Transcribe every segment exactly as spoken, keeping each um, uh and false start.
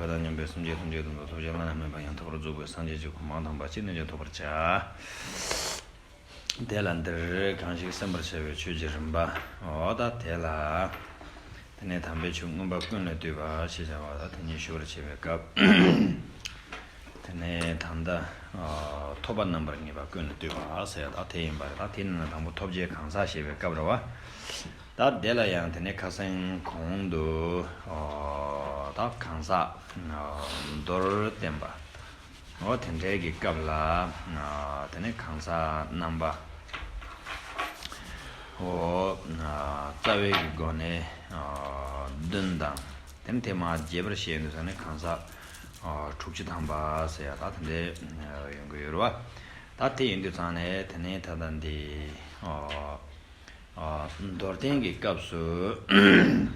བ་དང་མཉམ་པའི་སེམས་ཅན་ཐམས་ཅད་དོན་དུ་ཐོབ་བྱ་བླ་ན་མེད་པ་ཡང་དག་པར་རྫོགས་པའི་སངས་རྒྱས་ཀྱི་གོ་འཕང་དམ་པ་ཅི་ནས་ཀྱང་ཐོབ་པར་བྱ། དེ་ལ་འདིར་གང་ཞིག་གསན་པར་བྱ་བའི་ཆོས་ཀྱི་རིམ་པ། འོ་ད་དེ་ལ། དེ་ནས་དམ་པའི་ཆོས་མངོན་པ་ཀུན་ལས་བཏུས་པ་ཞེས་བྱ་བ་ལ་དེ་ཉིད་ཞུ་བར་བྱེད་པའི་སྐབས། དེ་ནས་ད་ལྟ་ཐོབ་པ་རྣམ་པར་ངེས་པ་ཀུན་ལས་བཏུས་པ་ཟེར་ད་དེ་ཡིན་པ་རེད། ད་དེ་ནི་དང་པོ་ཐོབ་བྱའི་གང་ཟག་ཞེས་པའི་སྐབས་རེད་བ། ད་དེ་ལ་ཡང་དེ་ནས་ཁ་སང་གོང་དུ་ད་གང་ཟག་མདོར་བསྟན་པ། འོ་དེ་འདྲའི་གི་སྐབས་ལ། དེ་ནས་གང་ཟག་རྣམ་པ། འོ། རྩ་བའི་གི་སྒོ་ནས། བདུན་དང་། དེ་ནས་དེ་མ་རྒྱས་པར་བཤད་ཡོང་དུས་ཙང་ནས་གང་ཟག་དྲུག་ཅུ་ཐམ་པ་ཟེར་ཡ་ད་དེ་འདྲའི་ཡོང་གི་ཡོད་རེད་བ། ད་དེ་ཡིན་དུས་ཙང་ནས་དེ་ནས་ད་ལྟ་འདི། མདོར་བསྟན་གྱི་སྐབས་སུ།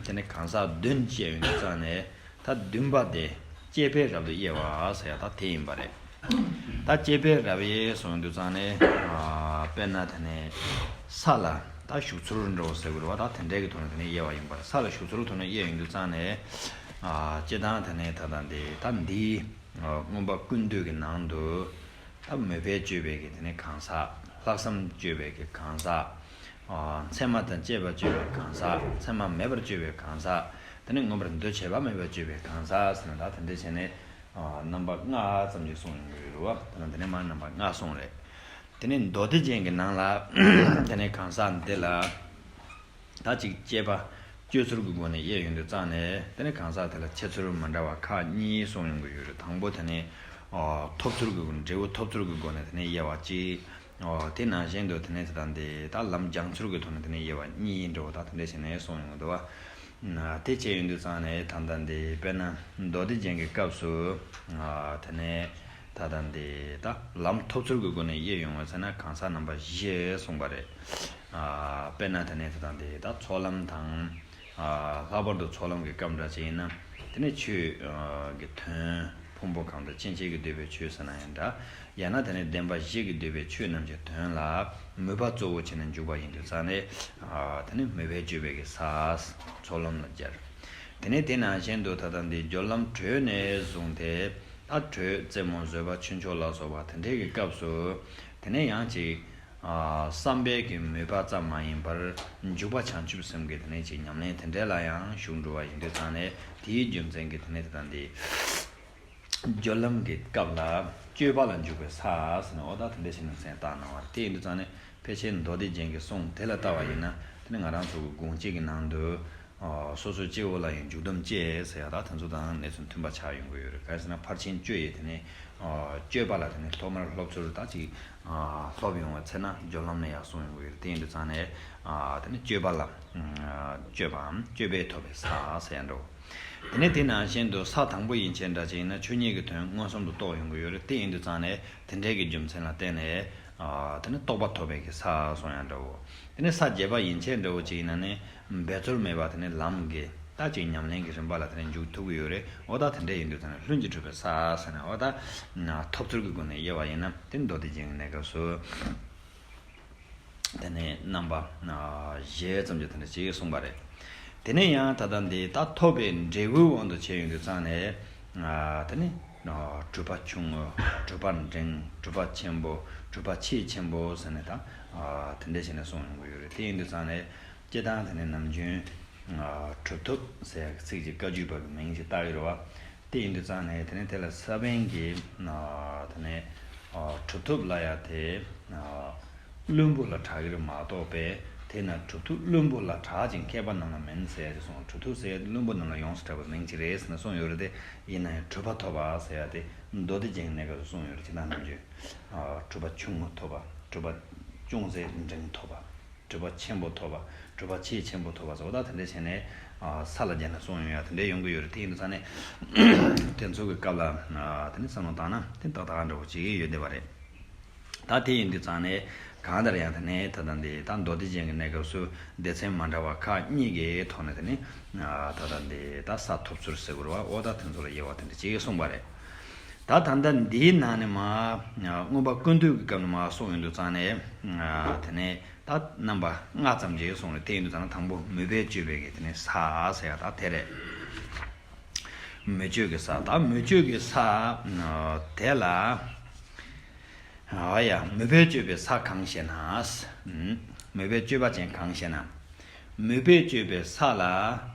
དེ་ནས་གང་ཟག་བདུན་བཤད་ཡོང་དུས་ཙང་ནས། ད་བདུན་པ་དེ་བཅས་པའི་རབ་ཏུ་དབྱེ་བ་ཟེར་ཡ་ད་དེ་ཡིན་པ་རེད། ད་བཅས་པའི་རབ་དབྱེ་གསུངས་དུས་ཙང་ནས། དཔེར་ན་དེ་ནས་ས་ལ་ད་བཞུགས་ཚུལ་འདྲ་བོ་ཟེར་དགོས་རེད་བ། ད་དེ་འདྲའི་གི་ཐོག་ནས་དེ་ནས་དབྱེ་བ་ཡིན་པ་རེད། ས་ལ་བཞུགས་ཚུལ་ཐོག་ནས་དབྱེ་ཡོང་དུས་ཙང་ནས། སྤྱིར་བཏང་དེ་ནས་ད་ལྟ་འདི་ད་འདིའི་མངོན་པ་ཀུན་བཏུས་ཀྱི་ནང་དུ། ད་མོས་པས་དཔྱོད་པའི་གི་དེ་ནས་གང་ཟག་ལྷག་བསམ་དཔྱོད་པའི་གི་གང་ཟག་མཚན་མ་དང་བཅས་པ་དཔྱོད་པའི་གང་ཟག་མཚན་མ་མེད་པར་དཔྱོད་པའི་གང་ཟག་དེ་ནས་མངོན་པར་འདུ་བྱེད་པ་མེད་པར་དཔྱོད་པའི་གང་ཟག་ཟེར་ན་ད་དེ་འདྲ་བྱས་ནས། རྣམ་པ་ལྔ་ཙམ་ཞིག་གསུངས་ཡོང་གི་ཡོད་རེད་བ། དེ་ནས་དེ་ནས་མར་རྣམ་པ་ལྔ་གསུངས་རེད། དེ་ནས་མདོ་སྡེ་རྒྱན་གྱི་ནང་ལ། དེ་ནས་གང་ཟག་འདི་ལ། ད་ཅིག་དཔྱད་པ་དཔྱོད་ཚུལ་གྱི་སྒོ་ནས་དབྱེ་ཡོང་དུས་ཙང་ནས་དེ་ནས་གང་ཟག་དེ་ལ་འཆད་ཚུལ་མི་འདྲ་བ་ཁག་གཉིས་གསུངས་ཡོང་གི་ཡོད་རེད། དང་པོ་དེ་ནས་ཨོ་ཐོབ་ཚུལ་གྱི་སྒོ་ནས་འབྲས་བུ་ཐོབ་ཚུལ་གྱི་སྒོ་ནས་དེ་ནས་དབྱེ་བ་གཅིག་ཨོ་དེ་ནང་བཞིན་དུ་དེ་ནས་དེ་དང་དེ་ད་ལམ་སྦྱང་ཚུལ་གྱི་ཐོག་ནས་དེ་ནས་དབྱེ་བ་གཉིས་འདྲ་བོ་ད་དེ་འདྲ་བྱས་ནས་གསུངས་ཡོང་གི་འདུག་བ། དེ་བྱས་ཡོང་དུས་ཙང་ནས་ད་ལྟ་འདི་དཔེར་ན་མདོ་སྡེ་རྒྱན་གྱི་སྐབས་སུ་དེ་ནས་ད་ལྟ་འདི་ད་ལམ་ཐོབ་ཚུལ་གྱི་སྒོ་ནས་དབྱེ་ཡོང་བ་ཟེར་ན་གང་ཟག་རྣམ་པ་བཞི་གསུངས་པ་རེད། དཔེར་ན་དེ་ནས་ད་ལྟ་འདི་ད་ཚོགས་ལམ་དང་། ལྷག་པར་དུ་ཚོགས་ལམ་གྱི་སྐབས་འདྲ་ཅིག་ཡིན་ན་དེ་ནས་ཆོས་ཀྱི་དོན་ཕུང་པོ་གང་དང་ཕྱིན་ཆད་ཀྱིས་བསྡུས་པའི་ཆོས་ཟེར་ན་ཡང་འདྲ། ཡང་ན་དེ་ནས་བདེན་པ་བཞི་གིས་བསྡུས་པའི་ཆོས་རྣམས་ཀྱི་དོན་ལ་མོས་པ་གཙོ་བོ་བྱས་ནས་འཇུག་པ་ཡིན་དུས་ཙང་ནས། དེ་ནས་མོས་པས་དཔྱོད་པའི་གི་ས། ཚོགས་ལམ་ལ་སྦྱར། དེ་ནས་དེ་ནང་བཞིན་དུ་ད་ལྟ་འདི་སྦྱོར་ལམ་དྲོད་ནས་བཟུང་སྟེ། ད་དྲོད་རྩེ་མོ་བཟོད་པ་ཆོས་མཆོག་ལ་སོགས་པ་དེ་འདྲའི་གི་སྐབས་སུ། དེ་ནས་ཡང་ཅིག་བསམ་པའི་གི་མོས་པ་ཙམ་མ་ཡིན་པར་འཇུག་པ་བྱང་ཆུབ་སེམས་ཀྱི་དེ་ནས་ཅིག་ཉམས་ལེན་དེ་འདྲ་ལ་ཡང་ཞུགས་འགྲོ་བ་ཡིན་དུས་ཙང་ནས་དེའི་རྒྱུ་མཚན་གྱིས་དེ་ནས་དེ་དང་དེ། སྦྱོར་ལམ་གྱི་སྐབས་ལ་སྤྱོད་པ་ལ་འཇུག་པའི་ས་ཟེར་ནས་འོ་ད་དེ་འདྲ་ཞིག་ནས་མཚན་བཏགས་གནང་བ་རེད། དེ་ཡིན་དུས་ཙང་ནས་ཕལ་ཆེར་མདོ་སྡེ་རྒྱན་གྱི་གསུང་དེ་ལ་ལྟ་བ་ཡིན་ན་དེ་ནི་ང་རང་ཚོ་གི་དགོངས་གཅིག་གི་ནང་དུ། སོ་སོའི་སྐྱེ་བོ་ལ་ཡང་འཇུག་སྡོམ་བཅས་ཟེར་ཡ་ད་དེ་ཚོ་དང་གནས་ཚུལ་མཐུན་པ་ཆགས་ཡོང་གི་ཡོད་རེད། གང་ཡིན་ཟེར་ན་ཕར་ཕྱིན་སྤྱོད་ཡས་དེ་ནི། སྤྱོད་པ་ལ་དེ་ནི་སློབ་མར་སློབ་ཚུལ་ད་ཅིག་སློབ་ཡོང་བའི་ཚེ་ན་སྦྱོར་ལམ་ནས་ཡར་གསུངས་ཡོང་གི་ཡོད་རེད། དེ་ཡིན་དུས་ཙང་ནས། དེ་ནི་སྤྱོད་པ་ལ། སྤྱོད་པའམ་སྤྱོད་པས་ཐོབ་པའི་ས་ཟེར་ཡ་འགྲོ། དེ་ནས་དེ་ནང་བཞིན་དུ་ས་དང་པོ་ཡན་ཆད་འདྲ་ཅིག་ཡིན་ན་ཆོས་ཉིད་ཀྱི་དོན་མངོན་སུམ་དུ་རྟོགས་ཡོང་གི་ཡོད་རེད། དེ་ཡིན་དུས་ཙང་ནས་དེ་འདྲའི་གི་རྒྱུ་མཚན་ལ་བརྟེན་ནས། དེ་ནི་རྟོགས་པ་ཐོབ་པའི་གི་ས་གསུང་ཡ་འདྲ་བོ། དེ་ནས་ས་བརྒྱད་པ་ཡན་ཆད་འདྲ་བོ་ཅིག་ཡིན་ན་ནི་འབད་རྩོལ་མེད་པ་དེ་ནི་ལམ་གྱི་ད་ཅིག་ཉམས་ལེན་གྱི་རིམ་པ་ལ་དེ་ནི་འཇུག་ཐུབ་ཀྱི་ཡོད་རེད། འོ་ད་དེ་འདྲ་ཡིན་དུས་ད་ནི་ལྷུན་གྱིས་གྲུབ་པའི་ས་ཟེར་ནས་འོ་ད་ཐོབ་ཚུལ་གྱི་སྒོ་ནས་དབྱེ་བ་ཡིན་ན་དེ་མདོ་སྡེ་རྒྱན་གྱི་གནས་སྐབས་སུ། དེ་ནས་རྣམ་པ་བཞི་ཙམ་གྱི་དེ་འདྲ་ཅིག་གསུངས་པ་རེད། དེ་ནས་ཡང་ད་ལྟ་འདི་ད་ཐོབ་པའི་འབྲས་བུའི་དབང་དུ་བྱས་ཡོང་དུས་ཙང་ནས། དེ་ནས་གྲུབ་པ་ཆུང་ངུ། གྲུབ་པ་འབྲིང་། གྲུབ་པ་ཆེན་པོ། གྲུབ་པ་ཆེས་ཆེན་པོ་ཟེར་ནས་ད་དེ་འདྲ་བྱས་ནས་གསུངས་ཡོང་གི་ཡོད་རེད། དེ་ཡིན་དུས་ཙང་ནས་སྤྱིར་བཏང་དེ་ནས་ནམ་རྒྱུན་གྲུབ་ཐོབ་ཟེར་ཡག་གི་ཚིག་ཅིག་བཀའ་བརྒྱུད་པ་གི་མིང་ཅིག་བཏགས་ཡོད་རེད་བ། དེ་ཡིན་དུས་ཙང་ནས་དེ་ནས་དེ་ལ་ས་བོན་གྱི་དེ་ནས་གྲུབ་ཐོབ་ལབ་ཡ་དེ། བླུན་པོ་ལ་གྲགས་ཀྱི་རེད་མ་གཏོགས་པས་དེས་ན་གྲུབ་ཐོབ་བླུན་པོ་ལ་གྲགས་ཅིང་མཁས་པ་རྣམས་ལ་མིན་ཟེར་ཡ་ཅིག་གསུངས། གྲུབ་ཐོབ་ཟེར་ཡ་དེ་བླུན་པོ་རྣམས་ལ་ཡོངས་སུ་གྲགས་པའི་མིང་ཅིག་རེད་ཟེར་ནས་གསུངས་ཡོད་རེད་དེ། ཡིན་ན་ཡང་གྲུབ་པ་ཐོབ་པ་ཟེར་ཡ་དེ་མདོ་སྡེ་རྒྱན་གྱི་གནས་སྐབས་སུ་གསུངས་ཡོད་རེད། ཅི་ལྟར་ནམ་རྒྱུན་གྲུབ་པ་ཆུང་ངུ་ཐོབ་པ། གྲུབ་པ་ཅུང་ཟད་འབྲིང་ཐོབ་པ། གྲུབ་པ་ཆེན་པོ་ཐོབ་པ། གྲུབ་པ་ཆེས་ཆེན་པོ་ཐོབ་པ་སོགས་ད་དེ་འདྲ་བྱས་ནས་ས་ལ་སྦྱར་ནས་གསུངས་ཡོང་ཡ་དེ་འདྲ་ཡོང་གི་ཡོད་རེད། དེ་ཡིན་དུས་ཙང་ནས་དེ་ཚོ་གི་སྐབས་ལ་དེ་ནས་བསམ་བློ་བཏང་ན་དེ་ཏག་ཏག་འདྲ་བོ་ཅིག་ཡོད་བསྡད་པ་རེད། ད་དེ་ཡིན་དུས་ཙང་ནས་གང་ལྟར་ཡང་དེ་ནས་ད་ལྟ་འདི་ད་མདོ་སྡེ་རྒྱན་གྱི་གནས་སྐབས་སུ་སྡེ་ཚན་མ་འདྲ་བ་ཁག་གཉིས་ཀྱི་ཐོག་ནས་དེ་ནས་ད་ལྟ་འདི་ད་ས་ཐོབ་ཚུལ་ཟེར་དགོས་རེད་བ། འོ་ད་དེ་ཚོ་ལ་དབྱེ་བ་དེ་འདྲ་ཅིག་གསུངས་པ་རེད། ད་ད་ལྟ་འདིའི་ནང་ནས་མ་མངོན་པ་ཀུན་བཏུས་ཀྱི་སྐབས་ནས་མ་གསུངས་ཡོང་དུས་ཙང་ནས་དེ་ནས་ད་རྣམ་པ་ལྔ་ཙམ་ཅིག་གསུངས་རེད། དེ་ཡིན་དུས་ཙང་ན་དང་པོ་མོས་པས་དཔྱོད་པའི་གི་དེ་ནས་ས་ཟེར་ཡ་ད་དེ་རེད། མི་སྤྱོད་ཀྱི་ས། ད་མི་སྤྱོད་ཀྱི་ས་དེ་ལ། ཨ་ཡ། མོས་པས་སྤྱོད་པའི་ས་གང་ཞེ་ན། མོས་པས་སྤྱོད་པ་ཅན་གང་ཞེ་ན། མོས་པས་སྤྱོད་པའི་ས་ལ་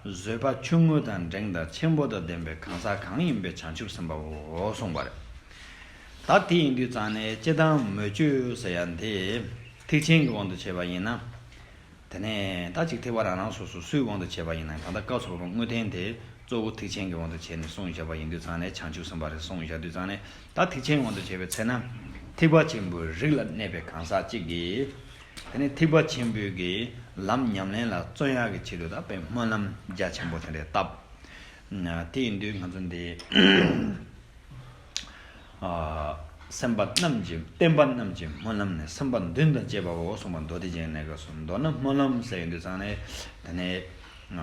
བཟོད་པ་ཆུང་ངུ་དང་འབྲིང་དང་ཆེན་པོ་དང་ལྡན་པའི་གང་ཟག་གང་ཡིན་པའི་བྱང་ཆུབ་སེམས་དཔའོ་གསུངས་པ་རེད། ད་དེ་ཡིན་དུས་ཙང་ནས་སྤྱིར་བཏང་མོས་སྤྱོད་ཟེར་ཡ་དེ་ཐེག་ཆེན་གྱི་དབང་དུ་བྱས་པ་ཡིན་ན། དེ་ནས་ད་ཅིག་ཐེག་པ་རང་རང་སོ་སོ་སུའི་དབང་དུ་བྱས་པ་ཡིན་ན། ད་ལྟ་སྐབས་སུ་བབ་པའི་དངོས་བསྟན་དེ་གཙོ་བོ་ཐེག་ཆེན་གྱི་དབང་དུ་བྱས་ནས་གསུངས་བཞག་པ་ཡིན་དུས་ཙང་ནས་བྱང་ཆུབ་སེམས་དཔའ་རེད་གསུངས་བཞག་དུས་ཙང་ནས། ད་ཐེག་ཆེན་དབང་དུ་བྱས་པའི་ཚེ་ན། ཐེག་པ་ཆེན་པོའི་རིགས་ལ་གནས་པའི་གང་ཟག་གཅིག་གིས། དེ་ནས་ཐེག་པ་ཆེན་པོའི་གི་ལམ་ཉམས་ལེན་ལ་བརྩོན་ཡག་གི་ཆེད་དུ་ད་དཔེ་སྨོན་ལམ་རྒྱ་ཆེན་པོ་དེ་འདྲ་བཏབ། དེ་ཡིན་དུས་ང་ཚོ་འདི། ཨ། སེམས་དཔའ་རྣམས་ཀྱི། བསྟན་པ་རྣམས་ཀྱི་སྨོན་ལམ་ནི་སེམས་དཔའ་མདུན་དུ་བསྐྱེད་པའོ་གསུངས་པ། མདོ་སྡེ་རྒྱན་གནས་སྐབས་སུ། མདོར་ན་སྨོན་ལམ་ཟེར་ཡོང་དུས་ཙང་ནས། དེ་ནས། ཨ།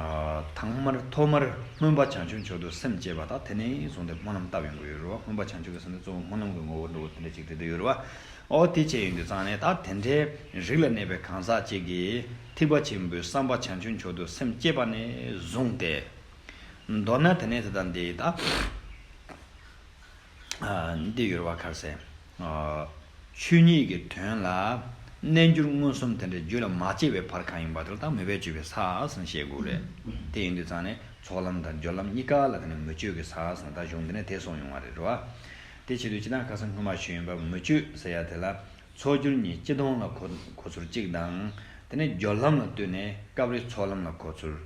དང་མར་ཐོག་མར་སྨོན་པ་བྱང་ཆུབ་མཆོག་ཏུ་སེམས་བསྐྱེད་པ་དང་། དེ་ནས་བཟུང་སྟེ་སྨོན་ལམ་བཏབ་ཡོང་གི་ཡོད་རེད་བ། སྨོན་པ་བྱང་ཆུབ་ཀྱི་སེམས་དེ་གཙོ་བོ་སྨོན་ལམ་གྱི་ངོ་བོ་འདྲ་བོ་དེ་འདྲ་ཅིག་རེད་འདུག་ཡོད་རེད་བ། ཨོ་དེ་བྱས་ཡོང་དུས་ཙང་ནས། ད་དེ་འདྲའི་རིགས་ལ་གནས་པའི་གང་ཟག་ཅིག་གིས་ཐེག་པ་ཆེན་པོའི་བསམ་པ་བྱང་ཆུབ་མཆོག་ཏུ་སེམས་བསྐྱེད་པ་ནས་བཟུང་སྟེ། མདོར་ན་དེ་ནས་དེ་དང་དེ་ད། ཨ། འདི་ཡོད་རེད་བ། ག་རེ་ཟེར། ཨ། ཆོས་ཉིད་ཀྱི་དོན་ལ་རྣལ་འབྱོར་མངོན་སུམ་དེ་འདྲའི་རྒྱུད་ལ་མ་སྐྱེས་པའི་བར་གང་ཡིན་པ་དེ་ལ་ད་མོས་པས་སྤྱོད་པའི་ས་ཟེར་ནས་བཤད་དགོས་རེད། དེ་ཡིན་དུས་ཙང་ནས་ཚོགས་ལམ་དང་སྦྱོར་ལམ་གཉིས་ཀ་ལ་དེ་ནས་མོས་སྤྱོད་ཀྱི་ས་ཟེར་ནས་ད་གཞུང་འདི་ནས་དེ་གསུངས་ཡོང་བ་རེད་རེད་བ། དེ་བྱེད་དུས་སྤྱིར་བཏང་ཁ་སང་སྔོན་མ་ཞུས་ཡིན་པ། མོས་སྤྱོད་ཟེར་ཡ་དེ་ལ། ཚོགས་སྦྱོར་གཉིས་སྤྱི་དོན་ལ་གོ་གོ་ཚུལ་གཅིག་དང་། དེ་ནས་སྦྱོར་ལམ་ལ་ལྟོས་ནས་སྐབས་རེ་ཚོགས་ལམ་ལ་གོ་ཚུལ།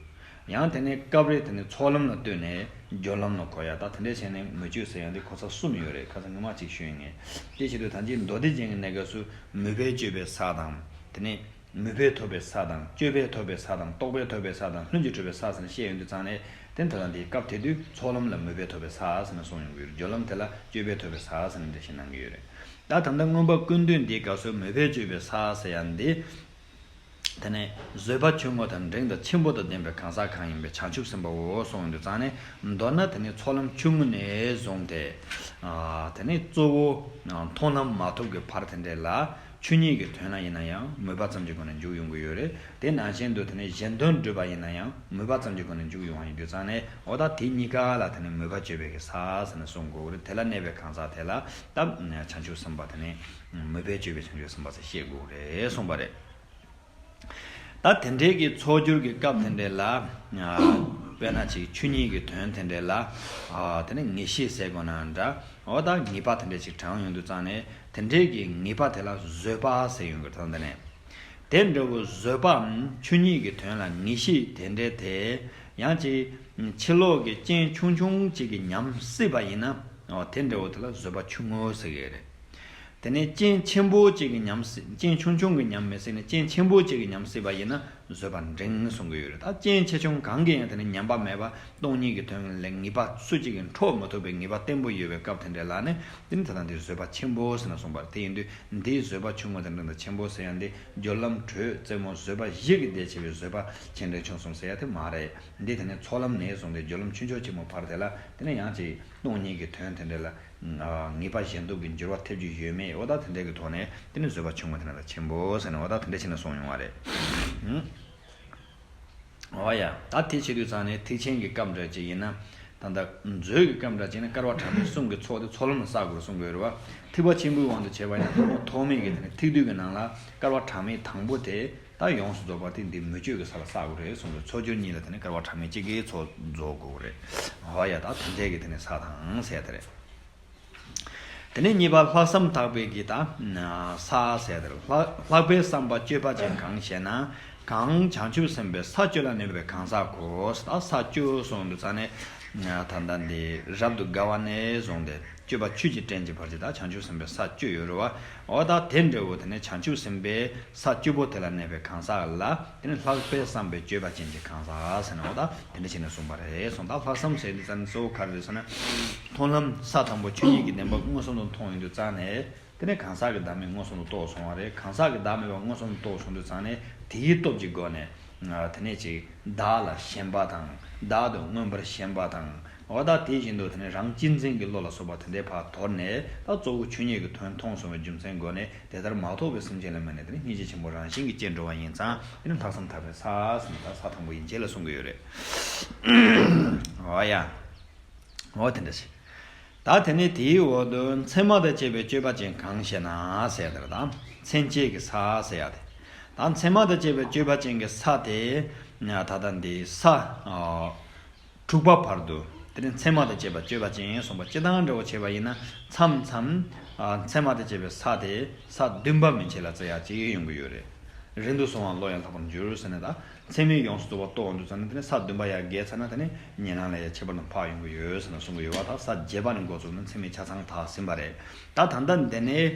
ཡང་དེ་ནས་སྐབས་རེ་དེ་ནས་ཚོགས་ལམ་ལ་ལྟོས་ནས་སྦྱོར་ལམ་ལ་གོ་ཡ། ད་དེ་འདྲ་བྱས་ནས་མོས་སྤྱོད་ཟེར་ཡ་འདི་གོ་ས་གསུམ་ཡོད་རེད། ཁ་སང་སྔོན་མ་གཅིག་ཞུས་ཡིན་ངས། དེ་བྱེད་དུས་ད་ཅི་མདོ་སྡེ་རྒྱན་གྱི་གནས་སྐབས་སུ་མོས་པས་སྤྱོད་པའི་ས་དང་། དེ་ནས་མོས་པས་ཐོབ་པའི་ས་དང་། སྤྱོད་པས་ཐོབ་པའི་ས་དང་། རྟོགས་པས་ཐོབ་པའི་ས་དང་། ལྷུན་གྱིས་གྲུབ་པའི་ས་ཟེར་ནས་བཤད་ཡོང་དུས་ཙང་ནས། དེ་ད་ལྟ་འདིའི་སྐབས་དེ་དུས་ཚོགས་ལམ་ལ་མོས་པས་ཐོབ་པའི་ས་ཟེར་ནས་གསུངས་ཡོང་གི་ཡོད་རེད། སྦྱོར་ལམ་དེ་ལ་སྤྱོད་པས་ཐོབ་པའི་ས་ཟེར་ནས་འགྲེལ་བཤད་གནང་གི་ཡོད་རེད། ད་ད་ལྟ་མངོན་པ་ཀུན་བཏུས་འདིའི་སྐབས་སུ་མོས་པས་སྤྱོད་པའི་ས་ཟེར་ཡ་འདི། དེ་ནས་བཟོད་པ་ཆུང་ངུ་དང་འབྲིང་དང་ཆེན་པོ་དང་ལྡན་པའི་གང་ཟག་གང་ཡིན་པའི་བྱང་ཆུབ་སེམས་དཔའོ་གསུངས་ཡོང་དུས་ཙང་ནས། མདོར་ན་དེ་ནས་ཚོགས་ལམ་ཆུང་ངུ་ནས་བཟུང་སྟེ། ཨ། དེ་ནས་གཙོ་བོ་མཐོང་ལམ་མ་ཐོབ་ཀྱི་བར་དེ་འདྲ་ལ། ཆོས་ཉིད་ཀྱི་དོན་ལ་ཡིན་ན་ཡང་མོས་པ་ཙམ་གྱི་སྒོ་ནས་འཇུག་ཡོང་གི་ཡོད་རེད། དེ་ནང་བཞིན་དུ་དེ་ནས་གཞན་དོན་སྒྲུབ་པ་ཡིན་ན་ཡང་མོས་པ་ཙམ་གྱི་སྒོ་ནས་འཇུག་ཡོང་བ་ཡིན་དུས་ཙང་ནས། འོ་ད་དེ་གཉིས་ཀ་ལ་དེ་ནས་མོས་པ་སྤྱོད་པའི་གི་ས་ཟེར་ནས་གསུང་དགོས་རེད། དེ་ལ་གནས་པའི་གང་ཟག་དེ་ལ་ད་བྱང་ཆུབ་སེམས་དཔའ། དེ་ནས་མོས་པས་སྤྱོད་པའི་བྱང་ཆུབ་སེམས་དཔའ་ཟེར་བཤད་དགོས་རེད་གསུངས་པ་རེད། ད་དེ་འདྲའི་གི་ཚོགས་སྦྱོར་གྱི་སྐབས་དེ་འདྲའི་ལ། ཨ། དཔེར་ན་ཅིག་ཆོས་ཉིད་ཀྱི་དོན་དེ་འདྲའི་ལ། ཨ། དེ་ནས་ངེས་ཤེས་ཟེར་དགོས་ན་འདྲ། འོ་ད་ངེས་པ་དེ་འདྲ་ཅིག་དྲངས་ཡོང་དུས་ཙང་ནས། དེ་འདྲའི་གི་ངེས་པ་དེ་ལ་བཟོད་པ་ཟེར་ཡོང་གི་རེད། ད་འདི་ནས་དེ་འདྲ་བོ་བཟོད་པའམ་ཆོས་ཉིད་ཀྱི་དོན་ལ་ངེས་ཤེས་དེ་འདྲ་དེ། ཡང་ཅིག་ཕྱི་ལོགས་ཀྱི་རྐྱེན་ཆུང་ཆུང་ཅིག་གིས་ཉམས་སྲིད་པ་ཡིན་ན། འོ་དེ་འདྲ་བོ་དེ་ལ་བཟོད་པ་ཆུང་ངུ་ཟེར་གི་རེད། དེ་ནས་རྐྱེན་ཆེན་པོ་གཅིག་གིས་ཉམས་སྲིད། རྐྱེན་ཆུང་ཆུང་གིས་ཉམས་མི་སྲིད་ནས་རྐྱེན་ཆེན་པོ་གཅིག་གིས་ཉམས་སྲིད་པ་ཡིན་ན་བཟོད་པ་འབྲིང་གསུང་གི་ཡོད་རེད། ད་རྐྱེན་ཆེ་ཆུང་གང་གིས་ཡང་དེ་ནས་ཉམས་པ་མེད་པ། སྟོང་ཉིད་ཀྱི་དོན་ལ་ངེས་པ་སུ་གཅིག་གིས་འཕྲོག་མི་ཐུབ་པའི་ངེས་པ་བརྟན་པོ་ཡོད་པའི་སྐབས་དེ་འདྲ་ལ་ནི། དེ་ནི་ད་ལྟ་འདི་བཟོད་པ་ཆེན་པོ་ཟེར་ནས་གསུངས་པ་རེད། དེ་ཡིན་དུས་འདིའི་བཟོད་པ་ཆུང་ངུ་དང་འབྲིང་དང་ཆེན་པོ་ཟེར་ཡ་འདི་སྦྱོར་ལམ་དྲོད་རྩེ་མོ་བཟོད་པ་བཞི་གིས་བདེ་ཆེ་བའི་བཟོད་པ་ཆེ་འབྲིང་ཆུང་གསུམ་ཟེར་ཡ་དེ་མ་རེད། འདི་དེ་ནས་ཚོགས་ལམ་ནས་བཟུང་སྟེ་སྦྱོར་ལམ་ཆུང་ཆུང་ཆེན་མོ་བར་དེ་ལ་དེ་ནས་ཡང་ཅིག་སྟོང་ཉིད་ཀྱི་དོན་དེ་འདྲ་ལ། ངེས་པ་གཞན་སྟོབས་ཀྱིས་འགྱུར་བ་ཐེབས་རྒྱུ་ཡོད་མེད། འོ་ད་དེ་འདྲ་གི་ཐོག་ནས་དེ་ནི་བཟོད་པ་ཆུང་ངུ་དེ་ན་ད་ཆེན་པོ་ཟེར་ནས། འོ་ད་དེ་འདྲ་བྱས་ནས་གསུངས་ཡོང་བ་རེད། འོ་ཡ། ད་དེ་བྱེད་དུས་ཙང་ནས་ཐེག་ཆེན་གྱི་སྐབས་འདྲ་ཅིག་ཡིན་ན། ད་ལྟ་མཛོད་ཀྱི་སྐབས་འདྲ་ཅིག་ན་བསྐལ་པ་གྲངས་མེད་གསུམ་གྱི་ཚོགས་དེ་ཚོགས་ལམ་ལ་བསགས་དགོས་གསུང་གི་ཡོད་རེད་བ། ཐེག་པ་ཆེན་པོའི་དབང་དུ་བྱས་པ་ཡིན་ན། ཐོག་མ་ཐོག་མེད་ཀྱི་དེ་ནས་ཐེག་བསྡུས་ཀྱི་ནང་ལ་བསྐལ་པ་གྲངས་མེད་དང་པོ་དེ། ད་ཡོངས་སུ་རྫོགས་པ་དེ་འདི་མོས་སྤྱོད་ཀྱི་ས་ལ་བསགས་དགོས་རེད་གསུངས་པས། ཚོགས་སྦྱོར་གཉིས་ལ་དེ་ནས་བསྐལ་པ་གྲངས་མེད་གཅིག་གིས་ཚོགས་རྫོགས་དགོས་རེད། འོ་ཡ། ད་དེ་འདྲའི་གི་དེ་ནས་ས་དང་ཟེར་དེ་རེད། དེ་ནས་གཉིས་པ་ལྷག་བསམ་དག་པའི་གི་ད་ས་ཟེར་དེ་རེད། ལྷག་ལྷག་པའི་བསམ་པ་སྤྱོད་པ་ཅན་གང་ཞེ་ན། གང་བྱང་ཆུབ་སེམས་དཔའི་ས་བཅུ་ལ་གནས་པའི་གང་ཟག་གོ། ད་ས་བཅུ་གསུངས་དུས་ཙང་ནས། ད་ལྟ་འདི་རབ་ཏུ་དགའ་བ་ནས་བཟུང་སྟེ། སྤྱོད་པ་ཆོས་ཀྱི་སྤྲིན་གྱི་བར་གྱི་ད་བྱང་ཆུབ་སེམས་དཔའི་ས་བཅུ་ཡོད་རེད་བ། འོ་ད་དེ་འདྲ་བོ་དེ་ནས་བྱང་ཆུབ་སེམས་དཔའི་ས་བཅུ་པོ་དེ་ལ་གནས་པའི་གང་ཟག་ལ་དེ་ནི་ལྷག་པའི་བསམ་པའི་སྤྱོད་པ་ཅན་གྱི་གང་ཟག་ཟེར་ནས། འོ་ད་དེ་འདྲ་བྱས་ནས་གསུངས་པ་རེད་གསུངས། ད་ལྷག་བསམ་ཟེར་དུས་ཙམ་གཙོ་བོ་ག་རེ་རེད་ཟེར་ན། མཐོང་ལམ་ས་དང་པོ་ཆོས་ཉིད་ཀྱི་བདེན་པ་མངོན་སུམ་དུ་མཐོང་ཡོང་དུས་ཙང་ནས། དེ་ནས་གང་ཟག་གི་བདག་མེད་མངོན་སུམ་དུ་རྟོགས་སོང་བ་རེད། གང་ཟག་གི་བདག་མེད་པ་མངོན་སུམ་དུ་རྟོགས་སོང་དུས་ཙང་ནས་དེའི་སྟོབས་ཀྱི་སྒོ་ནས། དེ་ནས་ཅིག་བདག་ལ་ཞེན་པ་དང་། བདག་ཏུ་མངོན་པར་ཞེན་པ་དང་། འོ་ད་དེ་བཞིན་དུ་དེ་ནས་རང་གཅེས་འཛིན་གྱི་བློ་ལ་སོགས་པ་དེ་འདྲའི་ཕར་དོར་ནས། ད་གཙོ་བོ་ཆོས་ཉིད་ཀྱི་དོན་མཐོང་སོང་བའི་རྒྱུ་མཚན་སྒོ་ནས། དེ་ལྟར་མ་རྟོགས་པའི་སེམས་ཅན་ལ་དམིགས་ནས་དེ་ནས་སྙིང་རྗེ་ཆེན་པོ་རང་བཞིན་གྱིས་སྐྱེ་འགྲོ་བ་ཡིན་ཙང་། དེ་ནི་ལྷག་བསམ་དག་པའི་ས་ཟེར་ནས་ད་ས་དང་པོ་ཡན་ཆད་ལ་གསུང་གི་ཡོད་རེད། འོ་ཡ། འོ་དེ་འདྲ་ཞིག་ད་དེ་ནས་དེའི་འོག་ཏུ་མཚན་མ་དང་བཅས་པའི་སྤྱོད་པ་ཅན་གང་ཞེ་ན་ཟེར་ཡ་དེ་རེད། ད་མཚན་བཅས་ཀྱི་ས་ཟེར་ཡ་དེ། ད་མཚན་མ་དང་བཅས་པའི་སྤྱོད་པ་ཅན་གྱི་ས་དེ། ད་ལྟ་འདི་ས། ཨ། དྲུག་པ་བར་དུ། དེ་ནས་མཚན་མ་དང་བཅས་པ་སྤྱོད་པ་ཅན་གསུངས་པ་སྤྱི་དང་འདྲ་བོ་བྱས་པ་ཡིན་ན་མཚམས་མཚམས། ཨ། མཚན་མ་དང་བཅས་པའི་ས་དེ་ས་བདུན་པ་མན་ཆད་ལ་བརྩི་ཡག་ཅིག་ཡོང་གི་ཡོད་རེད། རིང་དུ་སོང་བ་བློ་ཡང་ལྷག་པར་འགྱུར་ཟེར་ནས། ད་མཚན་མའི་ཡོངས་སུ་རྫོགས་པ་རྟོགས་འདུག་ཙང་ནས། དེ་ནས་ས་བདུན་པ་ཡར་བརྒལ་ཚར་ན་དེ་ནས་ཉན་རང་ལ་ཡང་ཁྱད་པར་དུ་འཕགས་ཡོང་གི་ཡོད་ཟེར་ནས་གསུང་གི་ཡོད་པ། ད་ས་བརྒྱད་པ་ནས་འགོ་བཙུགས་ནས་མཚན་མའི་ཆ་ཚང་དག་ཟིན་པ་རེད། ད་ད་ལྟ་འདི་ནས་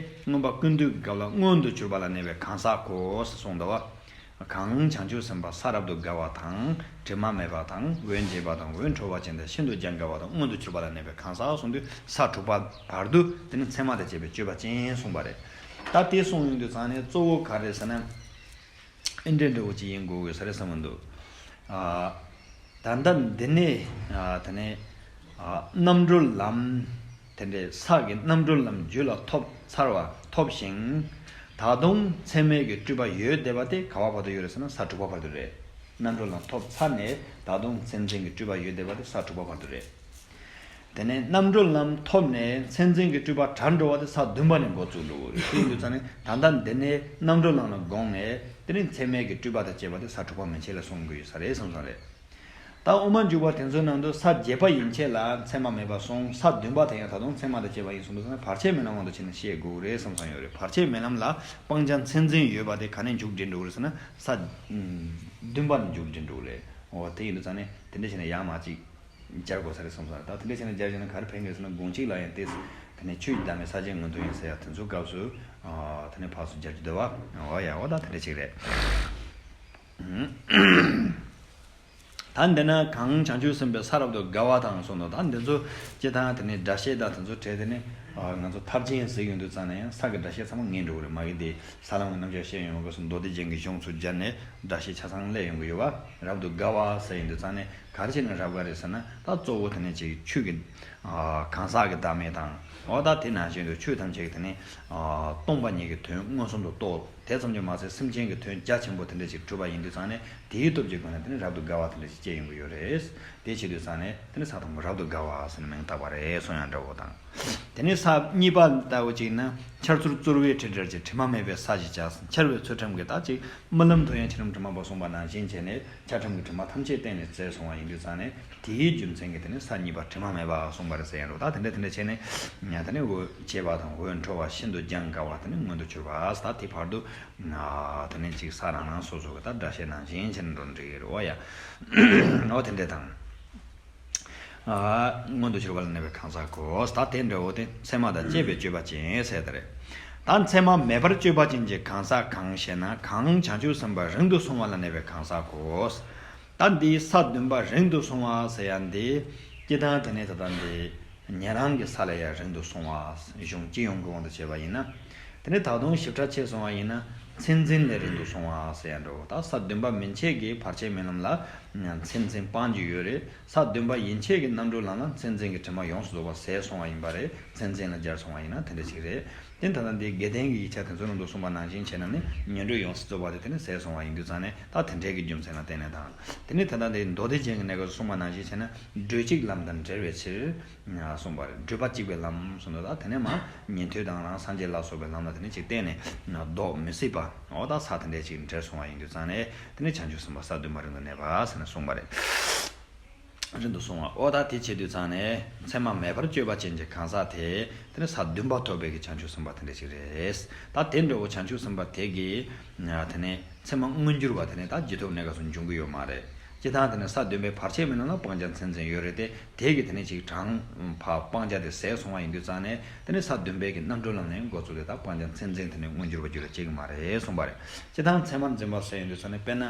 མངོན་པ་ཀུན་བཏུས་ཀྱི་སྐབས་ལ་མངོན་དུ་གྱུར་པ་ལ་གནས་པའི་གང་ཟག་གོ་ཟེར་གསུངས་འདུག་བ། གང་བྱང་ཆུབ་སེམས་དཔའ་ས་རབ་ཏུ་དགའ་བ་དང་། དྲི་མ་མེད་པ་དང་། འོད་འཇིགས་པ་དང་། འོད་འཕྲོ་བ་ཅན་དང་། ཤིན་ཏུ་སྦྱངས་དགའ་བ་དང་། མངོན་དུ་གྱུར་པ་ལ་གནས་པའི་གང་ཟག་གསུངས་དུས་ས་དྲུག་པ་བར་དུ་དེ་ནི་མཚན་མ་དང་བཅས་པའི་སྤྱོད་པ་ཅན་གསུངས་པ་རེད། ད་དེ་གསུངས་ཡོང་དུས་ཙང་ནས་གཙོ་བོ་ག་རེ་ཟེར་ན། ཨེ་འདྲ་འདྲ་བོ་ཅིག་ཡིན་དགོས་དགོས་ས་རེད་བསམ་གྱི་འདུག་ཨ། ད་ལྟ་འདི་ནས། ཨ། དེ་ནས། ཨ། རྣམ་གྲོལ་ལམ། དེ་འདྲའི་ས་གི་རྣམ་གྲོལ་ལམ་རྒྱུད་ལ་ཐོབ་ཚར་བ། ཐོབ་ཞིང་། ད་དུང་མཚན་མའི་གི་སྤྲུལ་པ་ཡོད་བསྡད་པ་དེ་ག་བ་བར་དུ་ཡོད་རེད་ཟེར་ན་ས་དྲུག་པ་བར་དུ་རེད། རྣམ་གྲོལ་ལམ་ཐོབ་ཚར་ནས་ད་དུང་མཚན་འཛིན་གྱི་སྤྲུལ་པ་ཡོད་བསྡད་པ་དེ་ས་དྲུག་པ་བར་དུ་རེད། དེ་ནས་རྣམ་གྲོལ་ལམ་ཐོབ་ནས་མཚན་འཛིན་གྱི་སྤྲུལ་པ་དྲག་འགྲོ་བ་དེ་ས་བདུན་པ་ནས་འགོ་བཙུགས་འགྲོ་གི་རེད། དེ་ཡིན་དུས་ཙང་ནས་ད་ལྟ་འདི་ནས་རྣམ་གྲོལ་ལམ་ལ་དགོངས་ནས་དེ་ནས་མཚན་མའི་གི་སྤྲུལ་པ་དང་བཅས་པ་དེ་ས་དྲུག་པ་མན་ཆད་ལ་གསུང་གི་ཡོད་ས་རེད་བསམ་བསམ་རེད། ད་དབུ་མ་འཇུག་པ་དེ་ཚོའི་ནང་དུ་ས་བརྒྱད་པ་ཡན་ཆད་ལ་མཚན་མ་མེད་པར་གསུངས། ས་བདུན་པ་དེ་ཡང་ད་དུང་མཚན་མ་དང་བཅས་པ་ཡིན་གསུངས་འདུག་ཟེར་ན་བར་ཆད་མེད་ལམ་དབང་དུ་བྱས་ནས་བཤད་དགོས་རེད་བསམ་བསམ་ཡོད་རེད། བར་ཆད་མེད་ལམ་ལ་སྤང་བྱ་མཚན་འཛིན་ཡོད་པ་དེ་ག་ནས་འཇུག་འདྲེན་འགྲོ་གི་རེད་ཟེར་ན་ས་བདུན་པ་ནས་འཇུག་འདྲེན་འགྲོ་གི་རེད། འོ་དེ་ཡིན་དུས་ཙང་ནས་དེ་འདྲ་བྱས་ནས་ཡར་མར་ཅིག་སྦྱར་དགོས་ས་རེད་བསམ་སོང་། ད་དེ་འདྲ་བྱས་ན་སྦྱར་བྱས་ན་ག་རེ་ཕན་གི་ཟེར་ན། དགོངས་གཅིག་ལ་ཡང་ཏོག་ཙམ་དེ་ནས་ཆོས་ཀྱི་བདག་མེད་ས་བཅད་མངོན་མཐོ་ཡིན་ཟེར་ཡ་དེ་ཚོའི་སྐབས་སུ། ཨ། དེ་ནས་ཕར་ཚུར་སྦྱར་རྒྱུ་འདུག་བ། འོ་ཡ། འོ་ད་དེ་འདྲ་ཅིག་རེད། ད་འདི་ན་གང་བྱང་ཆུབ་སེམས་དཔའི་ས་རབ་ཏུ་དགའ་བ་དང་གསུངས་འདུག་ད་འདི་ཚོ་སྤྱིར་བཏང་དེ་ནས་སྒྲ་བཤད་དང་དེ་ཚོ་བྲལ་ཏེ་ནས། ཨ། ང་ཚོ་ཐབས་ཆེན་ཟེར་ཡོང་དུས་ཙང་ནས་ཡང་ས་གི་སྒྲ་བཤད་ཚང་མ་ངེས་འགྲོ་གི་རེད། མ་གི་དེ་ས་ལམ་གྱི་རྣམ་གཞག་བཤད་ཡོང་བའི་སྐབས་སུ་མདོ་སྡེ་རྒྱན་གྱི་གཞུང་ཚོ་སྦྱར་ནས་སྒྲ་བཤད་ཆ་ཚང་སླེབས་ཡོང་གི་ཡོད་པ། རབ་ཏུ་དགའ་བ་ཟེར་ཡོང་དུས་ཙང་ནས། ག་རེ་བྱས་ནས་རབ་དགའ་རེད་ཟེར་ན། ད་གཙོ་བོ་དེ་ནས་ཅིག་ཆོས་ཀྱི། ཨ། གང་ཟག་གི་བདག་མེད་དང་། འོ་ད་དེ་ནང་བཞིན་དུ་ཆོས་ཐམས་ཅད་ཀྱི་དེ་ནས། ཨ། སྟོང་པ་ཉིད་ཀྱི་དོན་མངོན་སུམ་དུ་རྟོགས། དེ་ཙམ་གྱིས་མ་ཟད་སེམས་ཅན་གྱི་དོན་རྒྱ་ཆེན་པོ་དེ་འདྲ་ཅིག་གྲུབ་པ་ཡིན་དུས་ཙང་ནས། དེའི་སྟོབས་ཀྱི་སྒོ་ནས་དེ་ནས་རབ་ཏུ་དགའ་བ་དེ་འདྲ་ཅིག་སྐྱེ་ཡོང་གི་ཡོད་རེད། དེ་བྱེད་དུས་ཙང་ནས་དེ་ནས་ས་དང་པོ་རབ་ཏུ་དགའ་བ་ཟེར་ནས་མིང་བཏགས་པ་རེད་གསུང་ཡང་འདྲ་བོ་དང་། དེ་ནས་ས་གཉིས་པ་ལྟ་བུ་ཅིག་ན། འཆར་ཚུལ་བཙུར་བའི་ཁྲིད་འབྲེལ་གྱི་དྲི་མ་མེད་པའི་ས་ཞེས་བྱ། འཆར་བའི་ཚུལ་ཁྲིམས་ཀྱི། ད་ཅིག་རྨི་ལམ་དུ་ཡང་འཆར་ཁྲིམས་དྲི་མ་པ་གསུངས་པ་ནང་བཞིན་བྱས་ནས་འཆར་ཁྲིམས་ཀྱི་དྲི་མ་ཐམས་ཅད་གཏན་ནས་བསལ་སོང་བ་ཡིན་དུས་ཙང་ནས། དེའི་རྒྱུ་མཚན་གྱིས་དེ་ནི་ས་གཉིས་པ་དྲི་མ་མེད་པ་གསུངས་པ་རེད་ཟེར་ཡང་འགྲོ། ད་དེ་འདྲ་དེ་འདྲ་བྱས་ནས། ཡང་དེ་ནི་འོད་བྱེད་པ་དང་འོད་འཕྲོ་བ་ཤིན་ཏུ་སྦྱངས་དགའ་བ་དེ་ནི་མངོན་དུ་གྱུར་པ། ད་དེ་བར་དུ། ཨ། དེ་ནི་ཅིག་ས་རང་རང་སོ་སོ་གི་ད་སྒྲ་བཤད་ནང་བཞིན་བྱས་ནས་འགྲོ་འགྲིག་གི་རེད། འོ་ཡ། འོ་དེ་འདྲ་དང་། ཨ། མངོན་དུ་གྱུར་པ་ལ་གནས་པའི་གང་ཟག་གོ། ད་དེ་འདྲ་བོ་དེ་མཚན་མ་དང་བཅས་པའི་སྤྱོད་པ་ཅན་ཟེར་དེ་རེད། ད་མཚན་མ་མེད་པར་སྤྱོད་པ་ཅན་གྱི་གང་ཟག་གང་ཞེ་ན། གང་བྱང་ཆུབ་སེམས་དཔའ་རིང་དུ་སོང་བ་ལ་གནས་པའི་གང་ཟག་གོ། ད་འདིའི་ས་བདུན་པ་རིང་དུ་སོང་བ་ཟེར་ཡ་འདི། སྤྱིར་བཏང་དེ་ནས་ད་ལྟ་འདི་ཉན་རང་གི་ས་ལ་ཡང་རིང་དུ་སོང་བ་གཞུང་སྤྱི་ཡོངས་ཀྱི་དབང་དུ་བྱས་པ་ཡིན་ན། དེ་ནས་ད་དུང་ཞིབ་ཕྲ་ཕྱེ་སོང་བ་ཡིན་ན་མཚན་འཛིན་ལས་རིང་དུ་སོང་བ་ཟེར་ཡ་འདྲ་བོ། ད་ས་བདུན་པ་མན་ཆད་ཀྱི་བར་ཆད་མེད་ལམ་ལ་མཚན་འཛིན་སྤང་རྒྱུ་ཡོད་རེད། ས་བདུན་པ་ཡན་ཆད་ཀྱི་རྣམ་གྲོལ་ལམ་ལ་མཚན་འཛིན་གྱི་དྲི་མ་ཡོངས་སུ་རྫོགས་པ་ཟད་སོང་བ་ཡིན་པ་རེད། མཚན་འཛིན་ལ་སྦྱར་སོང་བ་ཡིན་ན་དེ་འདྲ་ཞིག་རེད། དེ་ད་ལྟ་འདི་དགེ་ལྡན་གྱི་ཡིག་ཆ་དེ་ཚོ་ནང་དུ་གསུངས་པ་ནང་བཞིན་བྱས་ན་ནི་ངན་འགྲོའི་ཡོངས་སུ་རྫོགས་པ་དེ་དེ་ནི་ཟད་སོང་བ་ཡིན་དུས་ཙང་ནས། ད་དེ་འདྲའི་གི་རྒྱུ་མཚན་ལ་བརྟེན་ནས་དང་། དེ་ནི་ད་ལྟ་འདི་མདོ་སྡེ་རྒྱན་གྱི་གནས་སྐབས་སུ་གསུངས་པ་ནང་བཞིན་བྱས་ན། བགྲོད་གཅིག་ལམ་དང་བྲལ་བའི་ཕྱིར། གསུངས་པ་རེད། བགྲོད་པ་གཅིག་པའི་ལམ་གསུངས་འདུག་ད་དེ་ནས་མ་ཉན་ཐོས་དང་རང་སངས་རྒྱས་ལ་སོགས་པའི་ལམ་ལ་དེ་ནི་གཅིག་གཏན་ནས་ལྡོག་མི་སྲིད་པ། འོ་ད་ས་དེ་འདྲའི་ཅིག་འབྲེལ་སོང་བ་ཡིན་དུས་ཙང་ནས་དེ་ནི་བྱང་ཆུབ་སེམས་དཔའ་ས་བདུན་པ་རིང་དུ་གནས་པ་ཟེར་ནས་གསུངས་པ་རེད། རིང་དུ་སོང་བ། འོ་ད་དེ་བྱེད་དུས་ཙང་ནས་མཚན་མ་མེད་པར་སྤྱོད་པ་ཅན་གྱི་གང་ཟག་དེ་དེ་ནི་ས་བདུན་པ་ཐོབ་པའི་གི་བྱང་ཆུབ་སེམས་དཔའ་དེ་འདྲ་ཅིག་རེད། ད་དེ་འདྲ་བོ་བྱང་ཆུབ་སེམས་དཔའ་དེ་གི་དེ་ནི་མཚན་མ་མངོན་གྱུར་བ་དེ་ནི་ད་རྗེས་ཐོབ་གནས་སྐབས་སུ་འབྱུང་གི་ཡོད་མ་རེད། སྤྱིར་བཏང་དེ་ནི་ས་བདུན་པའི་བར་ཆད་མེད་ལམ་ལ་སྤང་བྱ་མཚན་འཛིན་ཡོད་རེད་དེ། དེ་གི་དེ་ནས་ཅིག་གྲངས་ཕར་སྤང་བྱ་དེ་ཟད་སོང་བ་ཡིན་དུས་ཙང་ནས་དེ་ནས་ས་བདུན་པའི་གི་རྣམ་གྲོལ་ལམ་ནས་འགོ་བཙུགས་ཏེ་ད་སྤང་བྱ་མཚན་འཛིན་དེ་ནས་མངོན་གྱུར་བར་འགྱུར་བ་སྐྱེ་གི་མ་རེད་གསུངས་པ་རེད། སྤྱིར་བཏང་མཚན་མར་འཛིན་པ་ཟེར་ཡོང་དུས་ཙང་ནས་དཔེར་ན།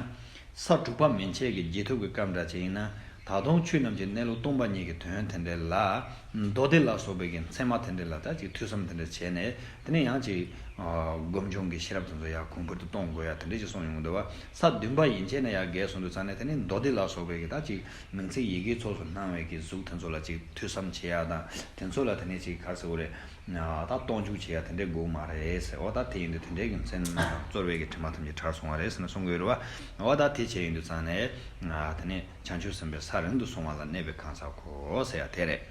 ས་དྲུག་པ་མན་ཆད་ཀྱི་རྗེས་ཐོབ་ཀྱི་སྐབས་འདྲ་ཅིག་ཡིན་ན། ད་དུང་ཆོས་རྣམས་ཀྱི་གནས་ལུགས་སྟོང་པ་ཉིད་ཀྱི་དོན་དེ་འདྲ་ལ་ མདོ་སྡེ་ལ་སོགས་པའི་གི་ཚད་མ་དེ་འདྲ་ལ་ད་ཅིག་ཐོས་བསམ་དེ་འདྲ་བྱས་ནས་དེ་ནས་ཡང་ཅིག་སྒོམ་བྱུང་གི་ཤེས་རབ་དེ་ཚོ་ཡར་གོང་འཕེལ་དུ་གཏོང་དགོས་ཡ་དེ་འདྲ་ཅིག་གསུངས་ཡོང་གི་འདུག་བ། ས་བདུན་པ་ཡན་ཆད་ནས་ཡར་བརྒལ་སོང་དུས་ཙང་ནས་དེ་ནས་མདོ་སྡེ་ལ་སོགས་པའི་གི་ད་ཅིག་མིང་ཚིག་ཡི་གེའི་ཚོགས་སུ་སྣང་བའི་གི་གཟུགས་དེ་ཚོ་ལ་ཅིག་ཐོས་བསམ་བྱེད་ཡ་དང་དེ་ཚོ་ལ་དེ་ནས་ཅིག་ག་རེ་ཟེར་དགོས་རེད། ད་སྟོང་འཇུག་བྱེད་ཡ་དེ་འདྲ་དགོས་མ་རེད་ཟེར། འོ་ད་དེ་ཡིན་དུས་དེ་འདྲའི་གི་མཚན་རྣམས་དང་རྩོལ་བའི་གི་དྲི་མ་ཐམས་ཅད་བྲལ་སོང་བ་རེད་ཟེར་ནས་གསུང་གི་ཡོད་རེད་བ། འོ་ད་དེ་བྱས་ཡིན་དུས་ཙང་ནས་དེ་ནས་བྱང་ཆུབ་སེམས་དཔའི་ས་རིང་དུ་སོང་བ་ལ་གནས་པའི་གང་ཟག་གོ་ཟེར་ཡ་དེ་རེད།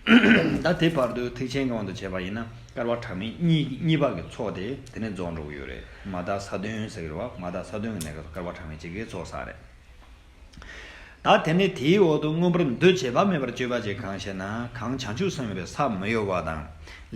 ད་དེ་བར་དུ་ཐེག་ཆེན་གྱི་དབང་དུ་བྱས་པ་ཡིན་ན་བསྐལ་པ་གྲངས་མེད་གཉིས་གཉིས་པ་གི་ཚོགས་དེ་དེ་ནས་རྫོགས་འགྲོ་གི་ཡོད་རེད། མ་དག་ས་བདུན་ཟེར་གི་རེད་བ། མ་དག་ས་བདུན་གྱི་གནས་སྐབས་སུ་བསྐལ་པ་གྲངས་མེད་གཅིག་གི་ཚོགས་བསགས་རེད། ད་དེ་ནས་དེའི་འོག་ཏུ་མངོན་པར་འདུ་བྱེད་པ་མེད་པར་སྤྱོད་པ་ཅིག་གང་ཞེ་ན། གང་བྱང་ཆུབ་སེམས་དཔའི་ས་མི་གཡོ་བ་དང་།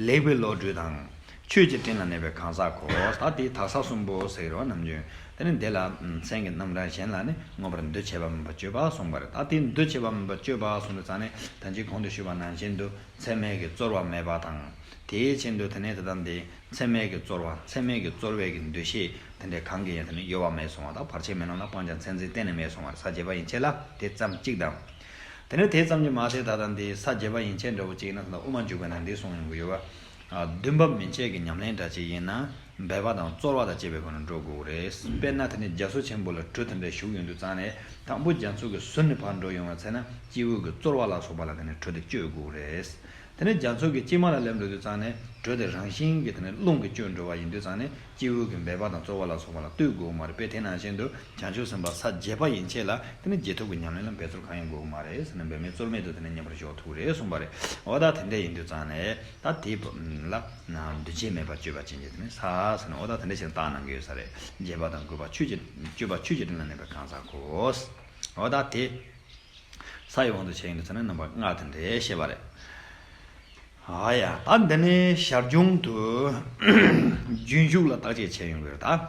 ལེགས་པའི་བློ་གྲོས་དང་། ཆོས་ཀྱི་སྤྲིན་ལ་གནས་པའི་གང་ཟག་གོ། ད་དེ་དག་ས་གསུམ་པོ་ཟེར་བ་ནམ་རྒྱུན་དེ་ནི་འདི་ལ་མཚན་གྱི་རྣམ་གྲངས་གཞན་ལ་ནི་མངོན་པར་འདུ་བྱེད་པ་མེད་པར་སྤྱོད་པ་གསུངས་པ་རེད། ད་དེ་འདུ་བྱེད་པ་མེད་པར་སྤྱོད་པ་གསུངས་པའི་ཙང་ནས་ད་ཅི་གོང་དུ་ཞུས་པ་ནང་བཞིན་དུ་མཚན་མེད་ཀྱི་རྩོལ་བ་མེད་པ་དང་། དེའི་ཕྱིར་དུ་དེ་ནས་དེ་དང་དེ། མཚན་མེད་ཀྱི་རྩོལ་བ། མཚན་མེད་ཀྱི་རྩོལ་བའི་གི་འདུ་ཤེས་དེ་འདྲའི་གང་གིས་ཡང་དེ་ནི་གཡོ་བ་མེད་སོང་བ་དང་། བར་ཆད་མེད་ལམ་ལ་སྤང་བྱ་མཚན་འཛིན་གཏན་ནས་མེད་སོང་བ་རེད། ས་བརྒྱད་པ་ཡན་ཆད་ལ་དེ་ཙམ་གཅིག་དང་། དེ་ནི་དེ་ཙམ་གྱིས་མ་ཚད་ད་ལྟ་འདི་ས་བརྒྱད་པ་ཡན་ཆད་འདྲ་བོ་གཅིག་ཡིན་ན་ད་ལྟ་དབུ་མ་འཇུག་པའི་ནང་འདི་གསུངས་ཡོང་གི་ཡོད་པ། བདུན་པ་མན་ཆད་ཀྱི་ཉམས་ལེན་འདྲ་གཅིག་ཡིན་ན། འབད་པ་དང་རྩོལ་བ་དང་བཅས་པའི་སྒོ་ནས་འགྲོ་དགོས་རེད། དཔེར་ན་དེ་ནི་རྒྱ་མཚོ་ཆེན་པོ་ལ་གྲུ་དེ་འདྲ་ཞུགས་ཡོང་དུས་ཙང་ནས་དང་པོ་རྒྱ་མཚོ་གི་ཟུར་ནས་ཕར་འགྲོ་ཡོང་བའི་ཚེ་ན་སྐྱེས་བུ་གི་རྩོལ་བ་ལ་སོགས་པ་ལ་དེ་ནི་གྲུ་དེ་གཅོད་དགོས་རེད། དེ་ནས་རྒྱ་མཚོ་གི་དཀྱིལ་མ་ལ་སླེབས་འགྲོ་དུས་ཙང་ནས་གྲུ་དེ་རང་བཞིན་གྱིས་དེ་ནས་རླུང་གིས་གཅོད་འགྲོ་བ་ཡིན་དུས་ཙང་ནས་སྐྱེས་བུ་གི་འབད་པ་དང་རྩོལ་བ་ལ་སོགས་པ་ལ་ལྟོས་དགོས་མ་རེད་པས། དེ་ནང་བཞིན་དུ་བྱང་ཆུབ་སེམས་དཔའ་ས་བརྒྱད་པ་ཡན་ཆད་ལ་དེ་ནས་རྗེས་ཐོབ་ཀྱི་ཉམས་ལེན་ལ་འབད་རྩོལ་གང་ཡང་དགོས་མ་རེད་ཟེར་ནས་འབད་མེད་རྩོལ་མེད་དུ་དེ་ནས་མཉམ་པར་འཇོག་ཐུབ་རེད་གསུངས་པ་རེད། འོ་ད་དེ་འདྲ་ཡིན་དུས་ཙང་ནས་ད་དེ་ལ་འདུ་བྱེད་མེད་པར་སྤྱོད་པ་ཅན་གྱི་དེ་ནས་ས་ཟེར་ནས་འོ་ད་དེ་འདྲ་ཞིག་བཏགས་གནང་གི་ཡོད་ས་རེད། བརྒྱད་པ་དང་དགུ་པ་ཆོས་ཀྱི་སྤྱོད་པ་ཆོས་ཀྱི་སྤྲིན་ལ་གནས་པའི་གང་ཟག་གོ། འོ་ད་དེ། ས་ཡི་དབང་དུ་བྱས་ཡིན་དུས་ཙང་ནས་རྣམ་པ་ལྔ་དེ་འདྲའི་བཤད་པ་རེད། ཨ་ཡ། ད་འདི་ནས་ཞར་བྱུང་དུ་རྒྱུན་ཞུགས་ལ་བརྟག་དཔྱད་བྱས་ཡོང་གི་རེད་ད།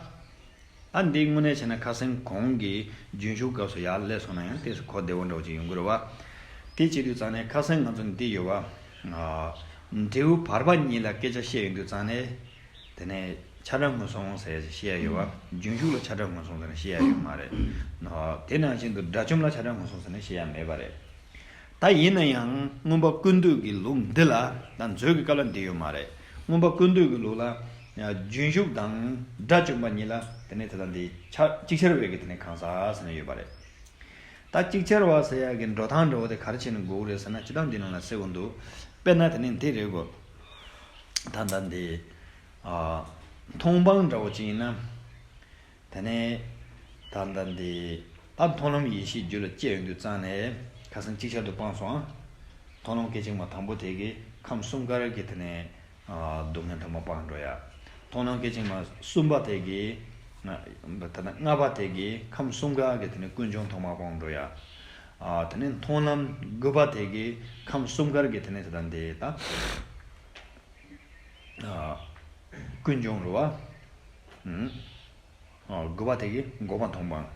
ད་འདི་དངོས་གནས་བྱས་ན་ཁ་སང་གོང་གི་རྒྱུན་ཞུགས་སྐབས་སུ་ཡར་སླེབས་སོང་ན་ཡང་ཏོག་ཙམ་གོ་བདེ་བོ་འདྲ་བོ་ཅིག་ཡོང་གི་རེད་བ། དེ་བྱེད་དུས་ཙང་ནས་ཁ་སང་ང་ཚོ་འདི་ཡོད་བ། འབྲས་བུ་བར་པ་གཉིས་ལ་སྐད་ཆ་བཤད་ཡོང་དུས་ཙང་ནས། དེ་ནས་ཆ་འདྲ་མངོན་སུམ་ཟེར་ཞིག་བཤད་ཡ་ཡོད་བ། རྒྱུན་ཞུགས་ལ་ཆ་འདྲ་མངོན་སུམ་ཟེར་ནས་བཤད་ཡ་ཡོད་མ་རེད། ནོ། དེ་ནང་བཞིན་དུ་དགྲ་བཅོམ་ལ་ཆ་འདྲ་མངོན་སུམ་ཟེར་ནས་བཤད་ཡ་མེད་པ་རེད། ད་ཡིན་ན་ཡང་མངོན་པ་ཀུན་བཏུས་ཀྱི་ལུགས་འདི་ལ་ད་མཛོད་ཀྱི་སྐབས་ལ་འདི་ཡོད་མ་རེད། མངོན་པ་ཀུན་བཏུས་ཀྱི་ལུགས་ལ་རྒྱུན་ཞུགས་དང་དགྲ་བཅོམ་པ་གཉིས་ལ་དེ་ནས་དེ་དང་དེ་ཆ་ཅིག་ཆར་བའི་གི་དེ་ནས་གང་ཟག་ཟེར་ནས་ཡོད་པ་རེད། ད་ཅིག་ཆར་བ་ཟེར་ཡག་གི་འགྲོ་སྟངས་འདྲ་བོ་དེ་ག་རེ་བྱས་ནས་དགོས་ཀྱི་རེད་ཟེར་ན། སྤྱིར་བཏང་འདི་ནང་ལ་གསལ་པོ་འདུག་དཔེར་ན་དེ་ནི་འདི་རེད་གོ། ད་ལྟ་འདི། ཨ། མཐོང་སྤང་འདྲ་བོ་ཅིག་ཡིན་ན། དེ་ནས། ད་ལྟ་འདི། ད་མཐོང་ལམ་ཡེ་ཤེས་རྒྱུད་ལ་སྐྱེས་ཡོང་དུས་ཙང་ནས། ཁ་སང་ཅིག་ཆར་དུ་སྤངས་སོང་ཨ། མཐོང་ལམ་སྐད་ཅིག་མ་དང་པོ་དེ་གི་ཁམས་གསུམ་ཀར་གི་དེ་ནས། སྡུག་བསྔལ་ཐོག་མ་སྤངས་འགྲོ་ཡ། མཐོང་ལམ་སྐད་ཅིག་མ་གསུམ་པ་དེ་གིས། ད་ལྟ་ལྔ་པ་དེ་གིས་ཁམས་གསུམ་ཀ་གི་དེ་ནས་ཀུན་འབྱུང་ཐོག་མ་སྤངས་འགྲོ་ཡ། དེ་ནས་མཐོང་ལམ་དགུ་པ་དེ་གིས་ཁམས་གསུམ་ཀར་གི་དེ་ནས་དེ་དང་དེ་ད། ཀུན་འབྱུང་རུ་བ། དགུ་པ་དེ་གིས་འགོག་པ་མཐོང་སྤང་།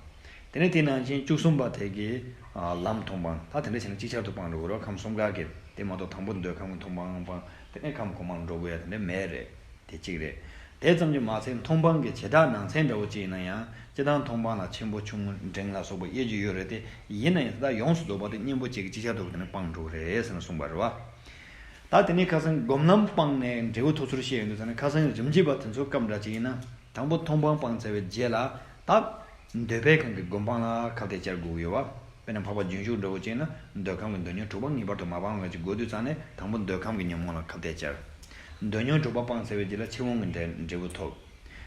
དེ་ནས་དེ་ནང་བཞིན་བཅུ་གསུམ་པ་དེ་གིས་ལམ་མཐོང་སྤང་། ད་དེ་འདྲ་བྱས་ན་ཅིག་ཆར་དུ་སྤངས་འགྲོ་གི་རེད། ཁམས་གསུམ་ཀ་གི་དེ་མ་གཏོགས་དང་པོ་འདོད་ཁམས་ཀྱི་མཐོང་སྤང་སྤངས་དེ་ནས་ཁམས་གོང་མར་འགྲོ་དགོས་ཡ་དེ་འདྲ་མེད་རེད། དེ་གཅིག་རེད། དེ་ཙམ་གྱིས་མ་ཚད་མཐོང་སྤང་གི་བྱེ་བྲག་ནང་ཚན་འདྲ་བོ་གཅིག་ཡིན་ན་ཡང་། སྤྱིར་བཏང་མཐོང་སྤང་ལ་ཆེན་པོ་ཆུང་ངུ་འབྲིང་ལ་སོགས་པ་དབྱེ་རྒྱུ་ཡོད་རེད་དེ། ཡིན་ན་ཡང་ད་ཡོངས་སུ་རྫོགས་པ་དེ་གཉེན་པོ་གཅིག་གིས་ཅིག་ཆར་དུ་དེ་ནས་སྤངས་འགྲོ་གི་རེད་ཟེར་ནས་གསུངས་པ་རེད་བ། ད་དེ་ནས་ཁ་སང་སྒོམ་ལམ་སྤངས་ནས་འབྲས་བུ་ཐོབ་ཚུལ་བཤད་ཡོང་དུས་ཙང་ནས། ཁ་སང་རིམ་གྱིས་པ་དེ་ཚོ་སྐབས་འདྲ་གཅིག་ཡིན་ན། དང་པོ་མཐོང་སྤང་སྤངས་ཚར་བའི་རྗེས་ལ། ད་འདོད་པའི་ཁམས་ཀྱི་སྒོམ་སྤང་ལ་ཁ་གཏད་བཅར་དགོས་ཀྱི་ཡོད་བ། དཔེར་ན་འཕགས་པ་རྒྱུན་ཞུགས་འདྲ་བོ་བྱས་ན་འདོད་ཁམས་ཀྱི་འདོད་ཉོན་དྲུག་པ་ངེས་པར་དུ་མ་སྤངས་པ་ཅིག་དགོས་དུས་ཙང་ནས་དང་པོ་འདོད་ཁམས་ཀྱི་ཉོན་མོངས་ལ་ཁ་གཏད་བཅར། འདོད་ཉོན་དྲུག་པ་སྤངས་ཚར་བའི་རྗེས་ལ་ཕྱིར་འོང་གི་འབྲས་འབྲས་བུ་ཐོབ།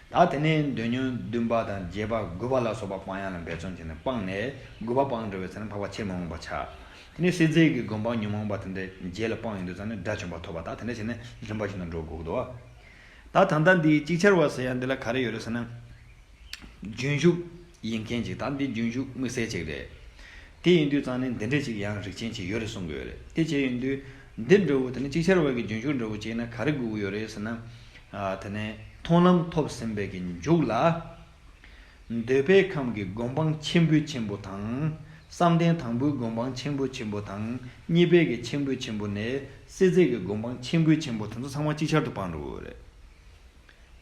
ད་དེ་ནས་འདོད་ཉོན་བདུན་པ་དང་བརྒྱད་པ་དགུ་པ་ལ་སོགས་པ་སྤང་ཡག་ལ་འབད་བརྩོན་བྱས་ནས་སྤངས་ནས། དགུ་པ་སྤངས་འགྲོ་བའི་ཚེ་ན་འཕགས་པ་ཕྱིར་མི་འོང་བ་ཆགས། དེ་ནས་སྲིད་རྩེ་གི་སྒོམ་སྤང་ཉོན་མོངས་པ་དེ་འདྲ་རྗེས་ལ་སྤངས་ཡོང་དུས་ཙང་ནས་དགྲ་བཅོམ་པ་ཐོབ་པ། ད་དེ་འདྲ་བྱས་ནས་རིམ་པ་བཞིན་དུ་འགྲོ་དགོས་འདུག་བ། ད་ད་ལྟ་འདི་ཅིག་ཆར་བ་ཟེར་ཡག་འདི་ལ་ག་རེ་ཡོད་རེད་ཟེར་ན། རྒྱུན་ཞུགས་ཡིན་མཁན་ཅིག་ད་འདི་རྒྱུན་ཞུགས་དམིགས་བསལ་ཅིག་རེད། དེ་ཡིན་དུས་ཙང་ནས་འདི་འདྲ་ཅིག་ཡང་རིགས་ཅན་ཅིག་ཡོད་རེད་གསུང་གི་ཡོད་རེད། དེ་བྱས་ཡིན་དུས་འདི་འདྲ་བོ་དེ་ནི་ཅིག་ཆར་བ་གི་རྒྱུན་ཞུགས་འདྲ་བོ་བྱས་ན་ག་རེ་དགོས་ཀྱི་ཡོད་རེད་ཟེར་ན། ཨ། དེ་ནས་མཐོང་ལམ་ཐོབ་ཟིན་པའི་གི་མཇུག་ལ། འདོད་པའི་ཁམས་ཀྱི་སྒོམ་སྤང་ཆེན་པོའི་ཆེན་པོ་དང་། བསམ་གཏན་དང་པོའི་སྒོམ་སྤང་ཆེན་པོའི་ཆེན་པོ་དང་། གཉིས་པའི་གི་ཆེན་པོའི་ཆེན་པོ་ནས་སྲིད་རྩེ་གི་སྒོམ་སྤང་ཆེན་པོའི་ཆེན་པོ་དེ་ཚོ་ཚང་མ་ཅིག་ཆར་དུ་སྤངས་འགྲོ་གི་ཡོད་རེད།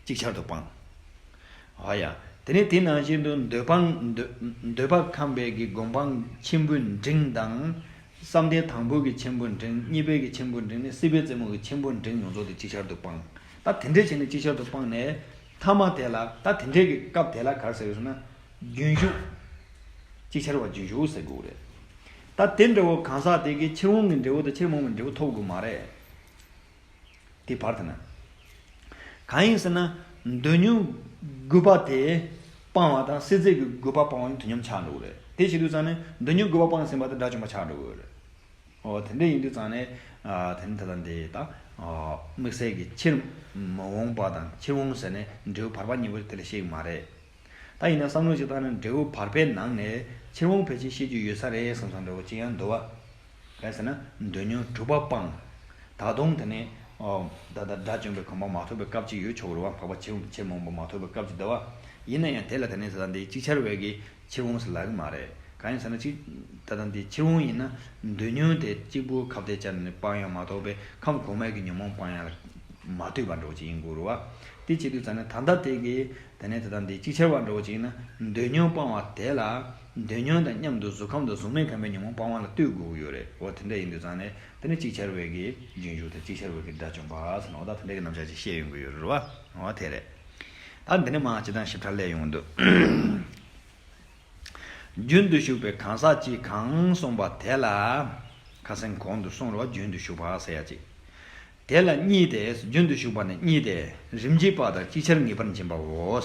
ཅིག་ཆར་དུ་སྤངས། ཨ་ཡ། དེ་ནས་དེ་ནང་བཞིན་དུ་འདོད་སྤང་འདོད་འདོད་པ་ཁམས་པའི་གི་སྒོམ་སྤང་ཆེན་པོའི་འབྲིང་དང་ བསམ་གཏན་དང་པོའི་གི་ཆེན་པོ་འབྲིང་། གཉིས་པའི་གི་ཆེན་པོ་འབྲིང་ནས་སྲིད་པའི་རྩེ་མོ་གི་ཆེན་པོ་འབྲིང་ཡོངས་རྫོགས་དེ་ཅིག་ཆར་དུ་སྤངས། ད་དེ་འདྲས་བྱས་ནས་ཅིག་ཆར་དུ་སྤངས་ནས་མཐའ་མ་དེ་ལ། ད་དེ་འདྲས་ཀྱི་སྐབས་དེ་ལ་ག་རེ་ཟེར་ཟེར་ན། རྒྱུན་ཞུགས། ཅིག་ཆར་བ་རྒྱུན་ཞུགས་ཟེར་དགོས་རེད། ད་དེ་འདྲ་བོ་གང་ཟག་དེ་གིས་ཕྱིར་འོང་གི་འབྲས་བུ་དང་ཕྱིར་མི་འོང་གི་འབྲས་བུ་ཐོབ་དགོས་མ་རེད། དེ་བར་དུ་ན། གང་ཡིན་ཟེར་ན། འདོད་ཉོན་དགུ་པ་དེ་སྤང་བ་དང་སྲིད་རྩེ་གི་དགུ་པ་སྤང་བ་ཡང་དུས་མཉམ་ཆགས་འགྲོ་གི་རེད། དེ་བྱེད་དུས་ཙང་ནས་འདོད་ཉོན་དགུ་པ་སྤངས་ཟིན་པ་དེ་དགྲ་བཅོམ་པ་ཆགས་འགྲོ་གི་རེད། འོ་དེ་འདྲ་ཡིན་དུས་ཙང་ནས། ཨ། དེ་ནི་ད་ལྟ་འདི་ད། ཨ། དམིགས་བསལ་གྱི་ཕྱིར་མི་འོང་པ་དང་ཕྱིར་འོང་ཟེར་ནས་འབྲས་བུ་བར་པ་གཉིས་པོ་དེ་ལ་བཤད་ཀྱི་མ་རེད། ད་ཡིན་ན་བསམ་བློ་ཞིག་བཏང་ན་འབྲས་བུ་བར་པའི་ནང་ནས་ཕྱིར་འོང་ཕལ་ཆེར་བཤད་རྒྱུ་ཡོད་ས་རེད་བསམ་བསམ་འདྲ་བོ་ཅིག་ཡང་འདུག་བ། ག་རེ་ཟེར་ན། འདོད་ཉོན་དྲུག་པ་སྤངས། ད་དུང་དེ་ནས། ཨོ། ད་ལྟ་དགྲ་བཅོམ་པའི་གོ་འཕང་མ་ཐོབ་པའི་སྐབས་ཅིག་ཡོད་ཆོག་གི་རེད་བ། འཕགས་པ་ཕྱིར་ཕྱིར་མི་འོང་པ་མ་ཐོབ་པའི་སྐབས་ཅིག་འདུག་བ། ཡིན་ན་ཡང་དེ་ལ་དེ་ནས་ད་ལྟ་འདི་ཅིག་ཆར་བའི་གི་ཕྱིར་འོང་ཟེར་ལབ་ཀྱི་མ་རེད། གང་ཡིན་ཟེར་ན། ཅིག་ད་ལྟ་འདི་ཕྱིར་འོང་ཡིན་ན། འདོད་ཉོན་དེ་གཅིག་པུ་ཁ་གཏད་བཅག་ནས་སྤང་ཡང་མ་གཏོགས་པའི་ཁམས་གོང་མའི་གི་ཉོན་མོངས་སྤང་ཡང་མ་ལྟོས་པ་འདྲ་བོ་ཅིག་ཡིན་དགོས་རེད་བ། དེ་བྱེད་དུས་ཙང་ནས་ད་ལྟ་དེ་གི། དེ་ནས་ད་ལྟ་འདི་ཅིག་ཆར་བ་འདྲ་བོ་ཅིག་ཡིན་ན། འདོད་ཉོན་སྤང་བ་དེ་ལ། འདོད་ཉོན་དང་མཉམ་དུ་གཟུགས་ཁམས་དང་གཟུགས་མེད་ཁམས་པའི་ཉོན་མོངས་སྤང་བ་ལ་ལྟོས་དགོས་ཀྱི་ཡོད་རེད། འོ་དེ་འདྲ་ཡིན་དུས་ཙང་ནས་དེ་ནི་ཅིག་ཆར་བའི་གི་རྒྱུན་ཞུགས་དང་ཅིག་ཆར་བའི་གི་དགྲ་བཅོམ་པ་ཟེར་ན། འོ་ད་དེ་འདྲ་གི་རྣམ་གཞག་ཅིག་བཤད་ཡོང་གི་ཡོད་རེད་བ། འོ་དེ་རེད། ད་འདི་ནས་མར་ཇི་ལྟར་ཞིབ་ཕྲ་སླེབས་ཡོང་གི་འདུག་རྒྱུན་དུ་ཞུགས་པའི་གང་ཟག་གཅིག་གང་གསུངས་པ་དེ་ལ། ཁ་སང་གོང་དུ་གསུངས་རེད་བ། རྒྱུན་དུ་ཞུགས་པ་ཟེར་ཡ་གཅིག་དེ་ལ་གཉིས་ཏེ། རྒྱུན་དུ་ཞུགས་པ་ནི་གཉིས་ཏེ། རིམ་གྱིས་པ་དང་ཅིག་ཆར་ངེས་པར་འབྱིན་པའོ།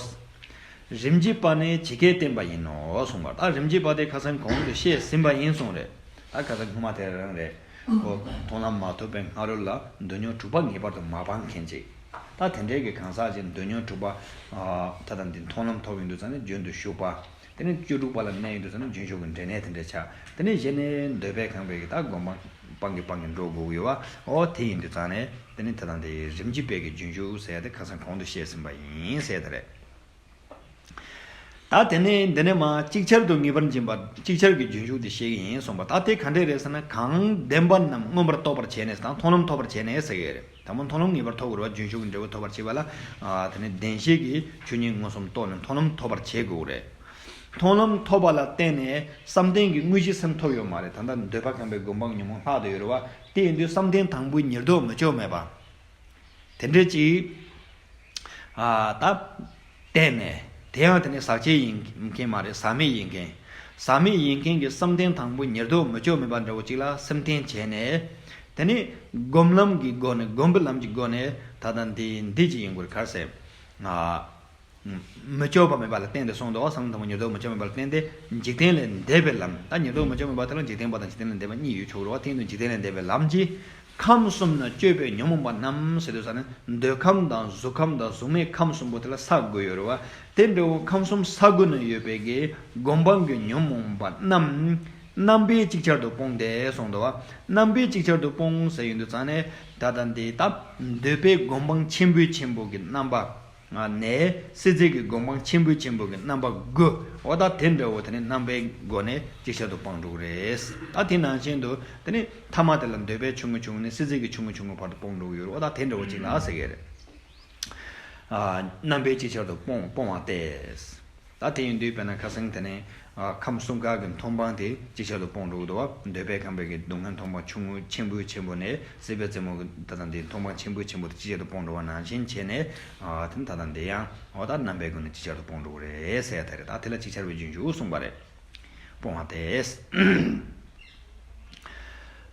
རིམ་གྱིས་པ་ནི་ཇི་སྐད་བསྟན་པ་ཡིན་ནོ་གསུངས་པ། ད་རིམ་གྱིས་པ་དེ་ཁ་སང་གོང་དུ་བཤད་ཟིན་པ་ཡིན་གསུངས་རེད། ད་ཁ་སང་སྔོན་མ་དེ་རང་རེད། ཁོ་མཐོང་ལམ་མ་ཐོབ་པའི་སྔ་རོལ་ལ་འདོད་ཉོན་དྲུག་པ་ངེས་པར་དུ་མ་སྤང་མཁན་ཅིག་ད་དེ་འདྲའི་གི་གང་ཟག་ཅིག་འདོད་ཉོན་དྲུག་པ། ཨ། ད་ལྟ་འདི་མཐོང་ལམ་ཐོབ་ཡོང་དུས་ཙང་ནས་རྒྱུན་དུ་ཞུགས་པ། དེ་ནས་བཅུ་དྲུག་པ་ལ་གནས་ཡོང་དུས་ཙང་ནས་རྒྱུན་ཞུགས་ཀྱི་འབྲས་གནས་དེ་འདྲ་ཆགས། དེ་ནས་གཞི་ནས་འདོད་པས་ཁེངས་པའི་གི་ད་སྒོམ་སྤང་གི་སྤང་གི་འགྲོ་དགོས་ཀྱི་ཡོད་བ། འོ་དེ་ཡིན་དུས་ཙང་ནས་དེ་ནས་ད་ལྟ་འདི་རིམ་གྱིས་པའི་གི་རྒྱུན་ཞུགས་ཟེར་ཡ་དེ་ཁ་སང་གོང་དུ་བཤད་ཟིན་པ་ཡིན་ཟེར་ཡ་དེ་རེད། ད་དེ་ནས་འདི་ནས་མར་ཅིག་ཆར་དུ་ངེས་པར་འབྱིན་པ། ཅིག་ཆར་གྱི་རྒྱུན་ཞུགས་དེ་བཤད་ཀྱི་ཡིན་གསུངས་པ། ད་དེ་ག་འདྲས་རེད་ཟེར་ན། གང་བདེན་པ་རྣམས་མངོན་པར་རྟོགས་པར་བྱས་ནས་དང་མཐོང་ལམ་ཐོབ་པར་བྱས་ནས་ཟེར་གྱི་རེད། དང་པོ་མཐོང་ལམ་ངེས་པར་ཐོབ་དགོས་རེད་བ། རྒྱུན་ཞུགས་ཀྱི་འབྲས་བུ་ཐོབ་པར་བྱེད་པ་ལ། ཨ། དེ་ནས་བདེན་བཞིའི་གི་ཆོས་ཉིད་མངོན་སུམ་རྟོགས་ནས་མཐོང་ལམ་ཐོབ་པར་བྱེད་དགོས་རེད། མཐོང་ལམ་ཐོབ་པ་ལ་བརྟེན་ནས་བསམ་གཏན་གྱི་དངོས་གཞི་སེམས་ཐོབ་ཡོད་མ་རེད། ད་ལྟ་འདོད་པ་ཁེངས་པའི་སྒོམ་སྤང་ཉོན་མོངས་ལྷག་བསྡད་ཡོད་རེད་བ། དེ་ཡིན་དུས་བསམ་གཏན་དང་པོའི་ཉེར་བསྡོགས་མི་ལྕོགས་མེད་པ། དེ་འདྲ་ཅིག་ཨ། ད་བརྟེན་ནས། དེ་ཡང་དེ་ནི་ཟག་བཅས་ཡིན་མཁན་མ་རེད། ཟག་མེད་ཡིན་མཁན། ཟག་མེད་ཡིན་མཁན་གྱི་བསམ་གཏན་དང་པོ་ཉེར་བསྡོགས་མི་ལྕོགས་མེད་པ་འདྲ་བོ་ཅིག་ལ་སེམས་བརྟེན་བྱས་ནས། དེ་ནི་སྒོམ་ལམ་གྱི་སྒོ་ནས། སྒོམ་པའི་ལམ་གྱི་སྒོ་ནས་ད་ལྟ་འདི་འདི་ཅིག་ཡིན་དགོས་རེད། ག་རེ་ཟེར། ཨ། མི་ལྕོགས་པ་མེད་པ་ལ་བརྟེན་ཏེ་གསུངས་འདུག་བ། བསམ་གཏན་དང་པོ་ཉེར་བསྡོགས་མི་ལྕོགས་མེད་པ་ལ་བརྟེན་ཏེ་འཇིག་རྟེན་ལས་འདས་པའི་ལམ། ད་ཉེར་བསྡོགས་མི་ལྕོགས་མེད་པ་དེ་ལ་འཇིག་རྟེན་པ་དང་འཇིག་རྟེན་ལས་འདས་པ་གཉིས་ཡོད་ཆོག་རེད་བ། དེ་ཡིན་དུས་འཇིག་རྟེན་ལས་འདས་པའི་ལམ་གྱིས། ཁམས་གསུམ་ན་སྤྱོད་པའི་ཉོན་མོངས་པ་རྣམས་ཟེར་དུས་ཙ་ནས། འདོད་ཁམས་དང་གཟུགས་ཁམས་དང་གཟུགས་མེད་ཁམས་གསུམ་པོ་དེ་ལ་ས་དགུ་ཡོད་རེད་བ། དེ་འདྲ་བོ་ཁམས་གསུམ་ས་དགུ་ན་ཡོད་པའི་གི་སྒོམ་སྤང་གི་ཉོན་མོངས་པ་རྣམས། རྣམ་པས་ཅིག་ཆར་དུ་སྤོང་སྟེ་གསུངས་འདུག་བ། རྣམ་པས་ཅིག་ཆར་དུ་སྤོང་ཟེར་ཡོང་དུས་ཙ་ནས། ད་ལྟ་འདི་ད་འདོད་པས་སྒོམ་སྤང་ཆེན་པོའི་ཆེན་པོ་གི་རྣམ་པ། ནས་སྲིད་རྩེ་གི་སྒོམ་སྤང་ཆེན་པོའི་ཆེན་པོ་གི་རྣམ་པ་དགུ། འོ་ད་དེ་འདྲ་བོ་དེ་ནི་རྣམ་པའི་སྒོ་ནས་ཅིག་ཆར་དུ་སྤང་འགྲོ་གི་རེད། ད་དེ་ནང་བཞིན་དུ་དེ་ནི་མཐའ་མ་དེ་ལ་འདོད་པའི་ཆུང་ངུ་ཆུང་ངུ་ནས་སྲིད་རྩེ་གི་ཆུང་ངུ་ཆུང་ངུ་བར་དུ་སྤོང་འགྲོ་གི་ཡོད་རེད། འོ་ད་དེ་འདྲ་བོ་ཅིག་ལ་ཟེར་གི་རེད། ཨ། རྣམ་པས་ཅིག་ཆར་དུ་སྤོང་སྤོང་བ་སྟེ། ད་དེ་ཡིན་དུས་དཔེར་ན་ཁ་སང་དེ་ནས། ཨ། ཁམས་གསུམ་ཀ་གི་མཐོང་སྤང་དེ་ཅིག་ཆར་དུ་སྤོང་འགྲོ་གི་འདུག་བ། འདོད་པས་ཁེངས་པའི་གི་སྡུག་བསྔལ་མཐོང་སྤང་ཆུང་ངུ་ཆེན་པོའི་ཆེན་པོ་ནས་སྲིད་པའི་རྩེ་མོ་གི་ད་ལྟ་འདི་མཐོང་སྤང་ཆེན་པོའི་ཆེན་པོ་དེ་ཅིག་ཆར་དུ་སྤོང་འགྲོ་བ་ནང་བཞིན་བྱས་ནས། ཨ། དེ་ནི་ད་ལྟ་འདི་ཡང་འོ་ད་རྣམ་པའི་སྒོ་ནས་ཅིག་ཆར་དུ་སྤོང་འགྲོ་གི་རེད་ཟེར་ཡ་དེ་རེད། ད་དེ་ལ་ཅིག་ཆར་བའི་རྒྱུན་ཞུགས་གསུངས་པ་རེད། སྤོང་བ་སྟེ།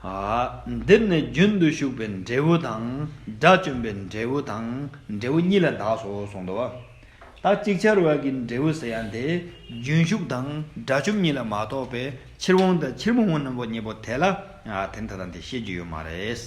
ཨ། འདིར་ནི་རྒྱུན་དུ་ཞུགས་པའི་འབྲས་བུ་དང་། དགྲ་བཅོམ་པའི་འབྲས་བུ་དང་འབྲས་བུ་གཉིས་ལ་བདག་སོ་གསུངས་འདུག་བ། ད་ཅིག་ཆར་བ་གི་འབྲས་བུ་ཟེར་ཡ་དེ། རྒྱུན་ཞུགས་དང་དགྲ་བཅོམ་གཉིས་ལ་མ་གཏོགས་པའི་ཕྱིར་འོང་དང་ཕྱིར་མི་འོང་རྣམ་པ་གཉིས་པོ་དེ་ལ། ཨ། དེ་ནི་ད་ལྟ་འདི་བཤད་རྒྱུ་ཡོད་མ་རེད།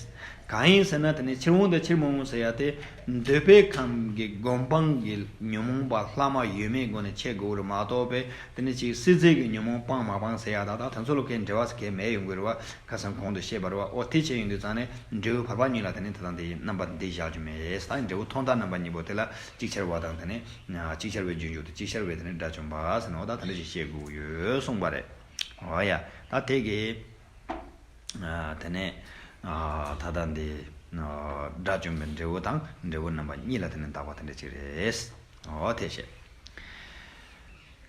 གང་ཡིན་ཟེར་ན། དེ་ནི་ཕྱིར་འོང་དང་ཕྱིར་མི་འོང་ཟེར་ཡ་དེ། འདོད་པའི་ཁམས་ཀྱི་སྒོམ་སྤང་གི་ཉོན་མོངས་པ་ལྷག་མ་ཡོད་མེད་སྒོ་ནས་ཕྱེ་དགོས་རེད་མ་གཏོགས་པའི། དེ་ནི་ཅིག་སྲིད་རྩེ་གི་ཉོན་མོངས་སྤང་མ་སྤང་ཟེར་ཡ་ད་ད་དེ་ཚོ་ལ་གའི་འབྲེལ་བ་ཟེར་གའི་མེད་ཡོང་གི་རེད་བ། ཁ་སང་གོང་དུ་བཤད་པ་རེད་བ། འོ་དེ་བྱས་ཡོང་དུས་ཙང་ནས་འབྲས་བུ་བར་པ་གཉིས་ལ་དེ་ནི་ད་ལྟ་འདི་རྣམ་པ་འདི་བཞག་རྒྱུ་མེད། ད་འབྲས་བུ་ཐོག་མཐའ་རྣམ་པ་གཉིས་པོ་དེ་ལ་ཅིག་ཆར་བ་དང་། དེ་ནི་ཅིག་ཆར་བའི་རྒྱུན་ཞུགས་དང་ཅིག་ཆར་བའི་དེ་ནི་དགྲ་བཅོམ་པ་ཟེར་ནས་འོ་ད་དེ་འདྲ་ཞིག་བཤད་དགོས་ཡོད་གསུངས་པ་རེད། འོ་ཡ། ད་དེ་གི། ཨ། དེ་ནས། ཨ། ད་ལྟ་འདི། ཨ། དགྲ་བཅོམ་པའི་འབྲས་བུ་དང་འབྲས་བུ་རྣམ་པ་གཉིས་ལ་དེ་ནི་བདག་པ་དེ་འདྲ་ཅིག་རེད། འོ་དེ་བཤད།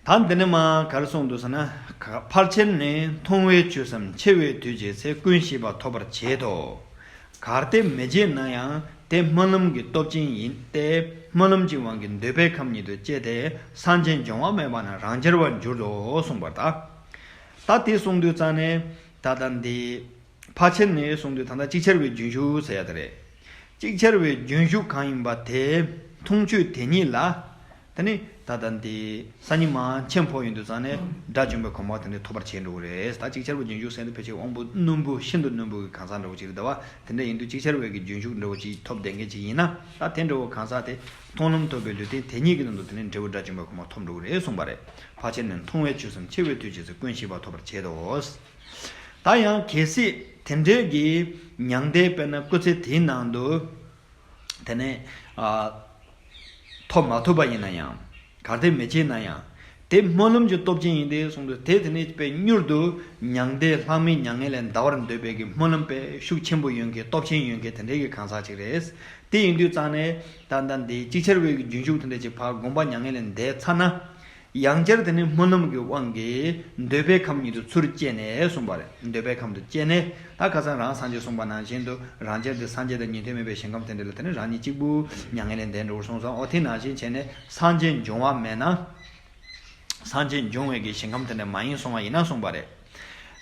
ད་འདི་ནས་མར་ག་རེ་གསུངས་འདུག་ཟེར་ན། ག- ཕར་ཕྱིན་ནི་མཐོང་བའི་ཆོས་སམ་འཆི་བའི་དུས་བྱེད་ཚེ་ཀུན་ཤེས་པ་ཐོབ་པར་བྱེད་དོ། གལ་ཏེ་མི་བྱེད་ན་ཡང་དེ་སྨོན་ལམ་གྱི་སྟོབས་ཅན་ཡིན་ཏེ། སྨོན་ལམ་གྱི་དབང་གིས་འདོད་པའི་ཁམས་ཉིད་དུ་སྐྱེས་ཏེ་སངས་རྒྱས་འབྱུང་བ་མེད་པ་ན་རང་རྒྱལ་བར་འགྱུར་རོ་གསུངས་པར་གདའ། ད་དེ་གསུངས་དུས་ཙང་ནས་ད་ལྟ་འདི་ཕར་ཕྱིན་ནས་གསུངས་དུས་ད་ལྟ་ཅིག་ཆར་བའི་རྒྱུན་ཞུགས་ཟེར་ཡ་དེ་རེད། ཅིག་ཆར་བའི་རྒྱུན་ཞུགས་གང་ཡིན་པ་དེ་མཐོང་ཆོས་དེ་ཉིད་ལ། དེ་ནི་ད་ལྟ་འདི་སང་ཉིན་མར་མཆན་ཕོག་ཡོང་དུས་ཙང་ནས་དགྲ་བཅོམ་པའི་གོ་འཕང་དེ་འདྲ་ཐོབ་པར་བྱེད་འགྲོ་གི་རེད། ད་ཅིག་ཆར་བའི་རྒྱུན་ཞུགས་ཟེར་དུས་ཕལ་ཆེར་དབང་པོ་རྣོན་པོ་ཤིན་ཏུ་རྣོན་པོ་གི་གང་ཟག་འདྲ་བོ་ཅིག་རེད་དེ་བ། དེ་འདྲ་ཡིན་དུས་ཅིག་ཆར་བའི་གི་རྒྱུན་ཞུགས་འདྲ་བོ་ཅིག་ཐོབ་བསྡད་མཁན་ཅིག་ཡིན་ན། ད་དེ་འདྲ་བོ་གང་ཟག་དེ་མཐོང་ལམ་ཐོབ་པའི་ལུས་རྟེན་དེ་ཉིད་ཀྱི་ནང་དུ་དེ་ནི་འབྲས་བུ་དགྲ་བཅོམ་པའི་གོ་འཕང་ཐོབ་འགྲོ་གི་རེད་གསུངས་པ་རེད། ཕར་ཕྱིན་ནི་མཐོང་བའི་ཆོས་སམ་འཆི་བའི་དུས་བྱེད་ཚེ་ཀུན་ཤེས་པ་ཐོབ་པར་བྱེད་དོ། ད་ཡང་གལ་སྲིད་དེ་འདྲའི་གི་མྱང་འདས་དཔེར་ན་སྐུ་ཚེ་དེའི་ནང་དུ་དེ་ནས་ཨ་ཐོབ་མ་ཐུབ་པ་ཡིན་ན་ཡང་། གལ་ཏེ་མི་བྱེད་ན་ཡང་། དེ་སྨོན་ལམ་གྱི་སྟོབས་ཅན་ཡིན་ཏེ་གསུངས་དུས་དེ་དེ་ནས་དཔེ་མྱུར་དུ་མྱང་འདས་ལྷག་མེད་མྱ་ངན་ལས་འདའ་བར་འདོད་པའི་གི་སྨོན་ལམ་དཔེ་ཤུགས་ཆེན་པོ་ཡོད་མཁན་སྟོབས་ཆེན་ཡོད་མཁན་དེ་འདྲའི་གི་གང་ཟག་ཅིག་རེད། དེ་ཡིན་དུས་ཙང་ནས་ད་ལྟ་འདི་ཅིག་ཆར་བའི་གི་རྒྱུན་ཞུགས་དེ་འདྲ་ཅིག་ཕར་སྒོམ་པ་མྱ་ངན་ལས་འདས་ཚར་ན། ཡང་བསྐྱར་དེ་ནི་སྨོན་ལམ་གྱི་དབང་གིས་འདོད་པའི་ཁམས་ཉིད་དུ་ཚུར་སྐྱེས་ནས་གསུངས་པ་རེད། འདོད་པའི་ཁམས་སུ་སྐྱེས་ནས། ད་ཁ་སང་རང་སངས་རྒྱས་གསུངས་པ་ནང་བཞིན་དུ་རང་རྒྱལ་དེ་སངས་རྒྱས་དང་ཉན་ཐོས་མེད་པའི་ཞིང་ཁམས་དེ་འདྲ་ལ་དེ་ནི་རང་ཉིད་གཅིག་པུ་མྱ་ངན་ལས་འདས་འགྲོ་བར་གསུངས་སོང་། འོ་དེ་ནང་བཞིན་བྱས་ནས་སངས་རྒྱས་འབྱུང་བ་མེད་ན། སངས་རྒྱས་འབྱུང་བའི་གི་ཞིང་ཁམས་དེ་འདྲ་མ་ཡིན་གསུངས་པ་ཡིན་ན་གསུངས་པ་རེད།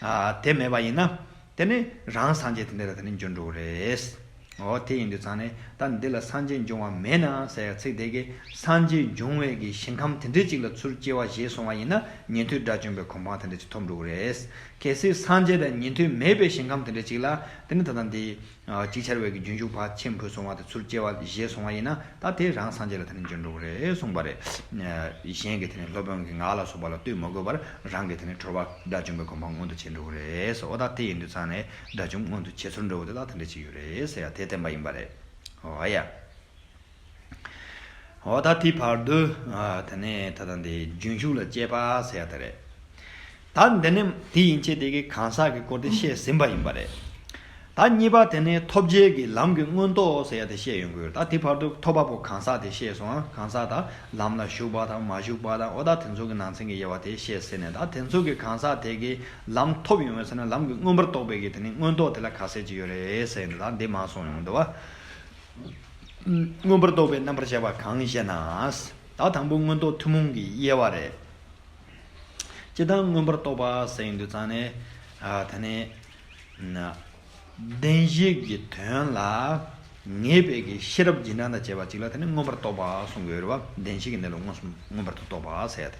ཨ་དེ་མེད་པ་ཡིན་ན། དེ་ནི་རང་སངས་རྒྱས་དེ་འདྲ་ལ་དེ་ནི་འགྱུར་འགྲོ་གི་རེད། འོ་དེ་ཡིན་དུས་ཙང་ནས་ད་འདི་ལ་སངས་རྒྱས་འབྱུང་བ་མེད་ན་ཟེར་ཡ་ཚིག་དེ་གིས་སངས་རྒྱས་འབྱུང་བའི་གི་ཞིང་ཁམས་དེ་འདྲའི་ཅིག་ལ་ཚུར་སྐྱེ་བ་བཞེས་སོང་བ་ཡིན་ན་ཉན་ཐོས་དགྲ་བཅོམ་པའི་གོ་འཕང་དེ་འདྲ་ཅིག་ཐོབ་འགྲོ་གི་རེད། གལ་སྲིད་སངས་རྒྱས་དང་ཉན་ཐོས་མེད་པའི་ཞིང་ཁམས་དེ་འདྲ་ཅིག་ལ་དེ་ནི་ད་ལྟ་འདི་ཅིག་ཆར་བའི་གི་རྒྱུན་ཞུགས་ཕར་ཕྱིན་ཕུད་སོང་བ་དེ་ཚུར་སྐྱེ་བ་བཞེས་སོང་བ་ཡིན་ན། ད་དེ་རང་སངས་རྒྱས་ལ་དེ་ནི་འགྱུར་འགྲོ་གི་རེད་གསུངས་པ་རེད། གཞན་གྱི་དེ་ནི་སློབ་དཔོན་གྱི་ངག་ལ་སོགས་པ་ལ་ལྟོས་མ་དགོས་པར་རང་གི་དེ་ནི་གྲོལ་བ་དགྲ་བཅོམ་པའི་གོ་འཕང་མངོན་དུ་བྱེད་འགྲོ་གི་རེད་ཟེར། འོ་ད་དེ་ཡིན་དུས་ཙང་ནས་དགྲ་བཅོམ་མངོན་དུ་བྱེད་ཚུལ་འདྲ་བོ་དེ་ད་དེ་འདྲ་ཅིག་ཡོད་རེད་ཟེར་ཡ་དེ་བསྟན་པ་ཡིན་པ་རེད། འོ་ཡ། འོ་ད་དེའི་བར་དུ་ཨ་དེ་ནས་ད་ལྟ་འདི་རྒྱུན་ཞུགས་ལ་སྐྱེས་པ་ཟེར་ཡ་དེ་རེད། ད་འདི་ནི་དེ་ཡན་ཆད་དེ་གི་གང་ཟག་གི་སྐོར་དེ་བཤད་ཟིན་པ་ཡིན་པ་རེད། ད་གཉིས་པ་དེ་ནི་ཐོབ་བྱའི་གི་ལམ་གྱི་མངོན་རྟོགས་ཟེར་ཡ་དེ་བཤད་ཡོང་གི་ཡོད། ད་དེ་བར་དུ་ཐོབ་པ་པོ་གང་ཟག་དེ་བཤད་སོང་། གང་ཟག་ད་ལམ་ལ་ཞུགས་པ་དང་མ་ཞུགས་པ་དང་། འོ་ད་དེ་ཚོ་གི་ནང་ཚན་གྱི་དབྱེ་བ་དེ་བཤད་ཟིན་ནས། ད་དེ་ཚོ་གི་གང་ཟག་དེ་གི་ལམ་ཐོབ་ཡོང་བའི་ཚེ་ན་ལམ་གྱི་མངོན་པར་རྟོགས་པའི་གི་དེ་ནི་མངོན་རྟོགས་དེ་ལ་ག་ཚད་ཅིག་ཡོད་རེད་ཟེར་ནས་ད་འདི་མ་གསུངས་ཡོང་འདུག་བ། མངོན་པར་རྟོགས་པའི་རྣམ་པར་བཤད་པ་གང་ཞེ་ན། ད་དང་པོ་མངོན་རྟོགས་ཐུན་མོང་གི་དབྱེ་བ་རེད། སྤྱིར་བཏང་མངོན་པར་རྟོགས་པ་ཟེར་ཡོང་དུས་ཙང་ནས། ཨ་དེ་ནས་ན་བདེན་བཞིའི་གི་དོན་ལ་ངེས་པའི་གི་ཤེས་རབ་རྗེས་འབྲང་དང་བཅས་པ་ཅིག་ལ་དེ་ནི་མངོན་པར་རྟོགས་པ་གསུང་གི་ཡོད་རེད་བ། བདེན་བཞི་གི་གནས་ལུགས་མངོན་སུམ་མངོན་པར་དུ་རྟོགས་པ་ཟེར་ཡ་དེ།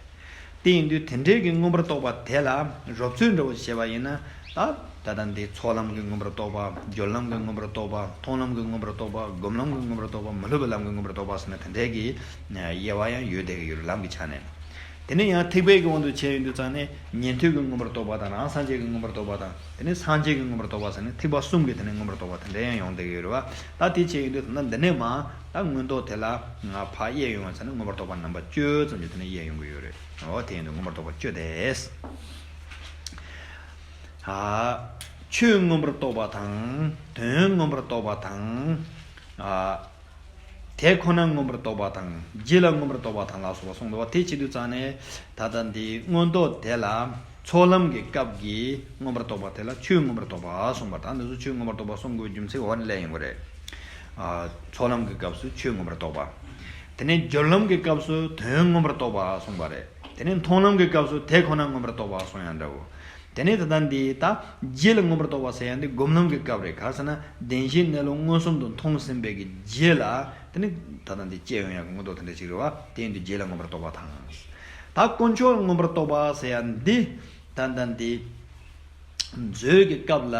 དེ་ཡིན་དུས་དེ་འདྲའི་གི་མངོན་པར་རྟོགས་པ་དེ་ལ་རོབ་ཚུལ་འདྲ་བོ་བྱས་པ་ཡིན་ན། ད་ད་ལྟ་འདི་ཚོགས་ལམ་གྱི་མངོན་པར་རྟོགས་པ། སྦྱོར་ལམ་གྱི་མངོན་པར་རྟོགས་པ། མཐོང་ལམ་གྱི་མངོན་པར་རྟོགས་པ། སྒོམ་ལམ་གྱི་མངོན་པར་རྟོགས་པ། མི་སླུ་བའི་ལམ་གྱི་མངོན་པར་རྟོགས་པ་ཟེར་ནས་དེ་འདྲའི་གི་དབྱེ་བ་ཡང་ཡོད་བསྡད་ཀྱི་ཡོད་རེད་ལམ་གྱི་ཆ་ནས། དེ་ནས་ཡང་ཐེག་པའི་གི་དབང་དུ་བྱས་ཡོང་དུས་ཙང་ནས་ཉན་ཐོས་ཀྱི་མངོན་པར་རྟོགས་པ་དང་རང་སངས་རྒྱས་ཀྱི་མངོན་པར་རྟོགས་པ་དང་། དེ་ནས་སངས་རྒྱས་ཀྱི་མངོན་པར་རྟོགས་པ་ཟེར་ནས་ཐེག་པ་གསུམ་གྱི་དེ་ནས་མངོན་པར་རྟོགས་པ་དེ་འདྲ་ཡང་ཡོང་བསྡད་ཀྱི་ཡོད་རེད་བ། ད་དེ་བྱས་ཡོང་དུས་ད་ལྟ་འདི་ནས་མ་ད་མངོན་རྟོགས་དེ་ལ་ང་ཕར་དབྱེ་ཡོང་བ་ཚ་ནས་མངོན་པར་རྟོགས་པ་རྣམ་པ་བཅུ་ཙམ་གྱི་དེ་ནས་དབྱེ་ཡོང་གི་ཡོད་རེད། འོ་དེ་ཡིན་དུས་མངོན་པར་རྟོགས་པ་བཅུ་དེ། ཨ་ཆོས་མངོན་པར་རྟོགས་པ་དང་། དོན་མངོན་པར་རྟོགས་པ་དང་། ཨ་དེ་ཁོ་ན་མངོན་པར་རྟོགས་པ་དང་། རྗེས་ལ་མངོན་པར་རྟོགས་པ་དང་ལ་སོགས་པ་གསུངས་འདུག་བ། དེ་བྱེད་དུས་ཙང་ནས་ད་ལྟ་འདི་མངོན་རྟོགས་དེ་ལ་ཚོགས་ལམ་གྱི་སྐབས་ཀྱི་མངོན་པར་རྟོགས་པ་དེ་ལ་ཆོས་མངོན་པར་རྟོགས་པ་གསུངས་པ་དང་། འདི་ཚོ་ཆོས་མངོན་པར་རྟོགས་པ་གསུང་དགོས་རྒྱུ་མཚན་འོག་ནས་སླེབས་ཡོང་གི་རེད། ཨ་ཚོགས་ལམ་གྱི་སྐབས་སུ་ཆོས་མངོན་པར་རྟོགས་པ། དེ་ནས་སྦྱོར་ལམ་གྱི་སྐབས་སུ་དོན་མངོན་པར་རྟོགས་པ་གསུངས་པ་རེད། དེ་ནས་མཐོང་ལམ་གྱི་སྐབས་སུ་དེ་ཁོ་ན་མངོན་པར་རྟོགས་པ་གསུངས་ཡང་འདྲ་བོ། དེ་ནས་ད་ལྟ་འདི་ད་རྗེས་ལ་མངོན་པར་རྟོགས་པ་ཟེར་ཡང་འདི་སྒོམ་ལམ་གྱི་སྐབས་རེད། ག་རེ་ཟེར་ན་བདེན་བཞིའི་གནས་ལུགས་མངོན་སུམ་དུ་མཐོང་ཟིན་པའི་གི་རྗེས་ལ་དེ་ནི་ད་ལྟ་འདི་སྐྱེ་ཡོང་ཡག་གི་མངོན་རྟོགས་དེ་འདྲ་ཅིག་རེད་བ། དེ་ཡིན་དུས་རྗེས་ལ་མངོན་པར་རྟོགས་པ་དང་། ད་དཀོན་མཆོག་མངོན་པར་རྟོགས་པ་ཟེར་ཡང་འདི་ད་ལྟ་འདི་མཛོད་ཀྱི་སྐབས་ལ་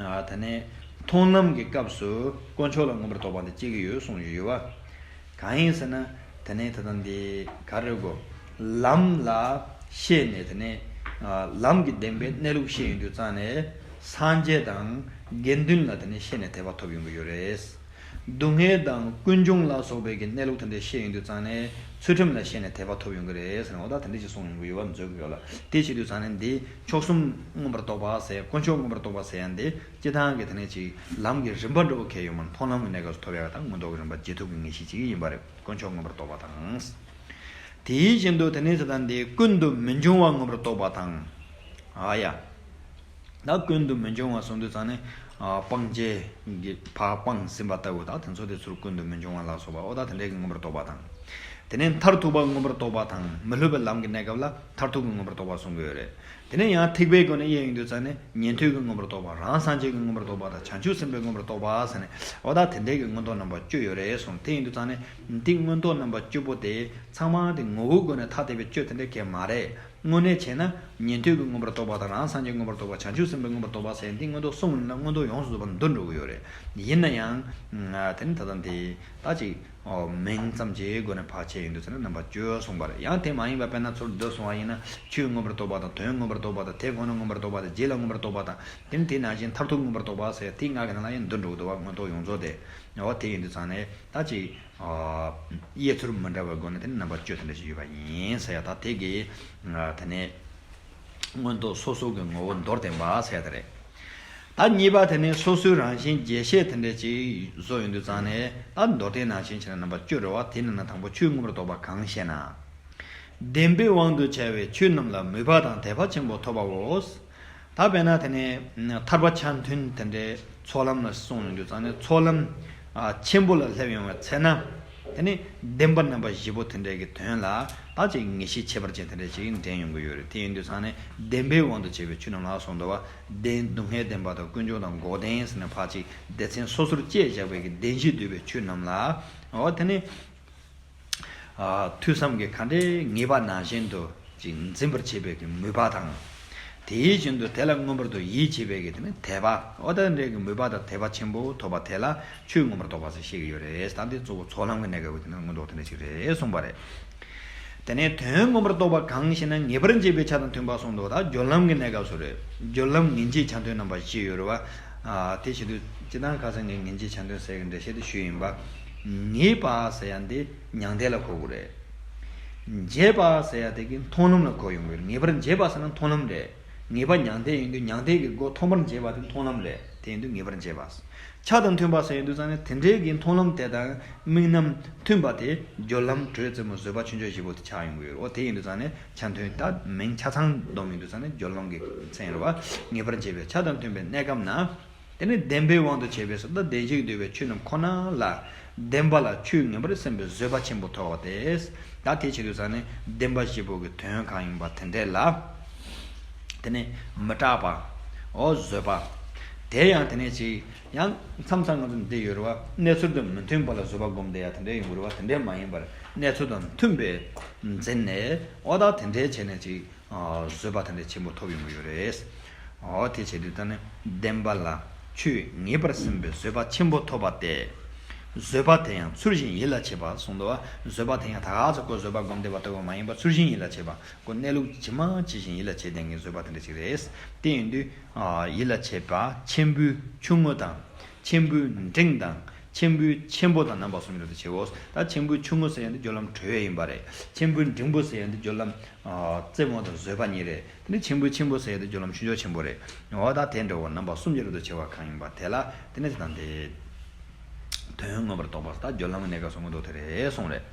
ཨ་དེ་ནས་མཐོང་ལམ་གྱི་སྐབས་སུ་དཀོན་མཆོག་ལ་མངོན་པར་རྟོགས་པ་འདི་སྐྱེ་གི་ཡོད་གསུངས་ཡོད་བ། གང་ཡིན་ཟེར་ན། དེ་ནས་ད་ལྟ་འདི་ག་རེ་གོ། ལམ་ལ་ཤེས་ནས་དེ་ནས་ཨ་ལམ་གྱི་བདེན་པའི་གནས་ལུགས་ཤེས་ཡོང་དུས་ཙང་ནས་སངས་རྒྱས་དང་དགེ་འདུན་ལ་དེ་ནས་ཤེས་ནས་དད་པ་ཐོབ་ཡོང་གི་ཡོད་རེད། སྡུག་བསྔལ་དང་ཀུན་འབྱུང་ལ་སོགས་པའི་གི་གནས་ལུགས་དེ་འདྲ་ཤེས་ཡོང་དུས་ཙང་ནས་ཚུལ་ཁྲིམས་ལ་ཤེས་ནས་དད་པ་ཐོབ་ཡོང་གི་རེད་ཟེར་ནས་འོ་ད་དེ་འདྲ་ཞིག་གསུངས་ཡོང་གི་ཡོད་བ། མཛོད་ཀྱི་ཡོད་ལ་དེ་བྱེད་དུས་ཙང་ནས་འདི་མཆོག་གསུམ་མངོན་པར་རྟོགས་པ་ཟེར་དཀོན་མཆོག་མངོན་པར་རྟོགས་པ་ཟེར་ཡ་འདི་སྤྱི་བཏང་གི་དེ་ནས་ཅིག་ལམ་གྱི་རིམ་པ་འདྲ་བོ་གལ་ཡོད་མ་རེད། མཐོང་ལམ་གྱི་གནས་སྐབས་སུ་ཐོབ་ཡ་དང་མངོན་རྟོགས་ཀྱི་རིམ་པ་རྗེས་ཐོབ་ཀྱི་ངེས་ཤེས་ཅིག་ཡིན་པ་རེད། དཀོན་མཆོག་མངོན་པར་རྟོགས་པ་དང་། དེ་བཞིན་དུ་དེ་ནས་ད་ལྟ་འདི་ཀུན་ཏུ་མི་འབྱུང་བ་མངོན་པར་རྟོགས་པ་དང་། ཨ་ཡ། ད་ཀུན་ཏུ་མི་འབྱུང་བ་གསུངས་དུས་ཙང་ནས། ཨ། སྤང་བྱའི་གི་ཕར་སྤངས་ཟིན་པ་ལྟ་བུ་དང་དེ་ཚོ་དེ་ཚུར་ཀུན་ཏུ་མི་འབྱུང་བ་ལ་སོགས་པ། འོ་ད་དེ་འདྲའི་གི་མངོན་པར་རྟོགས་པ་དང་། དེ་ནས་མཐར་ཐུག་པ་མངོན་པར་རྟོགས་པ་དང་། མི་སླུ་བའི་ལམ་གྱི་གནས་སྐབས་ལ་མཐར་ཐུག་གི་མངོན་པར་རྟོགས་པ་གསུང་གི་ཡོད་རེད། དེ་ནས་ཡང་ཐེག་པའི་སྒོ་ནས་དབྱེ་ཡོང་དུས་ཙང་ནས་ཉན་ཐོས་ཀྱི་མངོན་པར་རྟོགས་པ། རང་སངས་རྒྱས་ཀྱི་མངོན་པར་རྟོགས་པ་དང་། བྱང་ཆུབ་སེམས་དཔའི་མངོན་པར་རྟོགས་པ་ཟེར་ནས། འོ་ད་དེ་འདྲའི་གི་མངོན་རྟོགས་རྣམ་པ་བཅུ་ཡོད་རེད་གསུངས། དེ་ཡིན་དུས་ཙང་ནས་འདི་མངོན་རྟོགས་རྣམ་པ་བཅུ་པོ་དེ་ཚང་མ་དེ་ངོ་བོའི་སྒོ་ནས་ཐ་དད་པའི་བཅུ་དེ་འདྲ་གང་ཡང་མ་རེད། དངོས་གནས་བྱས་ན་ཉན་ཐོས་ཀྱི་མངོན་པར་རྟོགས་པ་དང་། རང་སངས་རྒྱས་མངོན་པར་རྟོགས་པ། བྱང་ཆུབ་སེམས་དཔའི་མངོན་པར་རྟོགས་པ་ཟེར་འདི་མངོན་རྟོགས་གསུམ་ཡིན་ན་མངོན་རྟོགས་ཡོངས་སུ་རྫོགས་པ་འདུ་འགྲོ་གི་ཡོད་རེད། ཡིན་ན་ཡང་། དེ་ནི་ད་ལྟ་འདི་ད་ཅིག་ཨོ། མིང་ཙམ་གྱི་སྒོ་ནས་ཕར་ཕྱེ་ཡོང་དུས་ཙང་ནས་རྣམ་པ་བཅུ་གསུངས་པ་རེད། ཡང་དེ་མ་ཡིན་པ་དཔེར་ན་ཚུར་བསྡུ་སོང་བ་ཡིན་ན། ཆོས་མངོན་པར་རྟོགས་པ་དང་། དོན་མངོན་པར་རྟོགས་པ་དང་། དེ་ཁོ་ན་མངོན་པར་རྟོགས་པ་དང་། རྗེས་ལ་མངོན་པར་རྟོགས་པ་དང་། དེ་ནི་དེ་ནང་བཞིན་མཐར་ཐུག་མངོན་པར་རྟོགས་པ་ཟེར་དེ་ལྔ་གི་ནང་ལ་ཡང་འདུ་འགྲོ་གི་འདུག་བ། མངོན་རྟོགས་ཡོངས་རྫོགས་དེ། འོ་དེ་ཡིན་དུས་ཙང་ནས་ད་ཅིག་ཨ། དབྱེ་ཚུལ་མི་འདྲ་བའི་སྒོ་ནས་དེ་ནི་རྣམ་པ་བཅུ་དེ་འདྲ་ཞིག་ཡོད་པ་ཡིན་ཟེར་ཡ། ད་དེ་གི་ཨ། དེ་ནས་མངོན་རྟོགས་སོ་སོ་གི་ངོ་བོ་མདོར་བསྟན་པ་ཟེར་ཡ་དེ་རེད། ད་གཉིས་པ་དེ་ནི་སོ་སོའི་རང་བཞིན་རྒྱས་བཤད་དེ་འདྲ་ཅིག་བཟོ་ཡོང་དུས་ཙང་ནས། ད་མདོར་བསྟན་ནང་བཞིན་བྱས་ན་རྣམ་པ་བཅུ་རེད་བ། དེ་ནི་ནང་དང་པོ་ཆོས་མངོན་པར་རྟོགས་པ་གང་ཞེ་ན། བདེན་པའི་དབང་དུ་བྱ་བའི་ཆོས་རྣམས་ལ་མོས་པ་དང་དད་པ་ཆེན་པོ་ཐོབ་པའོ། ད་དཔེར་ན་དེ་ནས་ཐར་པ་ཆ་མཐུན་དེ་འདྲའི་ཚོགས་ལམ་ལ་སོང་ཡོང་དུས་ཙང་ནས། ཚོགས་ལམ་ཨ། ཆེན་པོ་ལ་སླེབས་ཡོང་བའི་ཚེ་ན། དེ་ནས་བདེན་པ་རྣམ་པ་བཞི་པོ་དེ་འདྲའི་གི་དོན་ལ་ད་ཅིག་ངེས་ཤེས་ཁྱད་པར་ཅན་དེ་འདྲ་ཅིག་འདྲེན་ཡོང་གི་ཡོད་རེད། དེ་ཡིན་དུས་ཙང་ནས་བདེན་པའི་དབང་དུ་བྱས་པའི་ཆོས་རྣམས་ལ་གསུངས་འདུག་བ། བདེན། སྡུག་བསྔལ་བདེན་པ་དང་། ཀུན་འབྱུང་དང་། འགོག་བདེན་ཟེར་ནས་ཕར་ཅིག་སྡེ་ཚན་སོ་སོར་བཅད་བཞག་པའི་གི་བདེན་བཞི་འདུས་པའི་ཆོས་རྣམས་ལ། འོ་དེ་ནས། ཨ། ཐོས་བསམ་གྱིས་ག་འདྲའི་ངེས་པ་ནང་བཞིན་དུ་ཅིག་འཛིན་པར་བྱེད་པའི་གི་མོས་པ་དང་། དེ་བཞིན་དུ་དེ་ལ་མངོན་པར་དུ་ཡིད་ཆེས་པའི་གི་དེ་ནི་དད་པ། འོ་དེ་འདྲའི་གི་མོས་པ་དང་དད་པ་ཆེན་པོ་ཐོབ་པ་དེ་ལ་ཆོས་མངོན་པར་རྟོགས་པ་ཟེར་བཤད་ཀྱི་ཡོད་རེད། ད་འདི་གཙོ་བོ་ཚོགས་ལམ་གྱི་གནས་སྐབས་ཀྱི་དེ་ནི་མངོན་རྟོགས་དེ་འདྲ་ཅིག་རེད་གསུངས་པ་རེད། དེ་ནས་དོན་མངོན་པར་རྟོགས་པ་གང་ཞེ་ན། ངེས་པར་འབྱེད་པའི་ཆ་དང་མཐུན་པ་གསུངས་འདུག་ད་སྦྱོར་ལམ་གྱི་གནས་སྐབས་སུ་རེད། སྦྱོར་ལམ་ངེས་འབྱེད་ཆ་མཐུན་རྣམ་པ་བཞི་ཡོད་རེད་བ། ཨ། དེ་བྱེད་དུས་སྤྱིར་བཏང་ཁ་སང་ངས་ངེས་འབྱེད་ཆ་མཐུན་ཟེར་གྱི་འགྲེལ་བཤད་དེ་ཞུས་ཡིན་པ། ངེས་པ་ཟེར་ཡ་འདི་མྱང་འདས་ལ་གོ་དགོས་རེད། འབྱེད་པ་ཟེར་ཡ་དེ་གི་མཐོང་ལམ་ལ་གོ་ཡོང་གི་རེད། ངེས་པར་འབྱེད་པ་ཟེར་ན་མཐོང་ལམ་རེད། ངེས་པ་མྱང་འདས་ཡིན་དུས་མྱང་འདས་ཀྱི་སྒོ་ཐོག་མར་འབྱེད་པ་དེ་མཐོང་ལམ་རེད། དེ་ཡིན་དུས་ངེས་པར་འབྱེད་པ། ཆ་དང་མཐུན་པ་ཟེར་ཡོང་དུས་ཙང་ནས་དེ་འདྲའི་གི་མཐོང་ལམ་དེ་དང་དམིགས་རྣམ་མཐུན་པ་དེ་སྦྱོར་ལམ་དྲོད་རྩེ་མོ་བཟོད་པ་ཆུང་ཆུང་བཞི་པོ་དེ་ཆགས་ཡོང་གི་ཡོད་རེད། འོ་དེ་ཡིན་དུས་ཙང་ནས་ཆ་མཐུན། ད་མིང་ཆ་ཚང་བསྡོམས་ཡོང་དུས་ཙང་ནས་སྦྱོར་ལམ་གྱི་མཚན་རེད་བ། ངེས་པར་འབྱེད་པའི་ཆ་དང་མཐུན་པའི་གནས་སྐབས་ན། དེ་ནི་བདེན་པའི་དབང་དུ་བྱས་པའི་སོ། ད་བདེན་བཞིར་འདུས་པའི་ཆོས་རྣམས་ཁོ་ན་ལ་བདེན་པ་ལ་ཆོས་ངེས་པར་སེམས་པའི་བཟོད་པ་ཆེན་པོ་ཐོབ་པ་སྟེ། ད་དེ་བྱེད་དུས་ཙང་ནས་བདེན་པ་བཞི་པོ་གི་དོན་གང་ཡིན་པ་དེ་འདྲ་ལ། དེ་ནི་མི་སྐྲག་པ། འོ་བཟོད་པ། དེ་ཡང་དེ་ནས་ཅིག་ཡང་མཚམས་མཚམས་ང་ཚོ་འདི་ཡོད་རེད་བ། གནས་ཚུལ་དང་མི་མཐུན་པ་ལ་བཟོད་པ་སྒོམ་བསྡད་ཡ་དེ་འདྲ་ཡོང་གི་རེད་བ། དེ་འདྲ་མ་ཡིན་པར་གནས་ཚུལ་དང་མཐུན་པའི་འཛིན་ནས། འོ་ད་དེ་འདྲའི་བྱས་ནས་ཅིག་ཨ། བཟོད་པ་དེ་འདྲ་ཆེན་པོ་ཐོབ་ཡོང་གི་ཡོད་རེད། འོ་དེ་བྱེད་དུས་ད་ནི་བདེན་པ་ལ་ཆོས་ངེས་པར་སེམས་པའི་བཟོད་པ་ཆེན་པོ་ཐོབ་པ་སྟེ། བཟོད་པ་དེ་ཡང་ཚུལ་བཞིན་ཡིད་ལ་བྱེད་པ་གསུངས་འདུག་བ། བཟོད་པ་དེ་ཡང་ད་ག་ཚོད་ཁོ་བཟོད་པ་སྒོམ་བསྡད་པ་ལྟ་བུ་མ་ཡིན་པར་ཚུལ་བཞིན་ཡིད་ལ་བྱེད་པ། ཁོ་གནས་ལུགས་ཇི་མ་ཇི་བཞིན་ཡིད་ལ་བྱེད་བསྡད་མཁན་བཟོད་པ་དེ་འདྲ་ཅིག་རེད། དེ་ཡིན་དུས་ཨ། ཡིད་ལ་བྱེད་པ་ཆེན་པོའི་ཆུང་ངུ་དང་། ཆེན་པོའི་འབྲིང་དང་། ཆེན་པོའི་ཆེན་པོ་དང་རྣམ་པ་གསུམ་གྱི་དོན་དུ་བྱེད་འོ། ད་ཆེན་པོའི་ཆུང་ངུ་ཟེར་ཡ་འདི་སྦྱོར་ལམ་གྲོལ་བ་ཡིན་པ་རེད། ཆེན་པོའི་འབྲིང་པོ་ཟེར་ཡ་འདི་སྦྱོར་ལམ་ཨ། རྩེ་མོ་དང་བཟོད་པ་གཉིས་རེད། དེ་ནས་ཆེན་པོའི་ཆེན་པོ་ཟེར་ཡ་འདི་སྦྱོར་ལམ་ཆུང་ཆུང་ཆེན་པོ་རེད། འོ་ད་དེ་འདྲ་བོ་རྣམ་པ་གསུམ་གྱི་དོན་དུ་བྱེད་པ་གང་ཡིན་པ་དེ་ལ་དེ་ནས་དེ་དང་དེ་དོན་མངོན་པར་རྟོགས་པ། ད་སྦྱོར་ལམ་གྱི་གནས་སྐབས་སུ་མངོན་རྟོགས་དེ་རེད་གསུངས་རེད།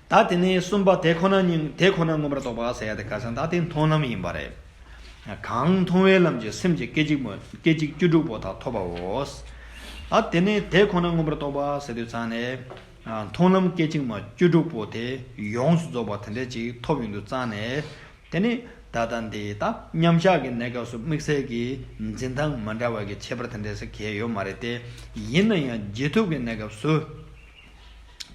ད་དེ་ནས་གསུམ་པ་དེ་ཁོ་ན་ཉིད། དེ་ཁོ་ན་མངོན་པར་རྟོགས་པ་ཟེར་ཡ་དེ་ཁ་སང་ད་དེ་མཐོང་ལམ་ཡིན་པ་རེད། གང་མཐོང་བའི་ལམ་གྱི་སེམས་ཀྱི་སྐད་ཅིག་མ་སྐད་ཅིག་བཅུ་དྲུག་པོ་དག་ཐོབ་པའོ། ད་དེ་ནས་དེ་ཁོ་ན་མངོན་པར་རྟོགས་པ་ཟེར་དུས་ཙང་ནས། མཐོང་ལམ་སྐད་ཅིག་མ་བཅུ་དྲུག་པོ་དེ་ཡོངས་སུ་རྫོགས་པ་དེ་འདྲ་ཅིག་ཐོབ་ཡོང་དུས་ཙང་ནས། དེ་ནས་ད་ལྟ་འདི་ད་མཉམ་བཞག་གི་གནས་སྐབས་སུ་དམིགས་བསལ་གྱི་འཛིན་སྟངས་མ་འདྲ་བ་གི་ཁྱད་པར་དེ་འདྲ་ཟེར་གང་ཡང་ཡོད་མ་རེད་དེ། ཡིན་ན་ཡང་རྗེས་ཐོབ་ཀྱི་གནས་སྐབས་སུ།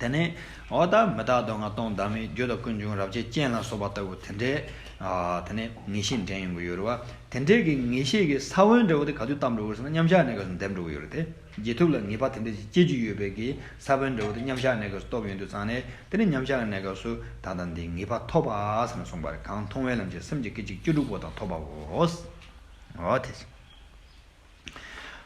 དེ་ནས་འོ་ད་མི་རྟག་སྡུག་བསྔལ་སྟོང་བདག་མེད། རྒྱུ་དང་ཀུན་འབྱུང་རབ་བྱེད་ཅན་ལ་སོགས་པ་ལྟ་བུ་དེ་འདྲའི་ཨ། དེ་ནས་ངེས་ཤེས་འདྲེན་ཡོང་གི་ཡོད་རེད་བ། དེ་འདྲའི་གི་ངེས་ཤེས་ཀྱི་ས་བོན་འདྲ་བོ་དེ་ག་དུས་བཏབ་འགྲོ་གི་ཡོད་ཟེར་ན། མཉམ་བཞག་གནས་སྐབས་སུ་འདེམས་འགྲོ་གི་ཡོད་རེད་དེ། རྗེས་ཐོབ་ལ་ངེས་པ་དེ་འདྲ་ཞིག་སྐྱེ་རྒྱུ་ཡོད་པའི་གི་ས་བོན་འདྲ་བོ་དེ་མཉམ་བཞག་གནས་སྐབས་སུ་ཐོབ་ཡོང་དུས་ཙང་ནས། དེ་ནས་མཉམ་བཞག་གནས་སྐབས་སུ་ད་ལྟ་འདི་ངེས་པ་ཐོབ་པ་ཟེར་ནས་གསུངས་པ་རེད། གང་མཐོང་བའི་ལམ་གྱི་སེམས་ཀྱི་སྐད་ཅིག་བཅུ་དྲུག་པོ་དག་ཐོབ་པའོ། འོ་དེ།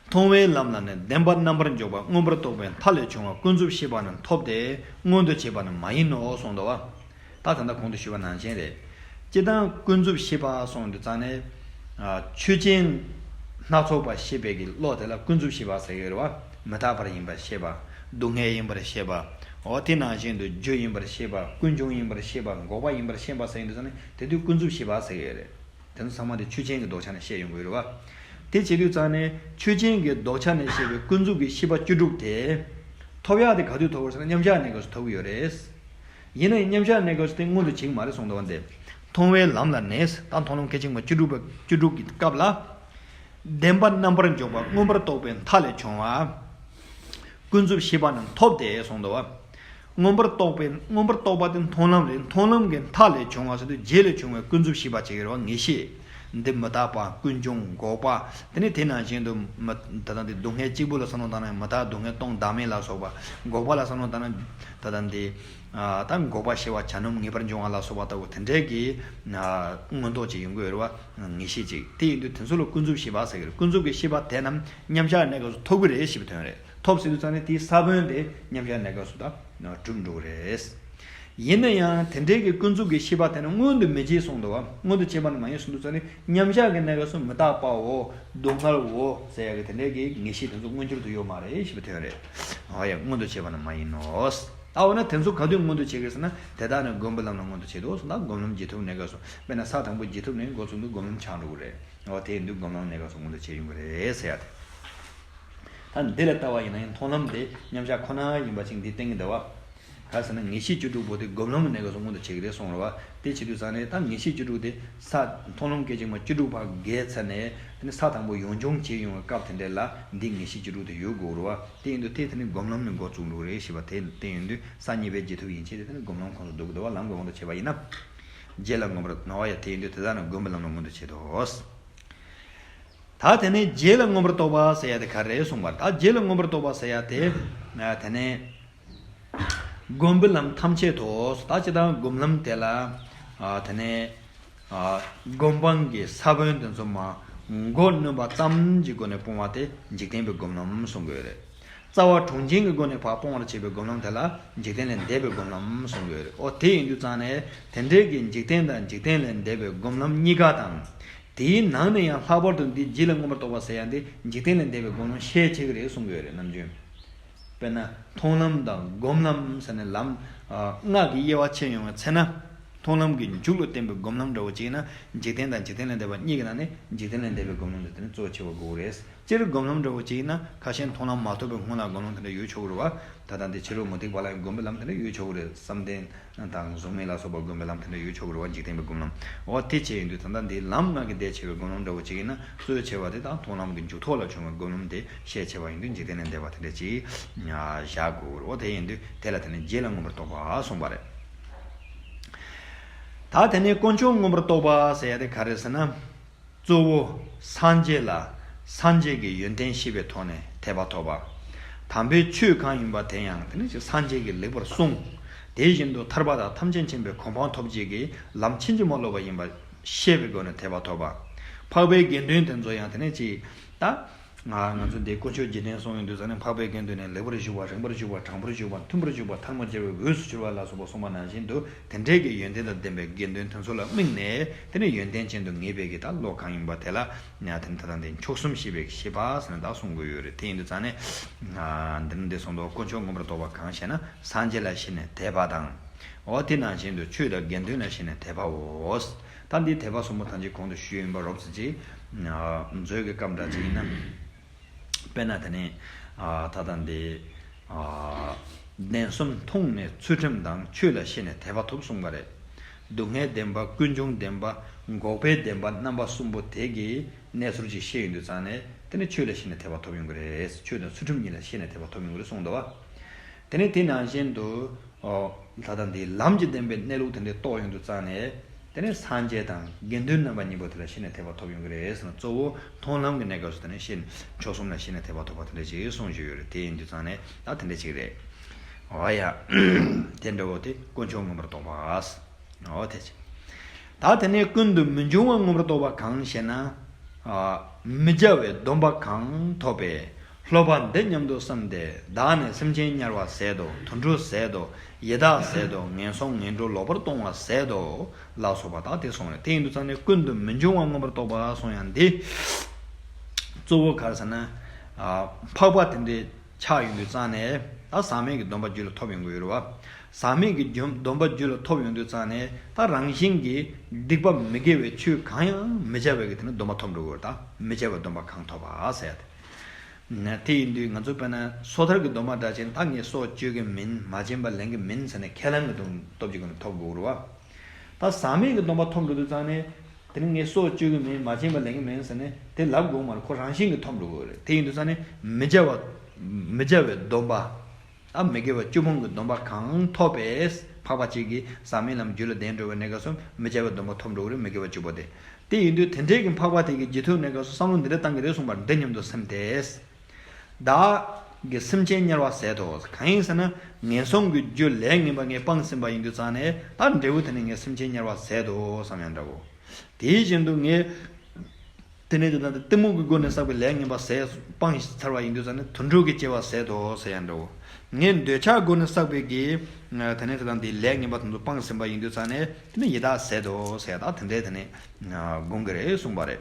མཐོང་བའི་ལམ་ལ་ནི་བདེན་པ་རྣམ་པར་འཇོག་པ་མངོན་པར་རྟོགས་པའི་མཐའ་ལས་བྱུང་བ་ཀུན་རྫོབ་ཤེས་པ་ནི་ཐོབ་སྟེ་མངོན་དུ་བྱེད་པ་ནི་མ་ཡིན་ནོ་གསུངས་འདུག་བ། ད་ད་ལྟ་གོང་དུ་ཞུས་པ་ནང་བཞིན་རེད། སྤྱིར་བཏང་ཀུན་རྫོབ་ཤེས་པ་གསུངས་དུས་ཙང་ནས། ཨ། ཆོས་ཅན་སྣ་ཚོགས་པ་ཤེས་པའི་གི་བློ་དེ་ལ་ཀུན་རྫོབ་ཤེས་པ་ཟེར་གྱི་ཡོད་རེད་བ། མི་རྟག་པར་ཡིན་པར་ཤེས་པ། སྡུག་བསྔལ་ཡིན་པར་ཤེས་པ། འོ་དེ་ནང་བཞིན་དུ་རྒྱུ་ཡིན་པར་ཤེས་པ། ཀུན་འབྱུང་ཡིན་པར་ཤེས་པ། འགོག་པ་ཡིན་པར་ཤེས་པ་ཟེར་ཡིན་དུས་ཙང་ནས་དེ་དུས་ཀུན་རྫོབ་ཤེས་པ་ཟེར་གྱི་ཡོད་རེད། དེ་ཚོ་ཚང་མ་དེ་ཆོས་ཅན་གྱི་ལྡོག་ཆ་ནས་བཤད་ཡོང་གི་ཡོད་རེད་བ། དེ་བྱེད་དུས་ཙང་ནས་ཆོས་ཅན་གྱི་ལྡོག་ཆ་ནས་བཤད་པའི་ཀུན་རྫོབ་ཀྱི་ཤེས་པ་བཅུ་དྲུག་དེ། ཐོབ་ཡག་དེ་ག་དུས་ཐོབ་དགོས་ཟེར་ན་མཉམ་གཞག་གནས་སྐབས་སུ་ཐོབ་ཀྱི་ཡོད་རེད། ཡིན་ན་ཡང་མཉམ་གཞག་གནས་སྐབས་སུ་དེ་མངོན་དུ་བྱེད་ཀྱི་མ་རེད་གསུངས་འདུག་བ། འདི་མཐོང་བའི་ལམ་ལ་ནི། ད་མཐོང་ལམ་སྐད་ཅིག་མ་བཅུ་དྲུག་པ་བཅུ་དྲུག་གི་སྐབས་ལ། བདེན་པ་རྣམ་པར་འཇོག་པ་མངོན་པར་རྟོགས་པའི་མཐའ་ལས་བྱུང་བ། ཀུན་རྫོབ་ཤེས་པ་རྣམས་ཐོབ་སྟེ་གསུངས་འདུག་བ། མངོན་པར་རྟོགས་པའི་མངོན་པར་རྟོགས་པ་དེ་མཐོང་ལམ་རེད། མཐོང་ལམ་གྱི་མཐའ་ལས་བྱུང་བ་ཟེར་དུས་རྗེས་ལས་བྱུང་བའི་ཀུན་རྫོབ་ཤེས་པ་ཅིག་ཡོད་རེད་བ། ངེས་ཤེས། འདི་མི་རྟག་པ། ཀུན་འབྱུང་། འགོག་པ། དེ་ནས་དེ་ནང་བཞིན་དུ་མི་ད་ལྟ་འདི་སྡུག་བསྔལ་གཅིག་པུ་ལ་བསམ་བློ་བཏང་ན་མི་རྟག་སྡུག་བསྔལ་སྟོང་བདག་མེད་ལ་སོགས་པ། འགོག་པ་ལ་བསམ་བློ་བཏང་ན་ད་ལྟ་འདི་ད་འགོག་པ་ཞི་བ་བྱ་སྙོམས་ངེས་པར་འབྱུང་བ་ལ་སོགས་པ་ལྟ་བུ་དེ་འདྲའི་གི་མངོན་རྟོགས་ཅིག་ཡོང་གི་ཡོད་རེད་བ། ངེས་ཤེས་ཅིག་དེ་ཡིན་དུས་དེ་ཚོ་ལ་ཀུན་རྫོབ་ཤེས་པ་ཟེར་གི་རེད། ཀུན་རྫོབ་ཀྱི་ཤེས་པ་དེ་རྣམས་མཉམ་གཞག་གནས་སྐབས་སུ་ཐོབ་གི་རེད་ཞེས་པའི་དོན་རེད། ཐོབ་ཟེར་དུས་ཙང་ནས་དེའི་ས་བོན་དེ་མཉམ་གཞག་གནས་སྐབས་སུ་ད་གྲུབ་འགྲོ་གི་རེད། ཡིན་ན་ཡང་དེ་འདྲའི་གི་ཀུན་རྫོབ་ཀྱི་ཤེས་པ་དེ་ནི་མངོན་དུ་མི་བྱེད་གསུངས་འདུག་བ། མངོན་དུ་བྱེད་པ་ནི་མ་ཡིན་གསུངས་དུས་ཙང་ནས་མཉམ་གཞག་གི་གནས་སྐབས་སུ་མི་རྟག་པའོ། སྡུག་བསྔལ་འོ་ཟེར་ཡ་གི་དེ་འདྲའི་གི་ངེས་ཤེས་དེ་ཚོ་མངོན་གྱུར་དུ་ཡོད་མ་རེད་ཞེས་པའི་དོན་རེད། འོ་ཡ། མངོན་དུ་བྱེད་པ་ནི་མ་ཡིན་ནོ། ད་འོ་ན་དེ་ཚོ་ག་དུས་མངོན་དུ་བྱེད་ཀྱི་ཟེར་ན། དེ་དག་ནི་སྒོམ་པའི་ལམ་ལ་མངོན་དུ་བྱེད་དོ་གསུངས། ད་སྒོམ་ལམ་རྗེས་ཐོབ་གནས་སྐབས་སུ། དཔེར་ན་ས་དང་པོ་རྗེས་ཐོབ་ནས་འགོ་བཙུགས་དུས་སྒོམ་ལམ་ཆགས་འགྲོ་གི་རེད། འོ་དེ་ཡིན་དུས་སྒོམ་ལམ་གནས་སྐབས་སུ་མངོན་དུ་བྱེད་ཡོང་གི་རེད་ཟེར་ཡ་དེ། ད་འདི་ལ་ལྟ་བ་ཡིན་ན་ཡང་མཐོང་ལམ་དེ་མཉམ་གཞག་ཁོ་ན་ཡིན་པ་ཅིག་འདི་བསྟན་གྱི་འདུག་བ། ག་ཟེར་ན་ངེས་ཤེས་བཅུ་དྲུག་པོ་དེ་སྒོམ་ལམ་གྱི་གནས་སྐབས་སུ་མངོན་དུ་བྱེད་ཀྱི་རེད་གསུངས་རེད་བ། དེ་བྱེད་དུས་ཙང་ནས་ད་ངེས་ཤེས་བཅུ་དྲུག་དེ་ས་མཐོང་ལམ་སྐད་ཅིག་མ་བཅུ་དྲུག་པ་བརྒལ་ཚར་ནས། དེ་ནས་ས་དང་པོ་ཡོངས་སྦྱོང་བྱེད་ཡོང་བའི་སྐབས་དེ་འདྲ་ལ་འདི་ངེས་ཤེས་བཅུ་དྲུག་དེ་ཡོད་དགོས་རེད་བ། དེ་ཡིན་དུས་དེ་དེ་ནི་སྒོམ་ལམ་ནས་འགོ་བཙུགས་འགྲོ་གི་རེད་ཞེས་པ་དེ་བསྟན་ཡོང་དུས། ས་གཉིས་པའི་རྗེས་ཐོབ་ཡན་ཆད་དེ་དེ་ནི་སྒོམ་ལམ་ཁོངས་སུ་འདུ་གི་འདུག་བ། ལམ་གྱི་དབང་དུ་བྱས་པ་ཡིན་ན། རྗེས་ལ་མངོན་པར་ནོར་བ་ཡ། དེ་ཡིན་དུས་དེ་དག་ནི་སྒོམ་པའི་ལམ་ལ་མངོན་དུ་བྱེད་དོ། ད་དེ་ནས་རྗེས་ལ་མངོན་པར་རྟོགས་པ་ཟེར་ཡ་དེ་ག་རེ་གསུངས་པ། ད་རྗེས་ལ་མངོན་པར་རྟོགས་པ་ཟེར་ཡ་དེ། ཨ། དེ་ནས་སྒོམ་པའི་ལམ་ཐམས་ཅད་དོ། ད་སྤྱིར་བཏང་སྒོམ་ལམ་དེ་ལ། ཨ། དེ་ནས། ཨ། སྒོམ་སྤང་གི་ས་བོན་དེ་ཚོ་མ་མགོ་གནོན་པ་ཙམ་གྱི་སྒོ་ནས་སྤོང་བ་དེ་འཇིག་རྟེན་པའི་སྒོམ་ལམ་གསུང་གི་ཡོད་རེད། རྩ་བ་དྲུང་ཆེན་གྱི་སྒོ་ནས་ཕར་སྤོང་བར་བྱེད་པའི་སྒོམ་ལམ་དེ་ལ་འཇིག་རྟེན་ལས་འདས་པའི་སྒོམ་ལམ་གསུང་གི་ཡོད་རེད། ཨོ་དེ་ཡིན་དུས་ཙང་ནས་དེ་འདྲའི་གི་འཇིག་རྟེན་དང་འཇིག་རྟེན་ལས་འདས་པའི་སྒོམ་ལམ་གཉིས་ཀ་དང་། དེའི་ནང་ནས་ཡང་ལྷག་པར་དུ་འདི་རྗེས་ལ་མངོན་པར་རྟོགས་པ་ཟེར་ཡ་འདི་འཇིག་རྟེན་ལས་འདས་པའི་སྒོམ་ལམ་ཤས་ཆེ་གི་རེད་གསུང་གི་ཡོད་རེད། ནམ་རྒྱུན། དཔེར་ན་མཐོང་ལམ་དང་སྒོམ་ལམ་ཟེར་ནས་ལམ། ཨ། སྔགས་ཀྱི་དབྱེ་བ་ཕྱེ་ཡོང་བའི་ཚེ་ན། མཐོང་ལམ་གྱི་མཇུག་ལ་བསྟན་པའི་སྒོམ་ལམ་འདྲ་བོ་ཅིག་ཡིན་ན། འཇིག་རྟེན་དང་འཇིག་རྟེན་ལས་འདས་པ་གཉིས་ཀྱི་ནང་ནས་འཇིག་རྟེན་ལས་འདས་པའི་སྒོམ་ལམ་དེ་དེ་ནི་གཙོ་ཆེ་བ་དགོས་རེད། སྤྱིར་སྒོམ་ལམ་འདྲ་བོ་ཅིག་ཡིན་ན། ཁ་ཤས་མཐོང་ལམ་མ་ཐོབ་པའི་སྔོན་ལ་སྒོམ་ལམ་དེ་འདྲ་ཡོད་ཆོག་གི་རེད་བ། ད་ལྟ་འདི་ཕྱི་རོལ་མུ་སྟེགས་པ་ལ་ཡང་སྒོམ་པའི་ལམ་དེ་འདྲ་ཡོད་ཆོག་གི་རེད། བསམ་གཏན་དང་གཟུགས་མེད་ལ་སོགས་པ་སྒོམ་པའི་ལམ་དེ་འདྲ་ཡོད་ཆོག་གི་རེད་བ། འཇིག་རྟེན་པའི་སྒོམ་ལམ། འོ་དེ་བྱས་ཡིན་དུས་ད་ལྟ་འདི་ལམ་ལྔ་གི་ཟླས་ཕྱེ་བའི་སྒོམ་ལམ་འདྲ་བོ་ཅིག་ཡིན་ན། གཙོ་ཆེ་བ་དེ་དང་མཐོང་ལམ་གྱི་མཇུག་ཐོག་ལ་བྱུང་བའི་སྒོམ་ལམ་དེ་ཤས་ཆེ་བ་ཡིན་དུས་འཇིག་རྟེན་ལས་འདས་པ་དེ་འདྲ་ཅིག་བཞག་དགོས་རེད། འོ་དེ་ཡིན་དུས་དེ་ལ་དེ་ནི་རྗེས་ལ་མངོན་པར་རྟོགས་པ་གསུངས་པ་རེད། ད་དེ་ནས་དཀོན་མཆོག་མངོན་པར་རྟོགས་པ་ཟེར་ཡ་དེ་ག་རེ་ཟེར་ན། གཙོ་བོ་སངས་རྒྱས་ལ་སངས་རྒྱས་ཀྱི་ཡོན་ཏན་ཤེས་པའི་ཐོག་ནས་དད་པ་ཐོབ་པ། དམ་པའི་ཆོས་གང་ཡིན་པ་དེ་ཡང་དེ་ནི་སངས་རྒྱས་ཀྱིས་ལེགས་པར་གསུངས། དེ་བཞིན་དུ་ཐར་པ་དང་ཐམས་ཅད་མཁྱེན་པའི་གོ་འཕང་ཐོབ་བྱེད་ཀྱི་ལམ་ཕྱིན་ཅི་མ་ལོག་པ་ཡིན་པ་ཤེས་པའི་སྒོ་ནས་དད་པ་ཐོབ་པ། འཕགས་པའི་དགེ་འདུན་དེ་ཚོ་ཡང་དེ་ནི་ཅི། ད། ང་ང་ཚོ་འདི་དཀོན་མཆོག་འཇིག་རྟེན་གསུང་ཡོང་དུས་ཙང་ནས་འཕགས་པའི་དགེ་འདུན་ནི་ལེགས་པར་ཞུགས་པ། རིངས་པར་ཞུགས་པ། དྲང་པོར་ཞུགས་པ། མཐུན་པར་ཞུགས་པ། ཐལ་མོ་སྦྱར་བའི་འོས་སུ་གྱུར་པ་ལ་སོགས་པ་གསུངས་པ་ནང་བཞིན་དུ། དེ་འདྲའི་གི་ཡོན་ཏན་དང་ལྡན་པའི་དགེ་འདུན་དེ་ཚོ་ལ་དམིགས་ནས་དེ་ནི་ཡོན་ཏན་ཅན་དུ་ངེས་པའི་གི་ད་བློ་གང་ཡིན་པ་དེ་ལ་ཡང་དེ་ནི་ད་ལྟ་འདི་མཆོག་གསུམ་ཤེས་པའི་ཤེས་པ་ཟེར་ནས་ད་གསུང་གི་ཡོད་རེད། དེ་ཡིན་དུས་ཙང་ནས་འདི་ནི་འདི་གསུངས་འདུག། དཀོན་མཆོག་མངོན་པར་རྟོགས་པ་གང་ཞེ་ན། སངས་རྒྱས་ལ་ཤེས་ནས་དད་པ་དང་། འོ་དེ་ནང་བཞིན་དུ་ཆོས་དང་དགེ་འདུན་ལ་ཤེས་ནས་དད་པའོ། ད་འདི་དད་པ་གསུམ་པོ་ཐམས་ཅད་གོང་དུ་ཞུས་ཡིན་པ་རོབ་ཙམ་ཅིག་མཛོད་ཀྱི་སྐབས་འདྲ་ཅིག་ཡིན་ན། དཔེར་ན་དེ་ནི། ཨ། ད་ལྟ་འདི། ཨ། བདེན་གསུམ་མཐོང་ནས་ཚུལ་ཁྲིམས་དང་ཆོས་ལ་ཤེས་ནས་དད་པ་ཐོབ་གསུངས་པ་རེད། སྡུག་བསྔལ་བདེན་པ། ཀུན་འབྱུང་བདེན་པ། འགོག་པའི་བདེན་པ། རྣམ་པ་གསུམ་པོ་དེ་གི་གནས་ཚུལ་ཅིག་ཤེས་ཡོང་དུས་ཙང་ནས་དེ་ནི་ཆོས་ལ་ཤེས་ནས་དད་པ་ཐོབ་ཡོང་གི་རེད། ཆོས་དང་ཚུལ་ཁྲིམས་གཉིས་ལ་ཤེས་ནས་དད་པ་ཐོབ་ཡོང་གི་རེད་གསུངས་འདུག་བ། དེ་ནི་དེ་ནང་བཞིན་དུ། ཨོ། ད་ལྟ་འདི་ལམ་གྱི་བདེན་པའི་གནས་ལུགས་དེ་འདྲ་རྟོགས་ཡོང་དུས་ཙང་ནས། དེ་ནས་སངས་རྒྱས་དང་དགེ་འདུན་རྣམ་པ་གཉིས་པོ་དེ་ལ་ཤེས་ནས་དད་པ་ཐོབ་ཡོང་གི་རེད་ཟེར་ན། གཙོ་བོ་མཐོང་ལམ་གྱི་གནས་སྐབས་སུ་དེ་ནས་ཤེས་ནས་མཆོག་གསུམ་ལ་ཤེས་ནས་དད་པ་ཐོབ་པ་དེ་འདྲ་ཅིག་གསུངས་བཞིན་ཡོད་རེད། དེ་ཡིན་དུས་ཙང་ནས་ད་དེ་འདྲ་ཅིག་རེད། འོ་ཡ། དེ་འདྲ་བོ་དེ་དཀོན་མཆོག་མངོན་པར་རྟོགས་པ། འོ་དེ་ཅི། ད་དེ་ནས་ཀུན་ཏུ་མི་འབྱུང་བ་མངོན་པར་རྟོགས་པ་གང་ཞེ་ན། ཨ། མི་བྱ་བའི་སྡོམ་པ་གང་ཐོབ་པས། སློབ་པ་འདི་སྙམ་དུ་བསམས་ཏེ། བདག་ནི་སེམས་ཅན་དམྱལ་བ་ཟད་དོ། དུད་འགྲོ་ཟད་དོ། ཡི་དྭགས་ཟད་དོ། ངན་སོང་ངན་འགྲོ་ལོག་པར་ལྟུང་བ་ཟད་དོ། ལ་སོགས་པ་དག་དེ་གསུངས་རེད། དེ་ཡིན་དུས་ཙང་ནས་ཀུན་ཏུ་མི་འབྱུང་བ་མངོན་པར་རྟོགས་པ་གསུངས་ཡང་འདི། གཙོ་བོ་ག་རེ་ཟེར་ན། ཨ། འཕགས་པ་དེ་འདྲའི་ཆགས་ཡོང་དུས་ཙང་ནས། ད་ཟག་མེད་ཀྱི་སྡོམ་པ་རྒྱུད་ལ་ཐོབ་ཡོང་གི་ཡོད་རེད་བ། ཟག་མེད་ཀྱི་རྒྱུ་སྡོམ་པ་རྒྱུད་ལ་ཐོབ་ཡོང་དུས་ཙང་ནས་ད་རང་བཞིན་གྱིས་སྡིག་པ་མི་དགེ་བའི་ཆོས་གང་ཡང་མི་བྱ་བའི་གི་དེ་ནི་སྡོམ་པ་ཐོབ་འགྲོ་གི་ཡོད་རེད། ད་མི་བྱ་བའི་སྡོམ་པ་གང་ཐོབ་པ་ཟེར་ཡ་དེ། ན་དེ་ཡིན་དུས་ང་ཚོ་དཔེར་ན་སོ་ཐར་གྱི་སྡོམ་པ་འདྲ་ཅན་ད་ངས་སྲོག་གཅོད་ཀྱི་མིན། མ་བྱིན་པ་ལེན་གྱི་མིན་ཟེར་ནས་ཁས་ལེན་གྱི་སྟོབས་ཀྱི་སྒོ་ནས་ཐོབ་དགོས་རེད་བ། ད་ཟག་མེད་ཀྱི་སྡོམ་པ་ཐོབ་འགྲོ་དུས་ཙང་ནས་དེ་ནི་ངས་སྲོག་གཅོད་ཀྱི་མིན། མ་བྱིན་པ་ལེན་གྱི་མིན་ཟེར་ནས་དེ་ལབ་དགོས་མ་རེད། ཁོ་རང་བཞིན་གྱིས་ཐོབ་འགྲོ་གི་རེད། དེ་ཡིན་དུས་ཙང་ནས་མི་བྱ་བ་མི་བྱ་བའི་སྡོམ་པ། ད་མི་དགེ་བ་བཅུ་སྤོང་གི་སྡོམ་པ་གང་ཐོབ་པས་འཕགས་པ་གཅིག་གིས་ཟག་མེད་ལམ་རྒྱུད་ལ་ལྡན་འགྲོ་བའི་གནས་སྐབས་སུ་མི་བྱ་བའི་སྡོམ་པ་ཐོབ་འགྲོ་གི་རེད། མི་དགེ་བ་བཅུ་པོ་དེ། དེ་ཡིན་དུས་དེ་འདྲའི་གི་འཕགས་པ་དེ་གི་རྗེས་ཐོབ་གནས་སྐབས་སུ་བསམ་བློ་འདི་འདྲ་བཏང་གི་རེད་གསུངས་པར་འདི་སྙམ་དུ་སེམས་ཏེ། བདག་གིས་སེམས་ཅན་དམྱལ་བར་ཟད་དོ། གང་ཡིན་ཟེར་ན་ངན་སོང་གི་རྒྱུ་ལས་ངན་པ་ངས་སྤངས་ཟིན་པ་ཡིན་དུས་ཙང་ནས་ད་འབྲས་བུ་དེ་ནི་ངས་སེམས་ཅན་དམྱལ་བར་ཟད་དོ་བསམ་ཡང་འདྲ་བོ། དེའི་བཞིན་དུ་ངས་དེ་ནས་དེ་དང་གཏི་མུག་གི་སྒོ་ནས་བསགས་པའི་ལས་ངན་པ་ཟད་སྤངས་ཚར་བ་ཡིན་དུས་ཙང་ནས་དུད་འགྲོ་གི་སྐྱེ་བ་ཟད་དོ་ཟེར་ཡང་འདྲ་བོ། ངས་འདོད་ཆགས་སྒོ་ནས་བསགས་པའི་གི་དེ་ནས་དེ་དང་དེའི་ལས་ངན་པ་དེ་ཚོ་སྤངས་ཟིན་པ་ཡིན་དུས་ཙང་ནས་དེ་ནས་ཡི་དྭགས་ཟད་དོ་ཟེར་ཡ་ད་དེ་འདྲའི་དེ་ནས་དགོངས་ཀྱི་རེད་གསུངས་པ་རེད།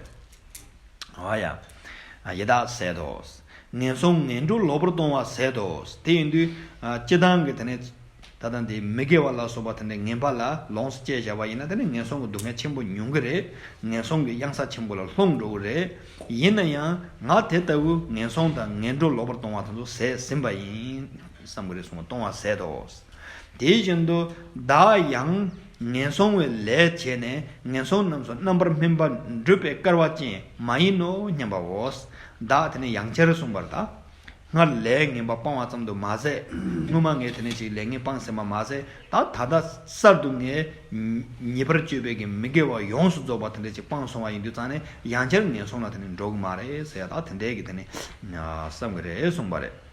ཨ་ཡ། ཡི་དྭགས་ཟད་དོ། ངན་སོང་ངན་འགྲོ་ལོག་པར་ལྟུང་བ་ཟད་དོ། དེ་ཡིན་དུས་ཨ་སྤྱི་བཏང་གི་དེ་ནས་ད་ལྟ་འདི་མི་དགེ་བ་ལ་སོགས་པ་དེ་འདྲའི་ངན་པ་ལ་ལོངས་སུ་སྤྱད་བཞག་པ་ཡིན་ན་དེ་ནི་ངན་སོང་གི་སྡུག་བསྔལ་ཆེན་པོ་མྱོང་གི་རེད། ངན་སོང་གི་གཡང་ས་ཆེན་པོ་ལ་ལྷུང་འགྲོ་གི་རེད། ཡིན་ན་ཡང་ང་དེ་ལྟ་བུ་ངན་སོང་དང་ངན་འགྲོ་ལོག་པར་ལྟུང་བ་དེ་ཚོ་ཟད་ཟིན་པ་ཡིན་བསམ་གི་རེད་གསུངས། ལྟུང་བ་ཟད་དོ། དེ་བཞིན་དུ་བདག་ཡང་ངན་སོང་བའི་ལས་བྱས་ནས་ངན་སོང་རྣམས་སུ་རྣམ་པར་སྨིན་པ་འགྲུབ་པའི་སྐལ་བ་ཅན་མ་ཡིན་ནོ་སྙམ་པའོ། བདག་དེ་ནི་ཡང་བསྐྱར་གསུངས་པར་ད། སྔར་ལས་ངན་པ་སྤངས་པ་ཙམ་དུ་མ་ཟད། སྔོན་མ་ངས་དེ་ནས་ཅིག་ལས་ངན་སྤངས་ཟིན་པ་མ་ཟད། ད་ད་ལྟ་གསར་དུ་ངས་ཉེས་པར་སྤྱོད་པའི་གི་མི་དགེ་བ་ཡོངས་སུ་རྫོགས་པ་དེ་འདྲ་ཅིག་སྤངས་སོང་བ་ཡིན་དུས་ཙང་ནས་ཡང་བསྐྱར་ངན་སོང་ལ་དེ་ནས་འགྲོ་གི་མ་རེད་ཟེར་ཡ་ད་དེ་འདྲའི་གི་དེ་ནས་བསམ་གི་རེད་གསུངས་པ་རེད།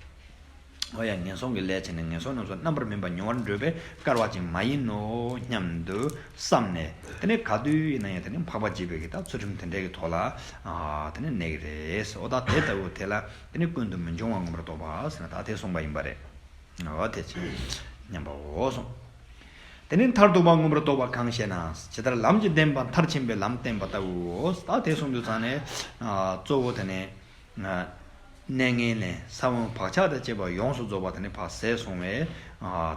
འོ་ཡ། ངན་སོང་གི་ལས་བྱས་ནས་ངན་སོང་རྣམས་སུ་རྣམ་པར་སྨིན་པ་མྱོང་བར་འགྲུབ་པའི་སྐལ་བ་ཅན་མ་ཡིན་ནོ་སྙམ་དུ་བསམས་ནས་དེ་ནས་ག་དུས་ཡིན་ན་ཡང་དེ་ནས་འཕགས་པ་བྱེད་པའི་གི་ད་ཚུལ་ཁྲིམས་དེ་འདྲའི་གི་ཐོག་ལ་ཨ་དེ་ནས་གནས་ཀྱི་རེད། འོ་ད་དེ་ལྟ་བུ་དེ་ལ་དེ་ནས་ཀུན་ཏུ་མི་འབྱུང་བ་མངོན་པར་རྟོགས་པ་ཟེར་ན་ད་དེ་གསུངས་པ་ཡིན་པ་རེད། འོ་དེ་ཅི་སྙམ་པའོ་གསུངས། དེ་ནས་མཐར་ཐུག་པ་མངོན་པར་རྟོགས་པ་གང་ཞེ་ན། ཇི་ལྟར་ལམ་གྱི་བདེན་པ་མཐར་ཕྱིན་པའི་ལམ་བསྟན་པ་ལྟ་བུའོ། ད་དེ་གསུངས་དུས་ཙང་ནས་ཨ་གཙོ་བོ་དེ་ནས། གནས་ངན་ལས་ས་བོན་བག་ཆགས་དང་བཅས་པ་ཡོངས་སུ་རྫོགས་པ་དེ་ནི་ཕར་ཟད་སོང་བས།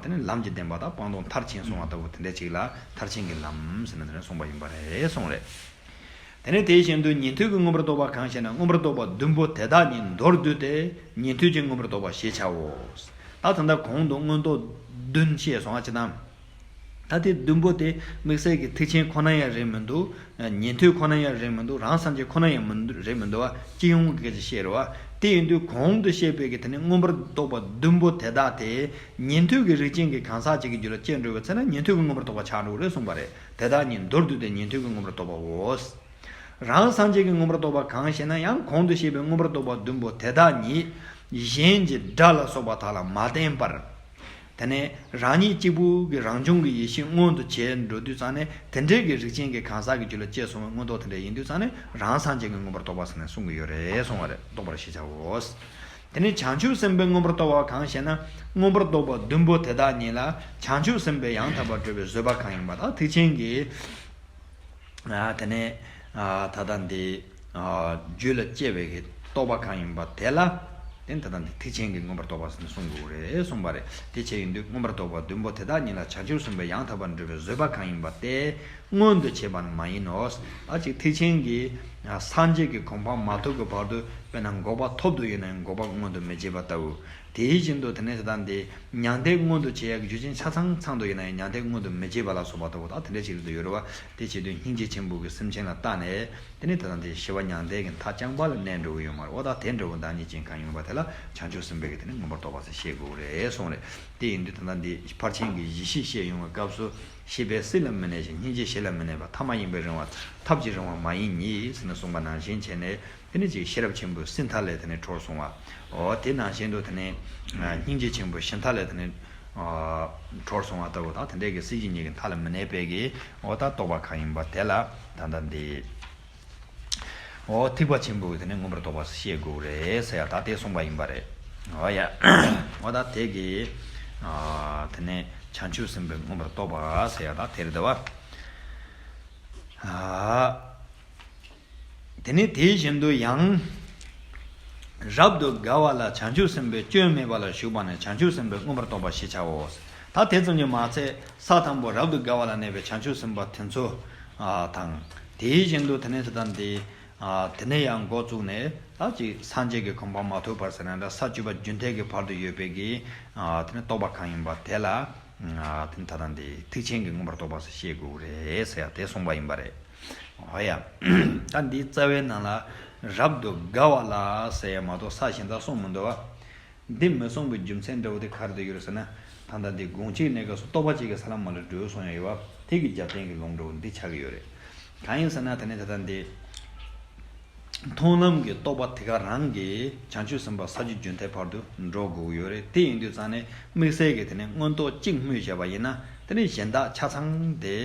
དེ་ནི་ལམ་གྱི་བདེན་པ་དང་སྤངས་རྟོགས་མཐར་ཕྱིན་སོང་བ་ལྟ་བུ་དེ་འདྲ་ཅིག་ལ་མཐར་ཕྱིན་གྱི་ལམ་ཟེར་ནས་དེ་ནས་གསུངས་པ་ཡིན་པ་རེད་གསུངས་རེད། དེ་ནས་དེ་བཞིན་དུ་ཉན་ཐོས་ཀྱི་མངོན་པར་རྟོགས་པ་གང་ཞེ་ན། མངོན་པར་རྟོགས་པ་བདུན་པོ་དེ་དག་ཉིད་མདོར་བསྡུས་ཏེ་ཉན་ཐོས་ཀྱི་མངོན་པར་རྟོགས་པ་ཞེས་བྱའོ། ད་ད་ལྟ་གོང་དུ་མངོན་རྟོགས་བདུན་བཤད་སོང་བ་ཅི་དང་། ད་དེ་བདུན་པོ་དེ་དམིགས་བསལ་གྱི་ཐེག་ཆེན་ཁོ་ན་ཡང་རེད་མི་འདུག་ཉན་ཐོས་ཁོ་ན་ཡང་རེད་མི་འདུག་རང་སངས་རྒྱས་ཁོ་ན་ཡང་མི་འདུག་རེད་མི་འདུག་བ། སྤྱི་ཡོངས་ཀྱི་སྐད་ཆ་བཤད་རེད་བ། དེ་ཡིན་དུས་གོང་དུ་བཤད་པའི་གི་དེ་ནི་མངོན་པར་རྟོགས་པ་བདུན་པོ་དེ་དག་དེ་ཉན་ཐོས་ཀྱི་རིགས་ཅན་གྱི་གང་ཟག་ཅིག་གི་རྒྱུད་ལ་སྐྱེ་འགྲོ་བའི་ཚེ་ན་ཉན་ཐོས་ཀྱི་མངོན་པར་རྟོགས་པ་ཆགས་འགྲོ་གི་རེད་གསུངས་པ་རེད། དེ་དག་ཉིད་མདོར་བསྡུས་ཏེ་ཉན་ཐོས་ཀྱི་མངོན་པར་རྟོགས་པའོ། རང་སངས་རྒྱས་ཀྱི་མངོན་པར་རྟོགས་པ་གང་ཞེ་ན། ཡང་གོང་དུ་བཤད་པའི་མངོན་པར་རྟོགས་པ་བདུན་པོ་དེ་དག་ཉིད་གཞན་གྱི་སྒྲ་ལ་སོགས་པ་དག་ལ་མ་བརྟེན་པར། དེ་ནས་རང་ཉིད་གཅིག་པུ་གི་རང་བྱུང་གི་ཡེ་ཤེས་མངོན་དུ་བྱས་འགྲོ་དུས་ཙང་ནས་དེ་འདྲའི་གི་རིགས་ཅན་གྱི་གང་ཟག་གི་རྒྱུད་ལ་སྐྱེས་སོང་བའི་མངོན་རྟོགས་དེ་འདྲ་ཡིན་དུས་ཙང་ནས་རང་སངས་རྒྱས་ཀྱི་མངོན་པར་རྟོགས་པ་ཟེར་ནས་གསུང་གི་ཡོད་རེད་གསུང་བ་རེད། རྟོགས་པར་ཤེས་བྱའོ། དེ་ནས་བྱང་ཆུབ་སེམས་དཔའི་མངོན་པར་རྟོགས་པ་གང་ཞེ་ན། མངོན་པར་རྟོགས་པ་བདུན་པོ་དེ་དག་ཉིད་ལ་བྱང་ཆུབ་སེམས་དཔའི་ཡང་དག་པར་སྒྲུབ་པའི་བཟོད་པ་གང་ཡིན་པ་དང་ཐེག་ཆེན་གྱི། ཨ་དེ་ནས་ཨ་ད་ལྟ་འདི་ཨ་རྒྱུད་ལ་སྐྱེ་བའི་གི་རྟོགས་པ་གང་ཡིན་པ་དེ་ལ་དེ་ནི་ད་ལྟ་འདི་ཐེག་ཆེན་གྱི་མངོན་པར་རྟོགས་པ་ཟེར་ནས་གསུང་དགོས་རེད་གསུངས་པ་རེད། དེ་བྱས་ཡིན་དུས་མངོན་པར་རྟོགས་པ་བདུན་པོ་དེ་དག་ཉིད་ལ་བྱང་ཆུབ་སེམས་དཔའི་ཡང་དག་པར་སྒྲུབ་པའི་བཟོད་པ་གང་ཡིན་པ་དེ་མངོན་དུ་བྱེད་པ་ནི་མ་ཡིན་ནོ། ད་ཅིག་ཐེག་ཆེན་གྱི་ཨ་སངས་རྒྱས་ཀྱི་གོ་འཕང་མ་ཐོབ་ཀྱི་བར་དུ་དཔེར་ན་འགོག་པ་ཐོབ་འདོད་ཡོད་ན་ཡང་འགོག་པ་མངོན་དུ་མི་བྱེད་པ་ལྟ་བུ། དེ་བཞིན་དུ་དེ་ནས་ད་ལྟ་འདི་མྱང་འདས་མངོན་དུ་བྱེད་ཡག་གི་རྒྱུ་རྐྱེན་ཆ་ཚང་ཚང་དུ་ཡིན་ན་ཡང་མྱང་འདས་མངོན་དུ་མི་བྱེད་པ་ལ་སོགས་པ་ལྟ་བུ་དག་དེ་འདྲ་ཞིག་ཏུ་ཡོད་རེད་བ། དེ་བྱེད་དུས་སྙིང་རྗེ་ཆེན་པོ་གི་སེམས་ཅན་ལ་བལྟས་ནས་དེ་ནས་ད་ལྟ་འདི་ཞི་བ་མྱང་འདས་ཀྱི་མཐའ་རྐྱང་པ་ལ་གནས་འགྲོ་གི་ཡོད་མ་རེད། འོ་ད་དེ་འདྲ་བོ་བདག་ཉིད་ཅན་གང་ཡིན་པ་དེ་ལ་བྱང་ཆུབ་སེམས་དཔའི་གི་དེ་ནས་མངོན་པར་རྟོགས་པ་ཟེར་བཤད་དགོས་རེད་གསུངས་རེད། དེ་ཡིན་དུས་ད་ལྟ་འདི་ཕར་ཕྱིན་གྱི་གཞི་ཤེས་བཤད་ཡོང་བའི་སྐབས་སུ་ཤེས་པས་སྲིད་ལ་མི་གནས་ཤིང་སྙིང་རྗེ་གཞི་ལ་མི་གནས་པ་ཐབས་མ་ཡིན་པའི་རིང་བ་ཐབས་ཀྱི་རིང་བ་མ་ཡིན་ཉིད་ཟེར་ནས་གསུངས་པ་ནང་བཞིན་བྱས་ནས། དེ་ནས་ཅིག་ཤེས་རབ་ཆེན་པོའི་སྲིད་མཐའ་ལས་དེ་ནས་གྲོལ་སོང་བ། འོ་དེ་ནང་བཞིན་དུ་དེ་ནས་སྙིང་རྗེ་ཆེན་པོའི་ཤིང་མཐའ་ལས་དེ་ནས་གྲོལ་སོང་བ་ལྟ་བུ་དང་དེ་འདྲའི་གི་སྲིད་ཞི་གཉིས་ཀྱི་མཐའ་ལ་མི་གནས་པའི་གི་འོ་ད་རྟོགས་པ་གང་ཡིན་པ་དེ་ལ་ད་ལྟ་འདི་འོ་ཐེག་པ་ཆེན་པོའི་དེ་ནས་མངོན་པར་རྟོགས་པ་ཞེས་དགོས་རེད་ཟེར་ཡ་ད་དེ་གསུངས་པ་ཡིན་པ་རེད། འོ་ཡ། འོ་ད་དེ་གི་དེ་ནས་བྱང་ཆུབ་སེམས་དཔའི་མངོན་པར་རྟོགས་པ་ཟེར་ཡ་ད་དེ་རེད་དེ་བ། དེ་ནས་དེ་བཞིན་དུ་ཡང་ རབ་ཏུ་དགའ་བ་ལ་བྱང་ཆུབ་སེམས་དཔའི་སྐྱོན་མེད་པ་ལ་ཞུགས་པ་ནི་བྱང་ཆུབ་སེམས་དཔའི་མངོན་པར་རྟོགས་པ་ཞེས་བྱའོ། ད་དེ་ཙམ་གྱིས་མ་ཚད་ས་དང་པོ་རབ་ཏུ་དགའ་བ་ལ་གནས་པའི་བྱང་ཆུབ་སེམས་དཔའ་དེ་ཚོ་དང་། དེ་བཞིན་དུ་དེ་ནས་དེ་དང་དེ། དེ་ནས་ཡང་འགོ་བཙུགས་ནས་ད་ཅིག་སངས་རྒྱས་ཀྱི་གོ་འཕང་མ་ཐོབ་བར་ཟེར་ན་འདྲ། ས་བཅུ་པ་རྒྱུན་མཐའི་གི་བར་དུ་ཡོད་པའི་གི་དེ་ནས་རྟོགས་པ་གང་ཡིན་པ་དེ་ལ། དེ་ནས་ད་ལྟ་འདི་ཐེག་ཆེན་གྱི་མངོན་པར་རྟོགས་པ་ཟེར་བཤད་དགོས་རེད་ཟེར་ཡ་དེ་གསུངས་པ་ཡིན་པ་རེད། འོ་ཡ། ད་འདིའི་རྩ་བའི་ནང་ལ་རབ་ཏུ་དགའ་བ་ལ་ཟེར་ཡ་མ་གཏོགས་ས་གཞན་དག་གསུངས་མི་འདུག་བ། འདི་མི་གསུངས་པའི་རྒྱུ་མཚན་འདྲ་བོ་དེ་ག་རེ་ཡོད་རེད་ཟེར་ན། ད་ལྟ་འདི་དགོངས་གཅིག་གནས་སྐབས་སུ་རྟོག་པ་གཅིག་གིས་ས་ལམ་མ་ལུས་འགྲོ་གསུངས་ཡ་ཡོད་བ། དེ་གི་རྒྱབ་རྟེན་གྱི་ལུང་འདྲ་བོ་འདི་ཆགས་ཀྱི་ཡོད་རེད། གང་ཡིན་ཟེར་ན་དེ་ནས་ད་ལྟ་འདི། མཐོང་ལམ་གྱི་རྟོགས་པ་དེ་ག་རང་གིས་བྱང་ཆུབ་སེམས་དཔའ་ས་བཅུ་རྒྱུན་མཐའི་བར་དུ་འགྲོ་དགོས་ཀྱི་ཡོད་རེད། དེ་ཡིན་དུས་ཙང་ནས་དམིགས་བསལ་གྱི་དེ་ནས་མངོན་རྟོགས་གཅིག་སྨོས་བྱས་པ་ཡིན་ན་དེ་ནས་གཞན་དག་ཆ་ཚང་དེ།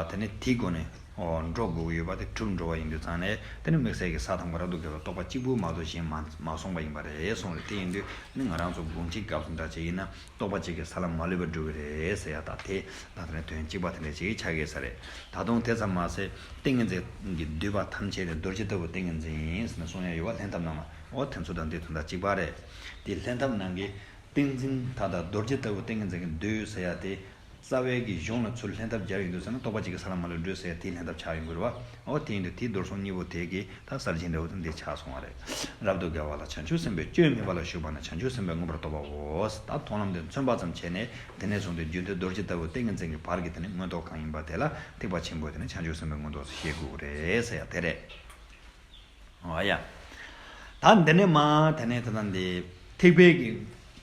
དེ་ནས་དེའི་སྒོ་ནས་འགྲོ་དགོས་ཀྱི་ཡོད་པ་དེ་གྲུབ་འགྲོ་བ་ཡིན་དུས་ཙང་ནས་དེ་ནས་དམིགས་བསལ་གྱི་ས་དང་པོ་རབ་ཏུ་དགའ་བའི་རྟོགས་པ་གཅིག་པུ་མ་གཏོགས་གཞན་མ་མ་གསུངས་པ་ཡིན་པ་རེད་གསུངས་རེད། དེ་ཡིན་དུས་ནི་ང་རང་ཚོ་དགོངས་གཅིག་སྐབས་སུ་འདྲ་ཅིག་ཡིན་ན། རྟོགས་པ་གཅིག་གིས་ས་ལམ་མ་ལུས་པ་འགྲོ་གི་རེད་ཟེར་ཡ་ད་དེ་ད་དེ་ནས་དོན་གཅིག་པ་དེ་འདྲ་ཅིག་ཆགས་ཀྱི་ས་རེད། ད་དུང་དེ་ཙམ་མ་ཟད་ཏིང་ངེ་འཛིན་གྱི་བསྡུས་པ་ཐམས་ཅད་ནི་རྡོ་རྗེ་ལྟ་བུ་ཏིང་ངེ་འཛིན་ཡིན་ཟེར་ནས་གསུངས་ཡ་ཡོད་བ། ལྷན་ཐབས་ནང་ལ་འོ་དེ་ཚོ་དང་དེ་དོན་དག་གཅིག་པ་རེད། དེ་ལྷན་ཐབས་ནང་གི་ཏིང་འཛིན་ད་ལྟ་རྡོ་རྗེ་ལྟ་བུ་ཏིང་ངེ་འཛིན་གྱི་བསྡུས་ཟེར་ཡ་དེ། རྩ་བའི་གི་གཞུང་ལ་ཚུར་ལྷན་ཐབས་སྦྱར་ཡོང་དུས་ཟེར་ན་རྟོགས་པ་གཅིག་གིས་ས་ལམ་མ་ལུས་འགྲོ་ཟེར་ཡ་དེའི་ལྷན་ཐབས་ཆགས་ཡོང་གི་རེད་བ། འོ་དེ་ཡིན་དུས་དེའི་རྡོར་སེམས་གཉིས་པོ་དེ་གི་ད་གསར་བརྗེ་འདྲ་བོ་དེ་འདི་ཆགས་སོང་བ་རེད། རབ་ཏུ་དགའ་བ་ལ་བྱང་ཆུབ་སེམས་དཔའི་སྐྱོན་མེད་པ་ལ་ཞུགས་པ་ན་བྱང་ཆུབ་སེམས་དཔའི་མངོན་པར་རྟོགས་པའོ། ད་མཐོང་ལམ་དེ་མཚོན་པ་ཙམ་བྱས་ནས་དེ་ནས་བཟུང་སྟེ་རྒྱུན་མཐའི་རྡོ་རྗེ་ལྟ་བུ་ཏིང་ངེ་འཛིན་གྱི་བར་གྱི་དེ་ནས་མངོན་རྟོགས་གང་ཡིན་པ་དེ་ལ་ཐེག་པ་ཆེན་པོའི་དེ་ནས་བྱང་ཆུབ་སེམས་དཔའི་མངོན་རྟོགས་སུ་བཤད་དགོས་རེད་ཟེར་ཡ་དེ་རེད། འོ་ཡ། ད་འདི་ནས་མ་དེ་ནས་ད་ལྟ་འདི་ཐེག་པའི་གི་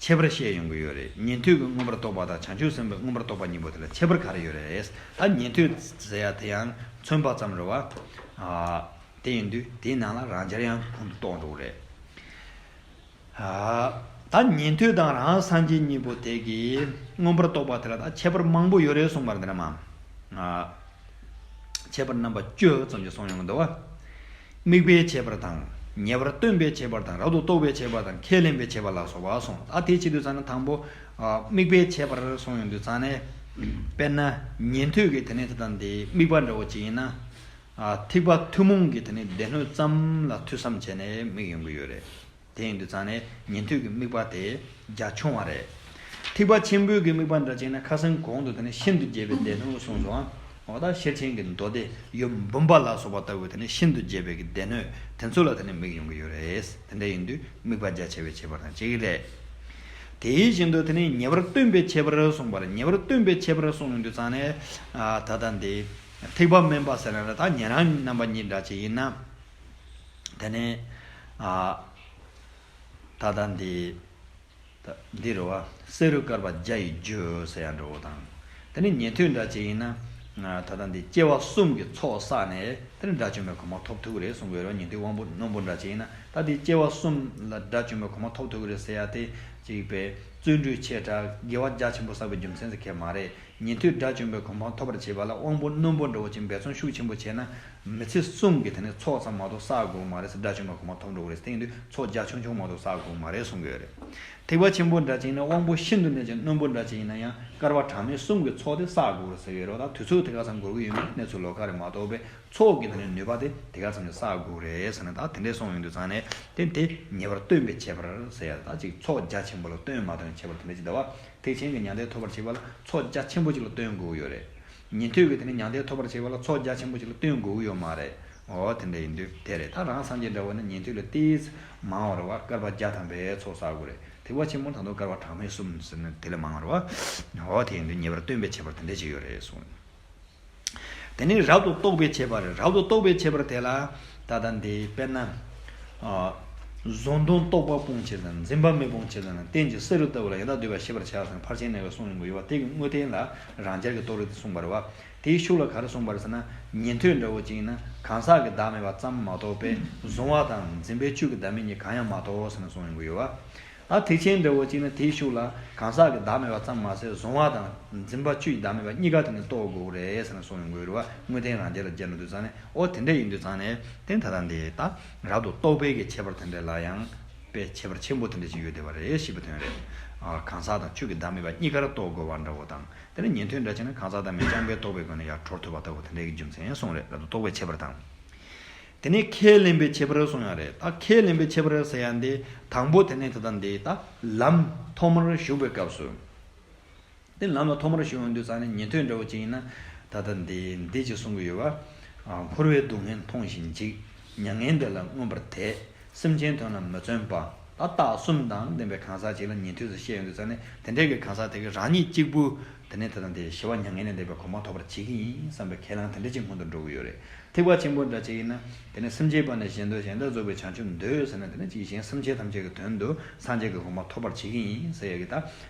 ཁྱད་པར་བཤད་ཡོང་གི་ཡོད་རེད། ཉན་ཐོས་ཀྱི་མངོན་པར་རྟོགས་པ་དང་བྱང་ཆུབ་སེམས་དཔའི་མངོན་པར་རྟོགས་པ་གཉིས་པོ་དེ་ལ་ཁྱད་པར་ག་རེ་ཡོད་རེད། ད་ཉན་ཐོས་ཟེར་ཡ་དེ་ཡང་མཚོན་པ་ཙམ་རེད་བ། ཨ། དེ་ཡིན་དུས་དེའི་ནང་ལ་རང་འཇགས་ཡང་ཁོང་དུ་གཏོགས་འགྲོ་གི་རེད། ཨ། ད་ཉན་ཐོས་དང་རང་སངས་རྒྱས་གཉིས་པོ་དེ་གི་མངོན་པར་རྟོགས་པ་དེ་ལ་ད་ཁྱད་པར་མང་པོ་ཡོད་རེད་གསུངས་པར་འདི་ནས་མ། ཨ། ཁྱད་པར་རྣམ་པ་བཅུ་ཙམ་ཞིག་གསུངས་ཡོང་གི་འདུག་བ། དམིགས་པའི་ཁྱད་པར་དང་། ཉེ་བར་སྟོན་པའི་ཁྱད་པར་དང་། རབ་ཏུ་རྟོགས་པའི་ཁྱད་པར་དང་། ཁས་ལེན་པའི་ཁྱད་པར་ལ་སོགས་པ་གསུངས། ད་དེའི་ཆེད་དུ་ཙམ་ན་དང་པོ། ཨ། དམིགས་པའི་ཁྱད་པར་གསུངས་ཡོང་དུས་ཙམ་ནས། དཔེར་ན་ཉན་ཐོས་ཀྱི་དེ་ནས་དེ་དང་དེའི་དམིགས་པ་འདྲ་བོ་ཅིག་ཡིན་ན། ཨ། ཐེག་པ་ཐུན་མོང་གི་དེ་ནས་སྡེ་སྣོད་ཙམ་ལ་ཐོས་བསམ་བྱས་ནས་དམིགས་ཡོང་གི་ཡོད་རེད། དེ་ཡིན་དུས་ཙང་ནས་ཉན་ཐོས་ཀྱི་དམིགས་པ་དེ་རྒྱ་ཆུང་བ་རེད། ཐེག་པ་ཆེན་པོའི་གི་དམིགས་པ་འདྲ་བྱས་ན་ཁ་སང་གོང་དུ་དེ་ནས་ཤིན་ཏུ་རྒྱས་པའི་སྡེ་སྣོད་གསུངས་སོང་ཨ། འོ་ད་ཤེར་ཕྱིན་གྱི་མདོ་སྡེ་ཡུམ་འབུམ་པ་ལ་སོགས་པ་ལྟ་བུའི་དེ་ནས་ཤིན་ཏུ་རྒྱས་པའི་གི་སྡེ་སྣོད་དེ་ཚོ་ལ་དེ་ནས་དམིགས་ཡོང་གི་ཡོད་རེད། དེ་འདྲ་ཡིན་དུས་དམིགས་པ་རྒྱ་ཆེ་བའི་ཁྱད་པར་དང་གཅིག་རེད། དེ་བཞིན་དུ་དེ་ནས་ཉེ་བར་སྟོན་པའི་ཁྱད་པར་གསུངས་པར་ཉེ་བར་སྟོན་པའི་ཁྱད་པར་གསུངས་ཡོང་དུས་ཙང་ནས་ད་ལྟ་འདི་ཐེག་པ་དམན་པ་ཟེར་ན་ད་ཉན་རང་རྣམ་པ་གཉིས་འདྲ་ཅིག་ཡིན་ན། དེ་ནས། ཨ། ད་ལྟ་འདི། ད་འདི་རེད་བ། བསེ་རུ་བསྐལ་པ་བརྒྱ་ཡི་རྒྱུ་ཟེར་ཡ་འདྲ་བོ་དང་། དེ་ནས་ཉན་ཐོས་འདྲ་ཅིག་ཡིན་ན། ད་ལྟ་འདི་སྐྱེ་བ་གསུམ་གྱི་ཚོགས་བསགས་ནས་དེ་ནས་དགྲ་བཅོམ་པའི་གོ་འཕང་ཐོབ་ཐུབ་ཀྱི་རེད་གསུང་གི་ཡོད་རེད་བ། ཉན་ཐོས་དབང་པོ་རྣོན་པོ་འདྲ་ཅིག་ཡིན་ན་ད་འདི་སྐྱེ་བ་གསུམ་ལ་དགྲ་བཅོམ་པའི་གོ་འཕང་ཐོབ་ཐུབ་ཀྱི་རེད་ཟེར་ཡ་དེ་གཅིག་པའི་བརྩོན་འགྲུས་ཆེ་དྲགས་དགེ་བ་རྒྱ་ཆེན་པོ་བསགས་པའི་རྒྱུ་མཚན་ཟེར་མཁན་མ་རེད། ཉན་ཐོས་དགྲ་བཅོམ་པའི་གོ་འཕང་ཐོབ་པར་བྱེད་པ་ལ་དབང་པོ་རྣོན་པོ་འདྲ་བོ་ཅིག་འབད་བརྩོན་ཤུགས་ཆེན་པོ་བྱས་ན། མི་ཚེ་གསུམ་གྱི་དེ་ནས་ཚོགས་ཙམ་མ་གཏོགས་བསགས་དགོས་མ་རེད་ཟེར། དགྲ་བཅོམ་པའི་གོ་འཕང་ཐོབ་འགྲོ་གི་རེད་ཟེར། དེ་ཡིན་དུས་ཚོགས་རྒྱ་ཆུང་ཆུང་མ་གཏོགས་བསགས་དགོས་མ་རེད་གསུང་གི་ཡོད་རེད། ཐེག་པ་ཆེན་པོ་འདྲ་ཅིག་ཡིན་ན་དབང་པོ་ཤིན་ཏུ་ནས་ཀྱང་རྣོན་པོ་འདྲ་ཅིག་ཡིན་ན་ཡང་བསྐལ་པ་གྲངས་མེད་གསུམ་གྱི་ཚོགས་དེ་བསགས་དགོས་རེད་ཟེར་གི་ཡོད་རེད། ད་དུས་ཚོད་དེ་ག་ཙམ་འགོར་གི་ཡོད་མེད་གནས་ཚུལ་ལོགས་ཀ་རེད་མ་གཏོགས་པའི་ཚོགས་ཀྱི་དེ་ནས་ནུས་པ་དེ་དེ་ག་ཙམ་གྱིས་བསགས་དགོས་རེད་ཟེར་ན། ད་དེ་འདྲས་གསུངས་ཡོང་དུས་ཙང་ནས་དེ་དེ་ཉེ་བར་སྟོན་པའི་ཁྱད་པར་ཟེར་ཡ་ད་ཅིག་ཚོགས་རྒྱ་ཆེན་པོ་ལ་སྟོན་མ་སྟོན་ཁྱད་པར་དེ་འདྲས་ཅིག་འདུག་བ། ཐེག་ཆེན་གྱི་མྱང་འདས་ཐོབ་པར་བྱེད་པ་ལ་ཚོགས་རྒྱ་ཆེན་པོ་ཅིག་ལ་སྟོན་དགོས་ཀྱི་ཡོད་རེད། ཉན་ཐོས་ཀྱི་དེ་ནས་མྱང་འདས་ཐོབ་པར་བྱེད་པ་ལ་ཚོགས་རྒྱ་ཆེན་པོ་ཅིག་ལ་སྟོན་དགོས་ཀྱི་ཡོད་མ་རེད། འོ་དེ་འདྲ་ཡིན་དུས་དེ་རེད། ད་རང་སངས་རྒྱས་འདྲ་བོ་ནི་ཉན་ཐོས་ལས་ཏིས་མང་བ་རེད་བ། བསྐལ་པ་བརྒྱ་ཐམ་པའི་ཚོགས་བསགས་དགོས་རེད། ཐེག་པ་ཆེན་པོ་ད་དུང་བསྐལ་པ་གྲངས་མེད་གསུམ་ཟེར་ནས་དེ་ལས་མང་བ་རེད་བ། འོ་དེ་ཡིན་དུས་ཉེ་བར་སྟོན་པའི་ཁྱད་པར་དེ་འདྲ་ཅིག་ཡོད་རེད་གསུངས། དེ་ནས་རབ་ཏུ་རྟོགས་པའི་ཁྱད་པར་རེད། རབ་ཏུ་རྟོགས་པའི་ཁྱད་པར་དེ་ལ་ད་ལྟ་འདི་དཔེར་ན། ཨ། གཟུང་དོན་རྟོག་པ་སྤོང་ཕྱིར་དང་། འཛིན་པ་མི་སྤོང་ཕྱིར་དང་། རྟེན་ཅིང་བསེ་རུ་ལྟ་བུ་ལ་ཡང་དག་སྡུད་པ་ཤེས་པར་བྱ་ཟེར་ནས་ཕར་ཕྱིན་ནས་ཀྱང་གསུངས་ཡོང་གི་ཡོད་པ། དེ་གི་དངོས་བསྟན་ལ་རང་རྒྱལ་གྱི་རྟོགས་རིགས་དེ་གསུངས་པ་རེད་བ། དེའི་ཤུགས་ལ་ག་རེ་གསུངས་པ་རེད་ཟེར་ན། ཉན་ཐོས་འདྲ་བོ་ཅིག་ཡིན་ན་གང་ཟག་གི་བདག་མེད་པ་ཙམ་མ་གཏོགས་པའི་གཟུང་བ་དང་འཛིན་པའི་ཆོས་ཀྱི་བདག་མེད་གཉིས་གང་ཡང་མ་རྟོགས་ཟེར་ནས་གསུངས་ཡོང་གི་ཡོད་བ། ད་ཐེག་ཆེན་འདྲ་བོ་ཅིག་ནི་དེའི་ཤུགས་ལ་གང་ཟག་གི་བདག་མེད་པ་ཙམ་མ་ཟད་གཟུང་བ་དང་འཛིན་པ་ཆོས་ཀྱི་བདག་མེད་པ་གཉིས་ཀ་དེ་ནི་རྟོགས་དགོས་རེད་ཟེར་ནས་གསུངས་ཡོང་གི་ཡོད་རེད་བ། དངོས་བསྟན་རང་རྒྱལ་ལ་སྦྱར་ན་དུས་ཙང་ནས། འོ་དེ་འདྲ་ཡིན་དུས་ཙང་ནས་དེ་ད་ལྟ་འདི་ད་རབ་ཏུ་རྟོགས་པའི་གི་ཁྱད་པར་དེ་འདྲ་ལ་ཡང་དཔེ་ཁྱད་པར་ཆེན་པོ་དེ་འདྲ་ཞིག་ཡོད་བསྡད་པ་རེད་ཞེས་པའི་དོན་རེད། ཨ། གང་ཟག་དང་ཆོས་ཀྱི་བདག་མེད་པ་གཉིས་ཀར་རྟོགས་དགོས་པ་འདྲ་བོ་དང་། དེ་ནས་ཉན་ཐོས་འདྲ་བྱས་ན་གང་ཟག་བདག་མེད་རྐྱང་པས་རྟོགས་པའི་སྒོ་ནས་ཡར་གྲོལ་ཐུབ་པ་ལྟ་བུ་དེ་འདྲའི་གི་རྒྱུ་མཚན་གསུངས་རེད། རབ་ཏུ་རྟོགས་པའི་ཁྱད་པར་དང་། དེ་ནས་ཁས་ལེན་པའི་ཁྱད་པར་གསུངས་ཡ་རེད། ད་ཁས་ལེན་པའི་ཁྱད་པར་ཟེར་ཡ་འདི་དང་པོ་དེ་ནས་དེ་དང་འདི་ད་ལམ་ཐོག་མར་ཞུགས་པའི་སྐབས་སུ། དེ་ལམ་ལ་ཐོག་མར་ཞུགས་ཡོང་དུས་ཙང་ནས་ཉན་ཐོས་འདྲ་བོ་ཅིག་ཡིན་ན་ད་ལྟ་འདི་འདི་ཅིག་གསུང་གི་ཡོད་པ། ཨ། འཁོར་བའི་སྡུག་བསྔལ་མཐོང་ཞིང་འཇིགས། མྱ་ངན་འདས་ལ་མངོན་པར་དད། སེམས་ཅན་དོན་ལ་མི་བརྩོན་པ། ད་རྟགས་གསུམ་དང་ལྡན་པའི་གང་ཟག་ཅིག་ལ་ཉན་ཐོས་སུ་བཤད་ཡོང་དུས་ཙང་ནས་དེ་འདྲའི་གི་གང་ཟག་དེ་གི་རང་ཉིད་གཅིག་པུ་དེ་ནས་ད་ལྟ་འདི་ཞི་བ་མྱ་ངན་ལས་འདས་པའི་གོ་འཕང་ཐོབ་པར་བྱེད་ཀྱི་ཡིན་བསམ་པའི་ཁས་ལེན་དེ་འདྲ་ཅིག་སྔོན་དུ་འགྲོ་གི་ཡོད་རེད། ཐེག་པ་ཆེན་པོ་འདྲ་ཅིག་ཡིན་ན། དེ་ནས་སེམས་ཅན་པ་ནི་གཞན་འདོད་གཞན་དག་རྫོགས་པའི་བྱང་ཆུབ་འདོད་ཟེར་ན། དེ་ནས་ཅིག་གཞན་སེམས་ཅན་ཐམས་ཅད་ཀྱི་དོན་དུ་སངས་རྒྱས་ཀྱི་གོ་འཕང་ཐོབ་པར་བྱེད་ཀྱི་ཡིན་ཟེར་ཡ་གི་ད།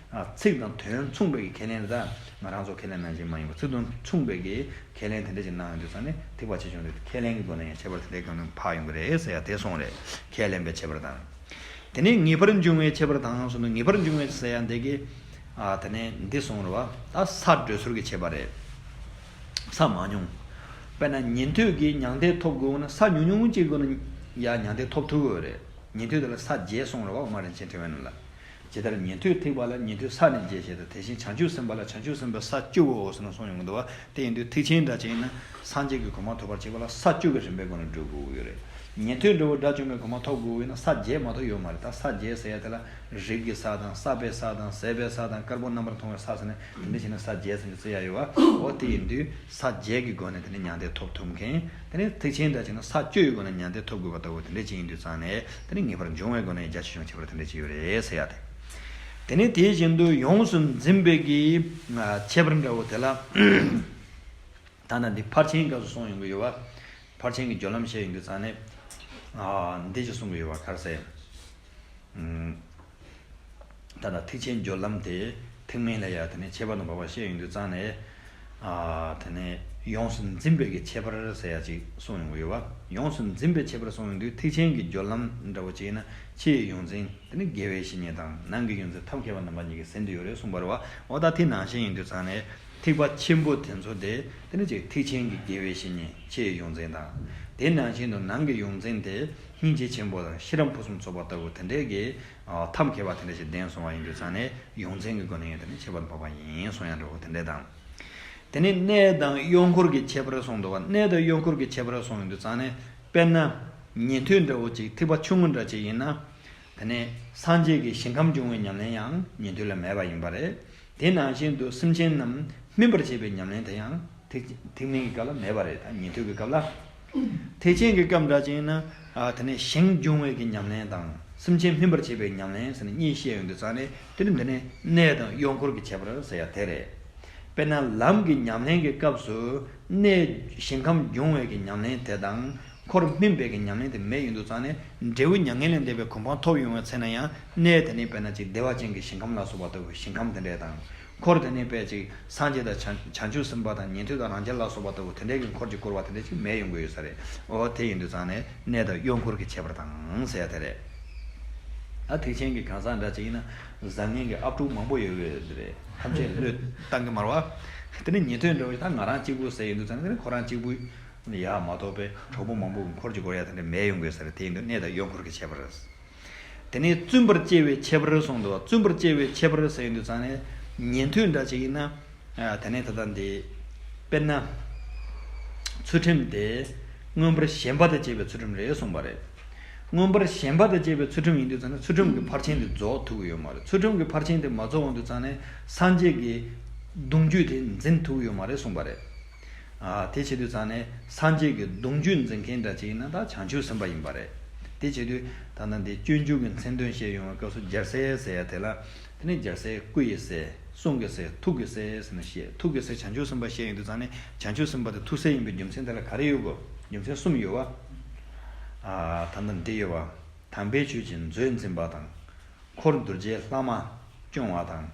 ཚིག་དང་དོན་མཚུངས་པའི་ཁས་ལེན་རེད། ད་ང་རང་ཚོ་ཁས་ལེན་ནང་བཞིན་མ་ཡིན་པ། ཚིག་དོན་མཚུངས་པའི་གི་ཁས་ལེན་དེ་འདྲ་ཅིག་གནང་ཡོང་དུས་ཙང་ནས་ཐེག་པ་ཆེ་ཆུང་དེ་ཁས་ལེན་གྱི་སྒོ་ནས་ཡང་ཁྱད་པར་དེ་འདྲའི་སྒང་ནས་འཕགས་ཡོང་གི་རེད་ཟེར་ཡ་དེ་གསུངས་རེད། ཁས་ལེན་པའི་ཁྱད་པར་དང་། དེ་ནས་ངེས་པར་འབྱུང་བའི་ཁྱད་པར་དང་གསུངས་འདུག་ངེས་པར་འབྱུང་བའི་ཟེར་ཡ་འདི་གི། ཨ། དེ་ནས་འདི་གསུངས་རེད་བ། ད་ས་བགྲོད་ཚུལ་གྱི་ཁྱད་པར་རེད། ས་མང་ཉུང་། དཔེར་ན་ཉན་ཐོས་ཀྱིས་མྱང་འདས་ཐོབ་དགོས་ན་ས་ཉུང་ཉུང་གཅིག་སྒོ་ནས་ཡང་མྱང་འདས་ཐོབ་ཐུབ་ཀྱི་ཡོད་རེད། ཉན་ཐོས་དེ་ལ་ས་བརྒྱད་གསུངས་རེད་བ། དབུ་མ་རིན་ཆེན་ཕྲེང་བའི་ནང་ལ། ཇི་ལྟར་ཉན་ཐོས་ཐེག་པ་ལ་ཉན་ཐོས་ས་ནི་བརྒྱད་བཤད་དོ། དེ་བཞིན་བྱང་ཆུབ་སེམས་དཔའ་ལ་བྱང་ཆུབ་སེམས་དཔའི་ས་བཅུ་བོ་ཟེར་ནས་གསུངས་ཡོང་གི་འདུག་བ། དེ་ཡིན་དུས་ཐེག་ཆེན་འདྲ་ཅིག་ཡིན་ན་སངས་རྒྱས་ཀྱི་གོ་འཕང་ཐོབ་པར་བྱེད་པ་ལ་ས་བཅུ་གི་རིམ་པའི་སྒོ་ནས་བགྲོད་དགོས་ཀྱི་ཡོད་རེད། ཉན་ཐོས་འདྲ་བོ་དགྲ་བཅོམ་པའི་གོ་འཕང་ཐོབ་དགོས་ཡིན་ན་ས་བརྒྱད་མ་གཏོགས་ཡོད་མ་རེད། ད་ས་བརྒྱད་ཟེར་ཡ་དེ་ལ་རིགས་ཀྱི་ས་དང་། བསགས་པའི་ས་དང་། ཟད་པའི་ས་དང་། དཀར་པོ་རྣམ་པར་མཐོང་བའི་ས་ཟེར་ནས་དེ་འདྲ་བྱས་ན་ས་བརྒྱད་ཟེར་ནས་བརྩི་ཡ་ཡོད་བ། འོ་དེ་ཡིན་དུས་ས་བརྒྱད་ཀྱི་སྒོ་ནས་དེ་ནས་མྱང་འདས་ཐོབ་ཐུབ་མཁན། དེ་ནས་ཐེག་ཆེན་འདྲ་བྱས་ན་ས་བཅུ་ཡི་སྒོ་ནས་མྱང་འདས་ཐོབ་དགོས་པ་ལྟ་བུ་དེ་འདྲ་ཅིག་ཡིན་དུས་ཙང་ནས། དེ་ནས་ངེས་པར་འབྱུང་བའི་སྒོ་ནས་རྒྱ་ཆེ་ཆུང་ཁྱད་པར་དེ་འདྲ་ཅིག་ཡོད་རེད་ཟེར་ཡ་དེ། དེ་ནས་དེ་བཞིན་དུ་ཡོངས་སུ་འཛིན་པའི་གི་ཁྱད་པར་འདྲ་བོ་དེ་ལ། ད་ལྟ་འདི་ཕར་ཕྱིན་སྐབས་སུ་གསུངས་ཡོང་གི་ཡོད་བ། ཕར་ཕྱིན་གྱི་སྦྱོར་ལམ་བཤད་ཡོང་དུས་ཙང་ནས། ཨ། འདི་ཅིག་གསུང་གི་ཡོད་བ། ག་རེ་ཟེར། ཨུམ། ད་ལྟ་ཐེག་ཆེན་སྦྱོར་ལམ་དེ་ཐེག་དམན་ལ་ཡ་དེ་ནས་ཁྱད་པར་དང་བབ་པ་བཤད་ཡོང་དུས་ཙང་ནས། ཨ། དེ་ནས་ཡོངས་སུ་འཛིན་པའི་གི་ཁྱད་པར་ཟེར་ཡ་ཅིག་གསུངས་ཡོང་གི་ཡོད་བ། ཡོངས་སུ་འཛིན་པའི་ཁྱད་པར་གསུངས་ཡོང་དུས་ཐེག་ཆེན་གྱི་སྦྱོར་ལམ་འདྲ་བོ་ཅིག་ཡིན་ན་ཕྱི་ཡི་ཡོངས་འཛིན། དེ་ནས་དགེ་བའི་བཤེས་གཉེན་དང་ནང་གི་ཡོངས་འཛིན་ཐབས་མཁས་པ་རྣམ་པ་གཉིས་ཀྱིས་ཟིན་དུ་ཡོད་རེད་གསུངས་པ་རེད་བ། འོ་ད་དེ་ནང་བཞིན་ཡིན་དུས་ཙང་ནས། ཐེག་པ་ཆེན་པོ་དེ་ཚོ་དེ་དེ་ནི་ཅིག་ཐེག་ཆེན་གྱི་དགེ་བའི་བཤེས་གཉེན་ཕྱི་ཡི་ཡོངས་འཛིན་དང་། དེ་ནང་བཞིན་དུ་ནང་གི་ཡོངས་འཛིན་དེ་སྙིང་རྗེ་ཆེན་པོ་དང་ཤེས་རབ་ཕུན་སུམ་ཚོགས་པ་ལྟ་བུ་དེ་འདྲའི་གི། ཨ། ཐབས་མཁས་པ་དེ་འདྲ་ཞིག་ལྡན་སོང་བ་ཡིན་དུས་ཙང་ནས་ཡོངས་འཛིན་གྱི་སྒོ་ནས་དེ་ནི་ཁྱད་པར་འཕགས་པ་ཡིན་གསུང་ཡ་འདྲ་བོ་དེ་འདྲ་དང་། དེ་ནི་གནས་དང་གཡོ་འཁོར་གྱི་ཁྱད་པར་གསུངས་འདུག་བ། གནས་དང་གཡོ་འཁོར་གྱི་ཁྱད་པར་གསུངས་ཡོང་དུས་ཙང་ནས། དཔེར་ན་ཉན་ཐོས་འདྲ་བོ་ཅིག་ཐེག་པ་ཆུང་ངུ་འདྲ་ཅིག་ཡིན་ན། དེ་ནས་སངས་རྒྱས་ཀྱི་ཞིང་ཁམས་སྦྱོང་བའི་ཉམས་ལེན་ཡང་ཉན་ཐོས་ལ་མེད་པ་ཡིན་པ་རེད། དེ་ནང་བཞིན་དུ་སེམས་ཅན་རྣམས་སྨིན་པར་བྱེད་པའི་ཉམས་ལེན་དེ་ཡང་ཐེག་ཐེག་དམན་གྱི་སྐབས་ལ་མེད་པ་རེད། ད་ཉན་ཐོས་ཀྱི་སྐབས་ལ། ཐེག་ཆེན་གྱི་སྐབས་འདྲ་ཅིག་ཡིན་ན། ཨ། དེ་ནས་ཞིང་སྦྱོང་བའི་གི་ཉམས་ལེན་དང་སེམས་ཅན་སྨིན་པར་བྱེད་པའི་ཉམས་ལེན་ཟེར་ནས་གཉིས་བཤད་ཡོང་དུས་ཙང་ནས། དེ་ནི་འདི་ནས་གནས་དང་གཡོ་འཁོར་གྱི་ཁྱད་པར་ཟེར་ཡ་དེ་རེད། དཔེར་ན་ལམ་གྱི་ཉམས་ལེན་གྱི་སྐབས་སུ་གནས་ཞིང་ཁམས་སྦྱོང་བའི་གི་ཉམས་ལེན་དེ་དང་འཁོར་སྨིན་པའི་གི་ཉམས་ལེན་དེ་མེད་ཡོང་དུས་ཙང་ནས། འབྲས་བུ་མྱ་ངན་ལས་འདས་པའི་གོ་འཕང་ཐོབ་ཡོང་བའི་ཚེ་ན་ཡང་གནས་དེ་ནི་དཔེར་ན་ཅིག་བདེ་བ་ཅན་གྱི་ཞིང་ཁམས་ལ་སོགས་པ་ལྟ་བུའི་ཞིང་ཁམས་དེ་འདྲ་དང་། འཁོར་དེ་ནི་དཔེ་ཅིག་སངས་རྒྱས་དང་བྱང་བྱང་ཆུབ་སེམས་དཔའ་དང་ཉན་ཐོས་དང་རང་རྒྱལ་ལ་སོགས་པ་ལྟ་བུ་དེ་འདྲའི་གི་འཁོར་གྱིས་བསྐོར་བ་དེ་འདྲ་ཅིག་མེད་ཡོང་གི་ཡོད་ས་རེད། འོ་དེ་ཡིན་དུས་ཙང་ནས་གནས་དང་གཡོ་འཁོར་གྱི་ཁྱད་པར་དང་ཟེར་ཡ་དེ་རེད། ད་ཐེག་ཆེན་གྱི་གང་ཟག་འདྲ་ཅིག་ཡིན་ན་བཟང་ངན་གྱི་ཨབ་ཕྲུག་མང་པོ་ཡོད་ཡོད་རེད། ཐམས་ཅད་བློས་བཏང་གི་མ་རེད་བ། དེ་ནི་ཉན་ཐོས་འདྲ་བོ་ཞིག་ད་ང་རང་གཅིག་པུ་ཟེར་ཡོང་དུས་ཙང་ནས་ཁོ་རང་གཅིག་པུ་ཡག་མ་གཏོགས་པའི་གྲོགས་པོ་མང་པོ་གི་འཁོར་གྱིས་བསྐོར་ཡ་དེ་འདྲ་མེད་ཡོང་དགོས་ས་རེད། དེ་ཡིན་དུས་གནས་དང་གཡོ་འཁོར་གྱི་ཁྱད་པར་རེད། དེ་ནས་བཙུན་པར་སྐྱེ་བའི་ཁྱད་པར་གསུངས་འདུག་བ། བཙུན་པར་སྐྱེ་བའི་ཁྱད་པར་ཟེར་ཡོང་དུས་ཙང་ནས་ཉན་ཐོས་འདྲ་ཅིག་ཡིན་ན། ཨ། དེ་ནས་ད་ལྟ་འདི། དཔེར་ན། ཚུལ་ཁྲིམས་དེ་མངོན་པར་ཞེན་པ་དང་བཅས་པའི་ཚུལ་ཁྲིམས་རེད་གསུངས་པ་རེད། མངོན་པར་ཞེན་པ་དང་བཅས་པའི་ཚུལ་ཁྲིམས་ཡིན་དུས་ཙང་ནས་ཚུལ་ཁྲིམས་ཀྱི་ཕར་ཕྱིན་དེ་རྫོགས་ཐུབ་ཀྱི་ཡོད་མ་རེད། ཚུལ་ཁྲིམས་ཀྱི་ཕར་ཕྱིན་དེ་མ་རྫོགས་ཡོང་དུས་ཙང་ནས་སངས་རྒྱས་ཀྱི་གདུང་རྒྱུད་དེ་འཛིན་ཐུབ་ཀྱི་ཡོད་མ་རེད་གསུངས་པ་རེད། ཨ། དེ་བྱེད་དུས་ཙང་ནས་སངས་རྒྱས་ཀྱི་གདུང་རྒྱུད་འཛིན་མཁན་འདྲ་ཅིག་ཡིན་ན་ད་བྱང་ཆུབ་སེམས་དཔའ་ཡིན་པ་རེད། དེ་བྱེད་དུས་ད་ལྟ་འདི་སྤྱོད་འཇུག་གི་མཚན་དོན་བཤད་ཡོང་བའི་སྐབས་སུ་རྒྱལ་སྲས་ཟེར་ཡ་དེ་ལ། དེ་ནས་རྒྱལ་སྲས་སྐུ་ཡི་སྲས། གསུང་གི་སྲས། ཐུགས་ཀྱི་སྲས་ཟེར་ནས་བཤད། ཐུགས་ཀྱི་སྲས་བྱང་ཆུབ་སེམས་དཔའ་བཤད་ཡོང་དུས་ཙང་ནས་བྱང་ཆུབ་སེམས་དཔའ་དེ་ཐུགས་སྲས་ཡིན་པའི་རྒྱུ་མཚན་དེ་ལ་ག་རེ་ཡོད་དགོས། རྒྱུ་མཚན་གསུམ་ཡོད་བ། ཨ། ད་ལྟ་འདི་ཡོད་བ། དམ་པའི་ཆོས་ཀྱི་མཛོད་འཛིན་པ་དང་། འཁོར་གདུལ་བྱའི་ལྷག་མ་སྐྱོང་བ་དང་།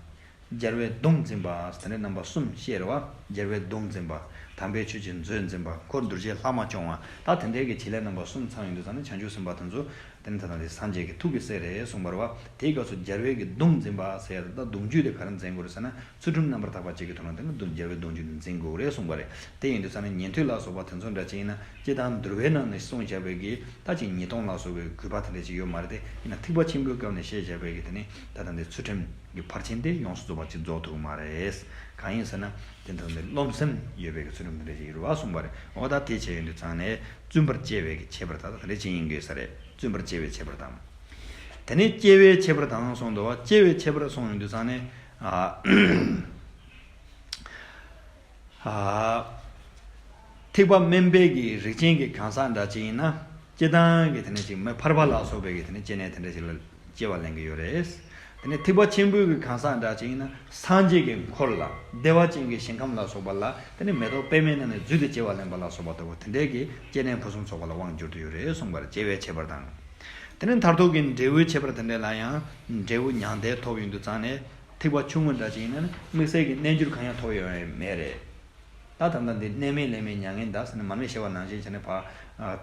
རྒྱལ་བའི་གདུང་འཛིན་པ་དེ་འདྲའི་རྣམ་པ་གསུམ་བཤད་རེད་བ། རྒྱལ་བའི་གདུང་འཛིན་པ། དམ་པའི་ཆོས་ཀྱི་མཛོད་འཛིན་པ། འཁོར་གདུལ་བྱའི་ལྷག་མ་སྐྱོང་བ། ད་དེ་འདྲའི་གི་བྱེད་ལས་རྣམ་པ་གསུམ་ཚང་ཡོང་དུས་ཙང་ནས་བྱང་ཆུབ་སེམས་དཔའ་དེ་ཚོ། དེ་ནི་ད་ལྟ་འདི་སངས་རྒྱས་ཀྱི་ཐུགས་ཀྱི་སྲས་རེད་གསུངས་པ་རེད་བ། དེའི་སྐབས་སུ་རྒྱལ་བའི་གི་གདུང་འཛིན་པ་ཟེར་ཡ་ད་གདུང་རྒྱུད་དེ་ག་རེ་འཛིན་དགོས་རེད་ཟེར་ན། ཚུལ་ཁྲིམས་རྣམ་པར་དག་པ་བཅས་ཀྱི་ཐོག་ནས་དེ་ནི་གདུང་རྒྱལ་བའི་གདུང་རྒྱུད་འཛིན་དགོས་རེད་གསུངས་པ་རེད། དེ་ཡིན་དུས་ཙང་ནས་ཉན་ཐོས་ལ་སོགས་པ་དེ་ཚོ་འདྲ་ཅིག་ཡིན་ན་སྤྱིར་བཏང་འདུལ་བའི་ནང་ནས་གསུངས་བཞག་པའི་གི་ད་ཅིག་ཉེས་ལྟུང་ལ་སོགས་པའི་གུས་པ་དེ་འདྲ་ཅིག་ཡོད་མ་རེད་དེ། ཡིན་ན་ཐེག་པ་ཆེན་པོའི་སྐབས་ནས་བཤད་བཞག་པའི་གི་དེ་ནི་ད་ལྟ་འདི་ཚུལ་ཁྲིམས། གི་ཕར་ཕྱིན་དེ་ཡོངས་སུ་རྫོགས་པ་ཅིག་རྫོགས་ཐུབ་ཀྱི་མ་རེད། གང་ཡིན་ཟེར་ན། དེ་འདྲ་ནི་རློམ་སེམས་ཡོད་པའི་གི་ཚུལ་ཁྲིམས་དེ་འདྲ་ཞིག་ཡོད་རེད་བ་གསུངས་པ་རེད། འོ་ད་དེ་བྱས་ཡོང་དུས་ཙང་ནས་བཙུན་པར་སྐྱེ་བའི་གི་ཁྱད་པར་ད་ལྟ་དེ་འདྲ་ཅིག་ཡིན་དགོས་ས་རེད། བཙུན་པར་སྐྱེ་བའི་ཁྱད་པར་དང་། དེ་ནས་སྐྱེ་བའི་ཁྱད་པར་དང་གསུངས་འདུག་བ། སྐྱེ་བའི་ཁྱད་པར་གསུངས་ཡོང་དུས་ཙང་ནས། ཨ། ཨ། ཐེག་པ་དམན་པའི་གི་རིགས་ཅན་གྱི་གང་ཟག་འདྲ་ཅིག་ཡིན་ན། སྤྱིར་བཏང་གི་དེ་ནས་ཅིག་མི་ཕལ་པ་ལ་སོགས་པའི་གི་དེ་ནས་སྐྱེ་གནས་དེ་འདྲ་ཞིག་ལ་སྐྱེ་བ་ལེན་གྱི་ཡོད་རེད། དེ་ནས་ཐེག་པ་ཆེན་པོའི་གི་གང་ཟག་འདྲ་ཅིག་ཡིན་ན་སངས་རྒྱས་ཀྱི་འཁོར་ལ་བདེ་བ་ཅན་གྱི་ཞིང་ཁམས་ལ་སོགས་པ་ལ་དེ་ནས་མེ་ཏོག་པདྨའི་ནང་ནས་རྫུས་ཏེ་སྐྱེ་བ་ལེན་པ་ལ་སོགས་པ་ལྟ་བུ་དེ་འདྲའི་གི་སྐྱེ་གནས་ཕུན་སུམ་ཚོགས་པ་ལ་དབང་བསྒྱུར་དུ་ཡོད་རེད་གསུངས་པར་སྐྱེ་བའི་ཁྱད་པར་དང་། དེ་ནས་མཐར་ཐུག་གི་འབྲས་བུའི་ཁྱད་པར་དེ་འདྲ་ལ་ཡང་འབྲས་བུ་མྱང་འདས་ཐོབ་ཡོང་དུས་ཙང་ནས། ཐེག་པ་ཆུང་ངུ་འདྲ་ཅིག་ཡིན་ན་ནི་དམིགས་བསལ་གྱི་རྣལ་འབྱོར་གང་ཡང་ཐོབ་ཡོང་ཡ་མེད་རེད། ད་ད་ལྟ་འདི་གནས་མལ་ལས་མི་མྱ་ངན་འདའ་ཟེར་ནས་མར་མེ་བཤད་པ་ནང་བཞིན་བྱས་ནས་ཕར་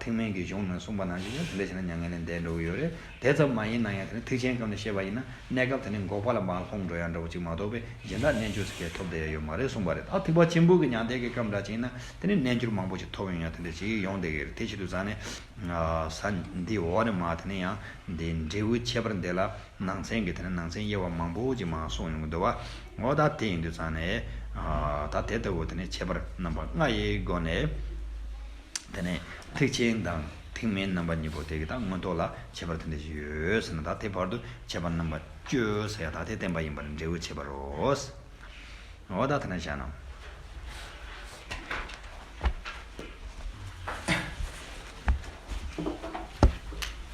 ཐེག་དམན་གྱི་གཞུང་ནང་གསུངས་པ་ནང་བཞིན་ཡང་དེ་འདྲ་བྱས་ན་མྱ་ངན་ལས་འདས་འགྲོ་གི་ཡོད་རེད། དེ་ཙམ་མ་ཡིན་ན་ཡང་དེ་ནི་ཐེག་ཆེན་སྐབས་ནས་བཤད་པ་ཡིན་ན་གནས་སྐབས་དེ་ནི་འགོག་པ་ལ་མར་ལྷུང་འགྲོ་ཡ་འདྲ་བོ་ཅིག་མ་གཏོགས་པའི་གཞན་དག་རྣལ་འབྱོར་ཟེར་མཁན་ཐོབ་བསྡད་ཡ་ཡོད་མ་རེད་གསུངས་པ་རེད། ད་ཐེག་པ་ཆེན་པོ་གི་མྱང་འདས་ཀྱི་སྐབས་འདྲ་ཅིག་ཡིན་ན་དེ་ནི་རྣལ་འབྱོར་མང་པོ་ཅིག་ཐོབ་ཡོང་ཡ་དེ་འདྲ་ཅིག་ཡོང་བསྡད་ཀྱི་རེད། དེ་བྱེད་དུས་ཙང་ནས། ས་འདི་འོག་ནས་མར་དེ་ནས་ཡང་འདི་འབྲས་བུའི་ཁྱད་པར་འདི་ལ་ནང་ཚན་གྱི་དེ་ནས་ནང་ཚན་དབྱེ་བ་མང་པོ་ཅིག་མར་གསུངས་ཡོང་གི་འདུག་བ། འོ་ད་དེ་ཡིན་དུས་ཙང་ནས། ཨ། ད་དེ་ལྟ་བུ་དེ་ནས་ཁྱད་པར་རྣམ་པ་ལྔ་ཡི་སྒོ་ནས། དེ་ནས་ཐེག་ཆེན་དང་ཐེག་དམན་རྣམ་པ་གཉིས་པོ་དེ་གི་ད་མངོན་རྟོགས་ལ་ཁྱད་པར་དེ་འདྲ་ཞིག་ཡོད་ཟེར་ན། ད་དེ་བར་དུ་ཁྱད་པར་རྣམ་པ་བཅུ་ཟེར་ཡ་ད་དེ་བསྟན་པ་ཡིན་པར་འབྲས་བུའི་ཁྱད་པར་རོ། འོ་ད་དེ་ནས་བྱས་ན།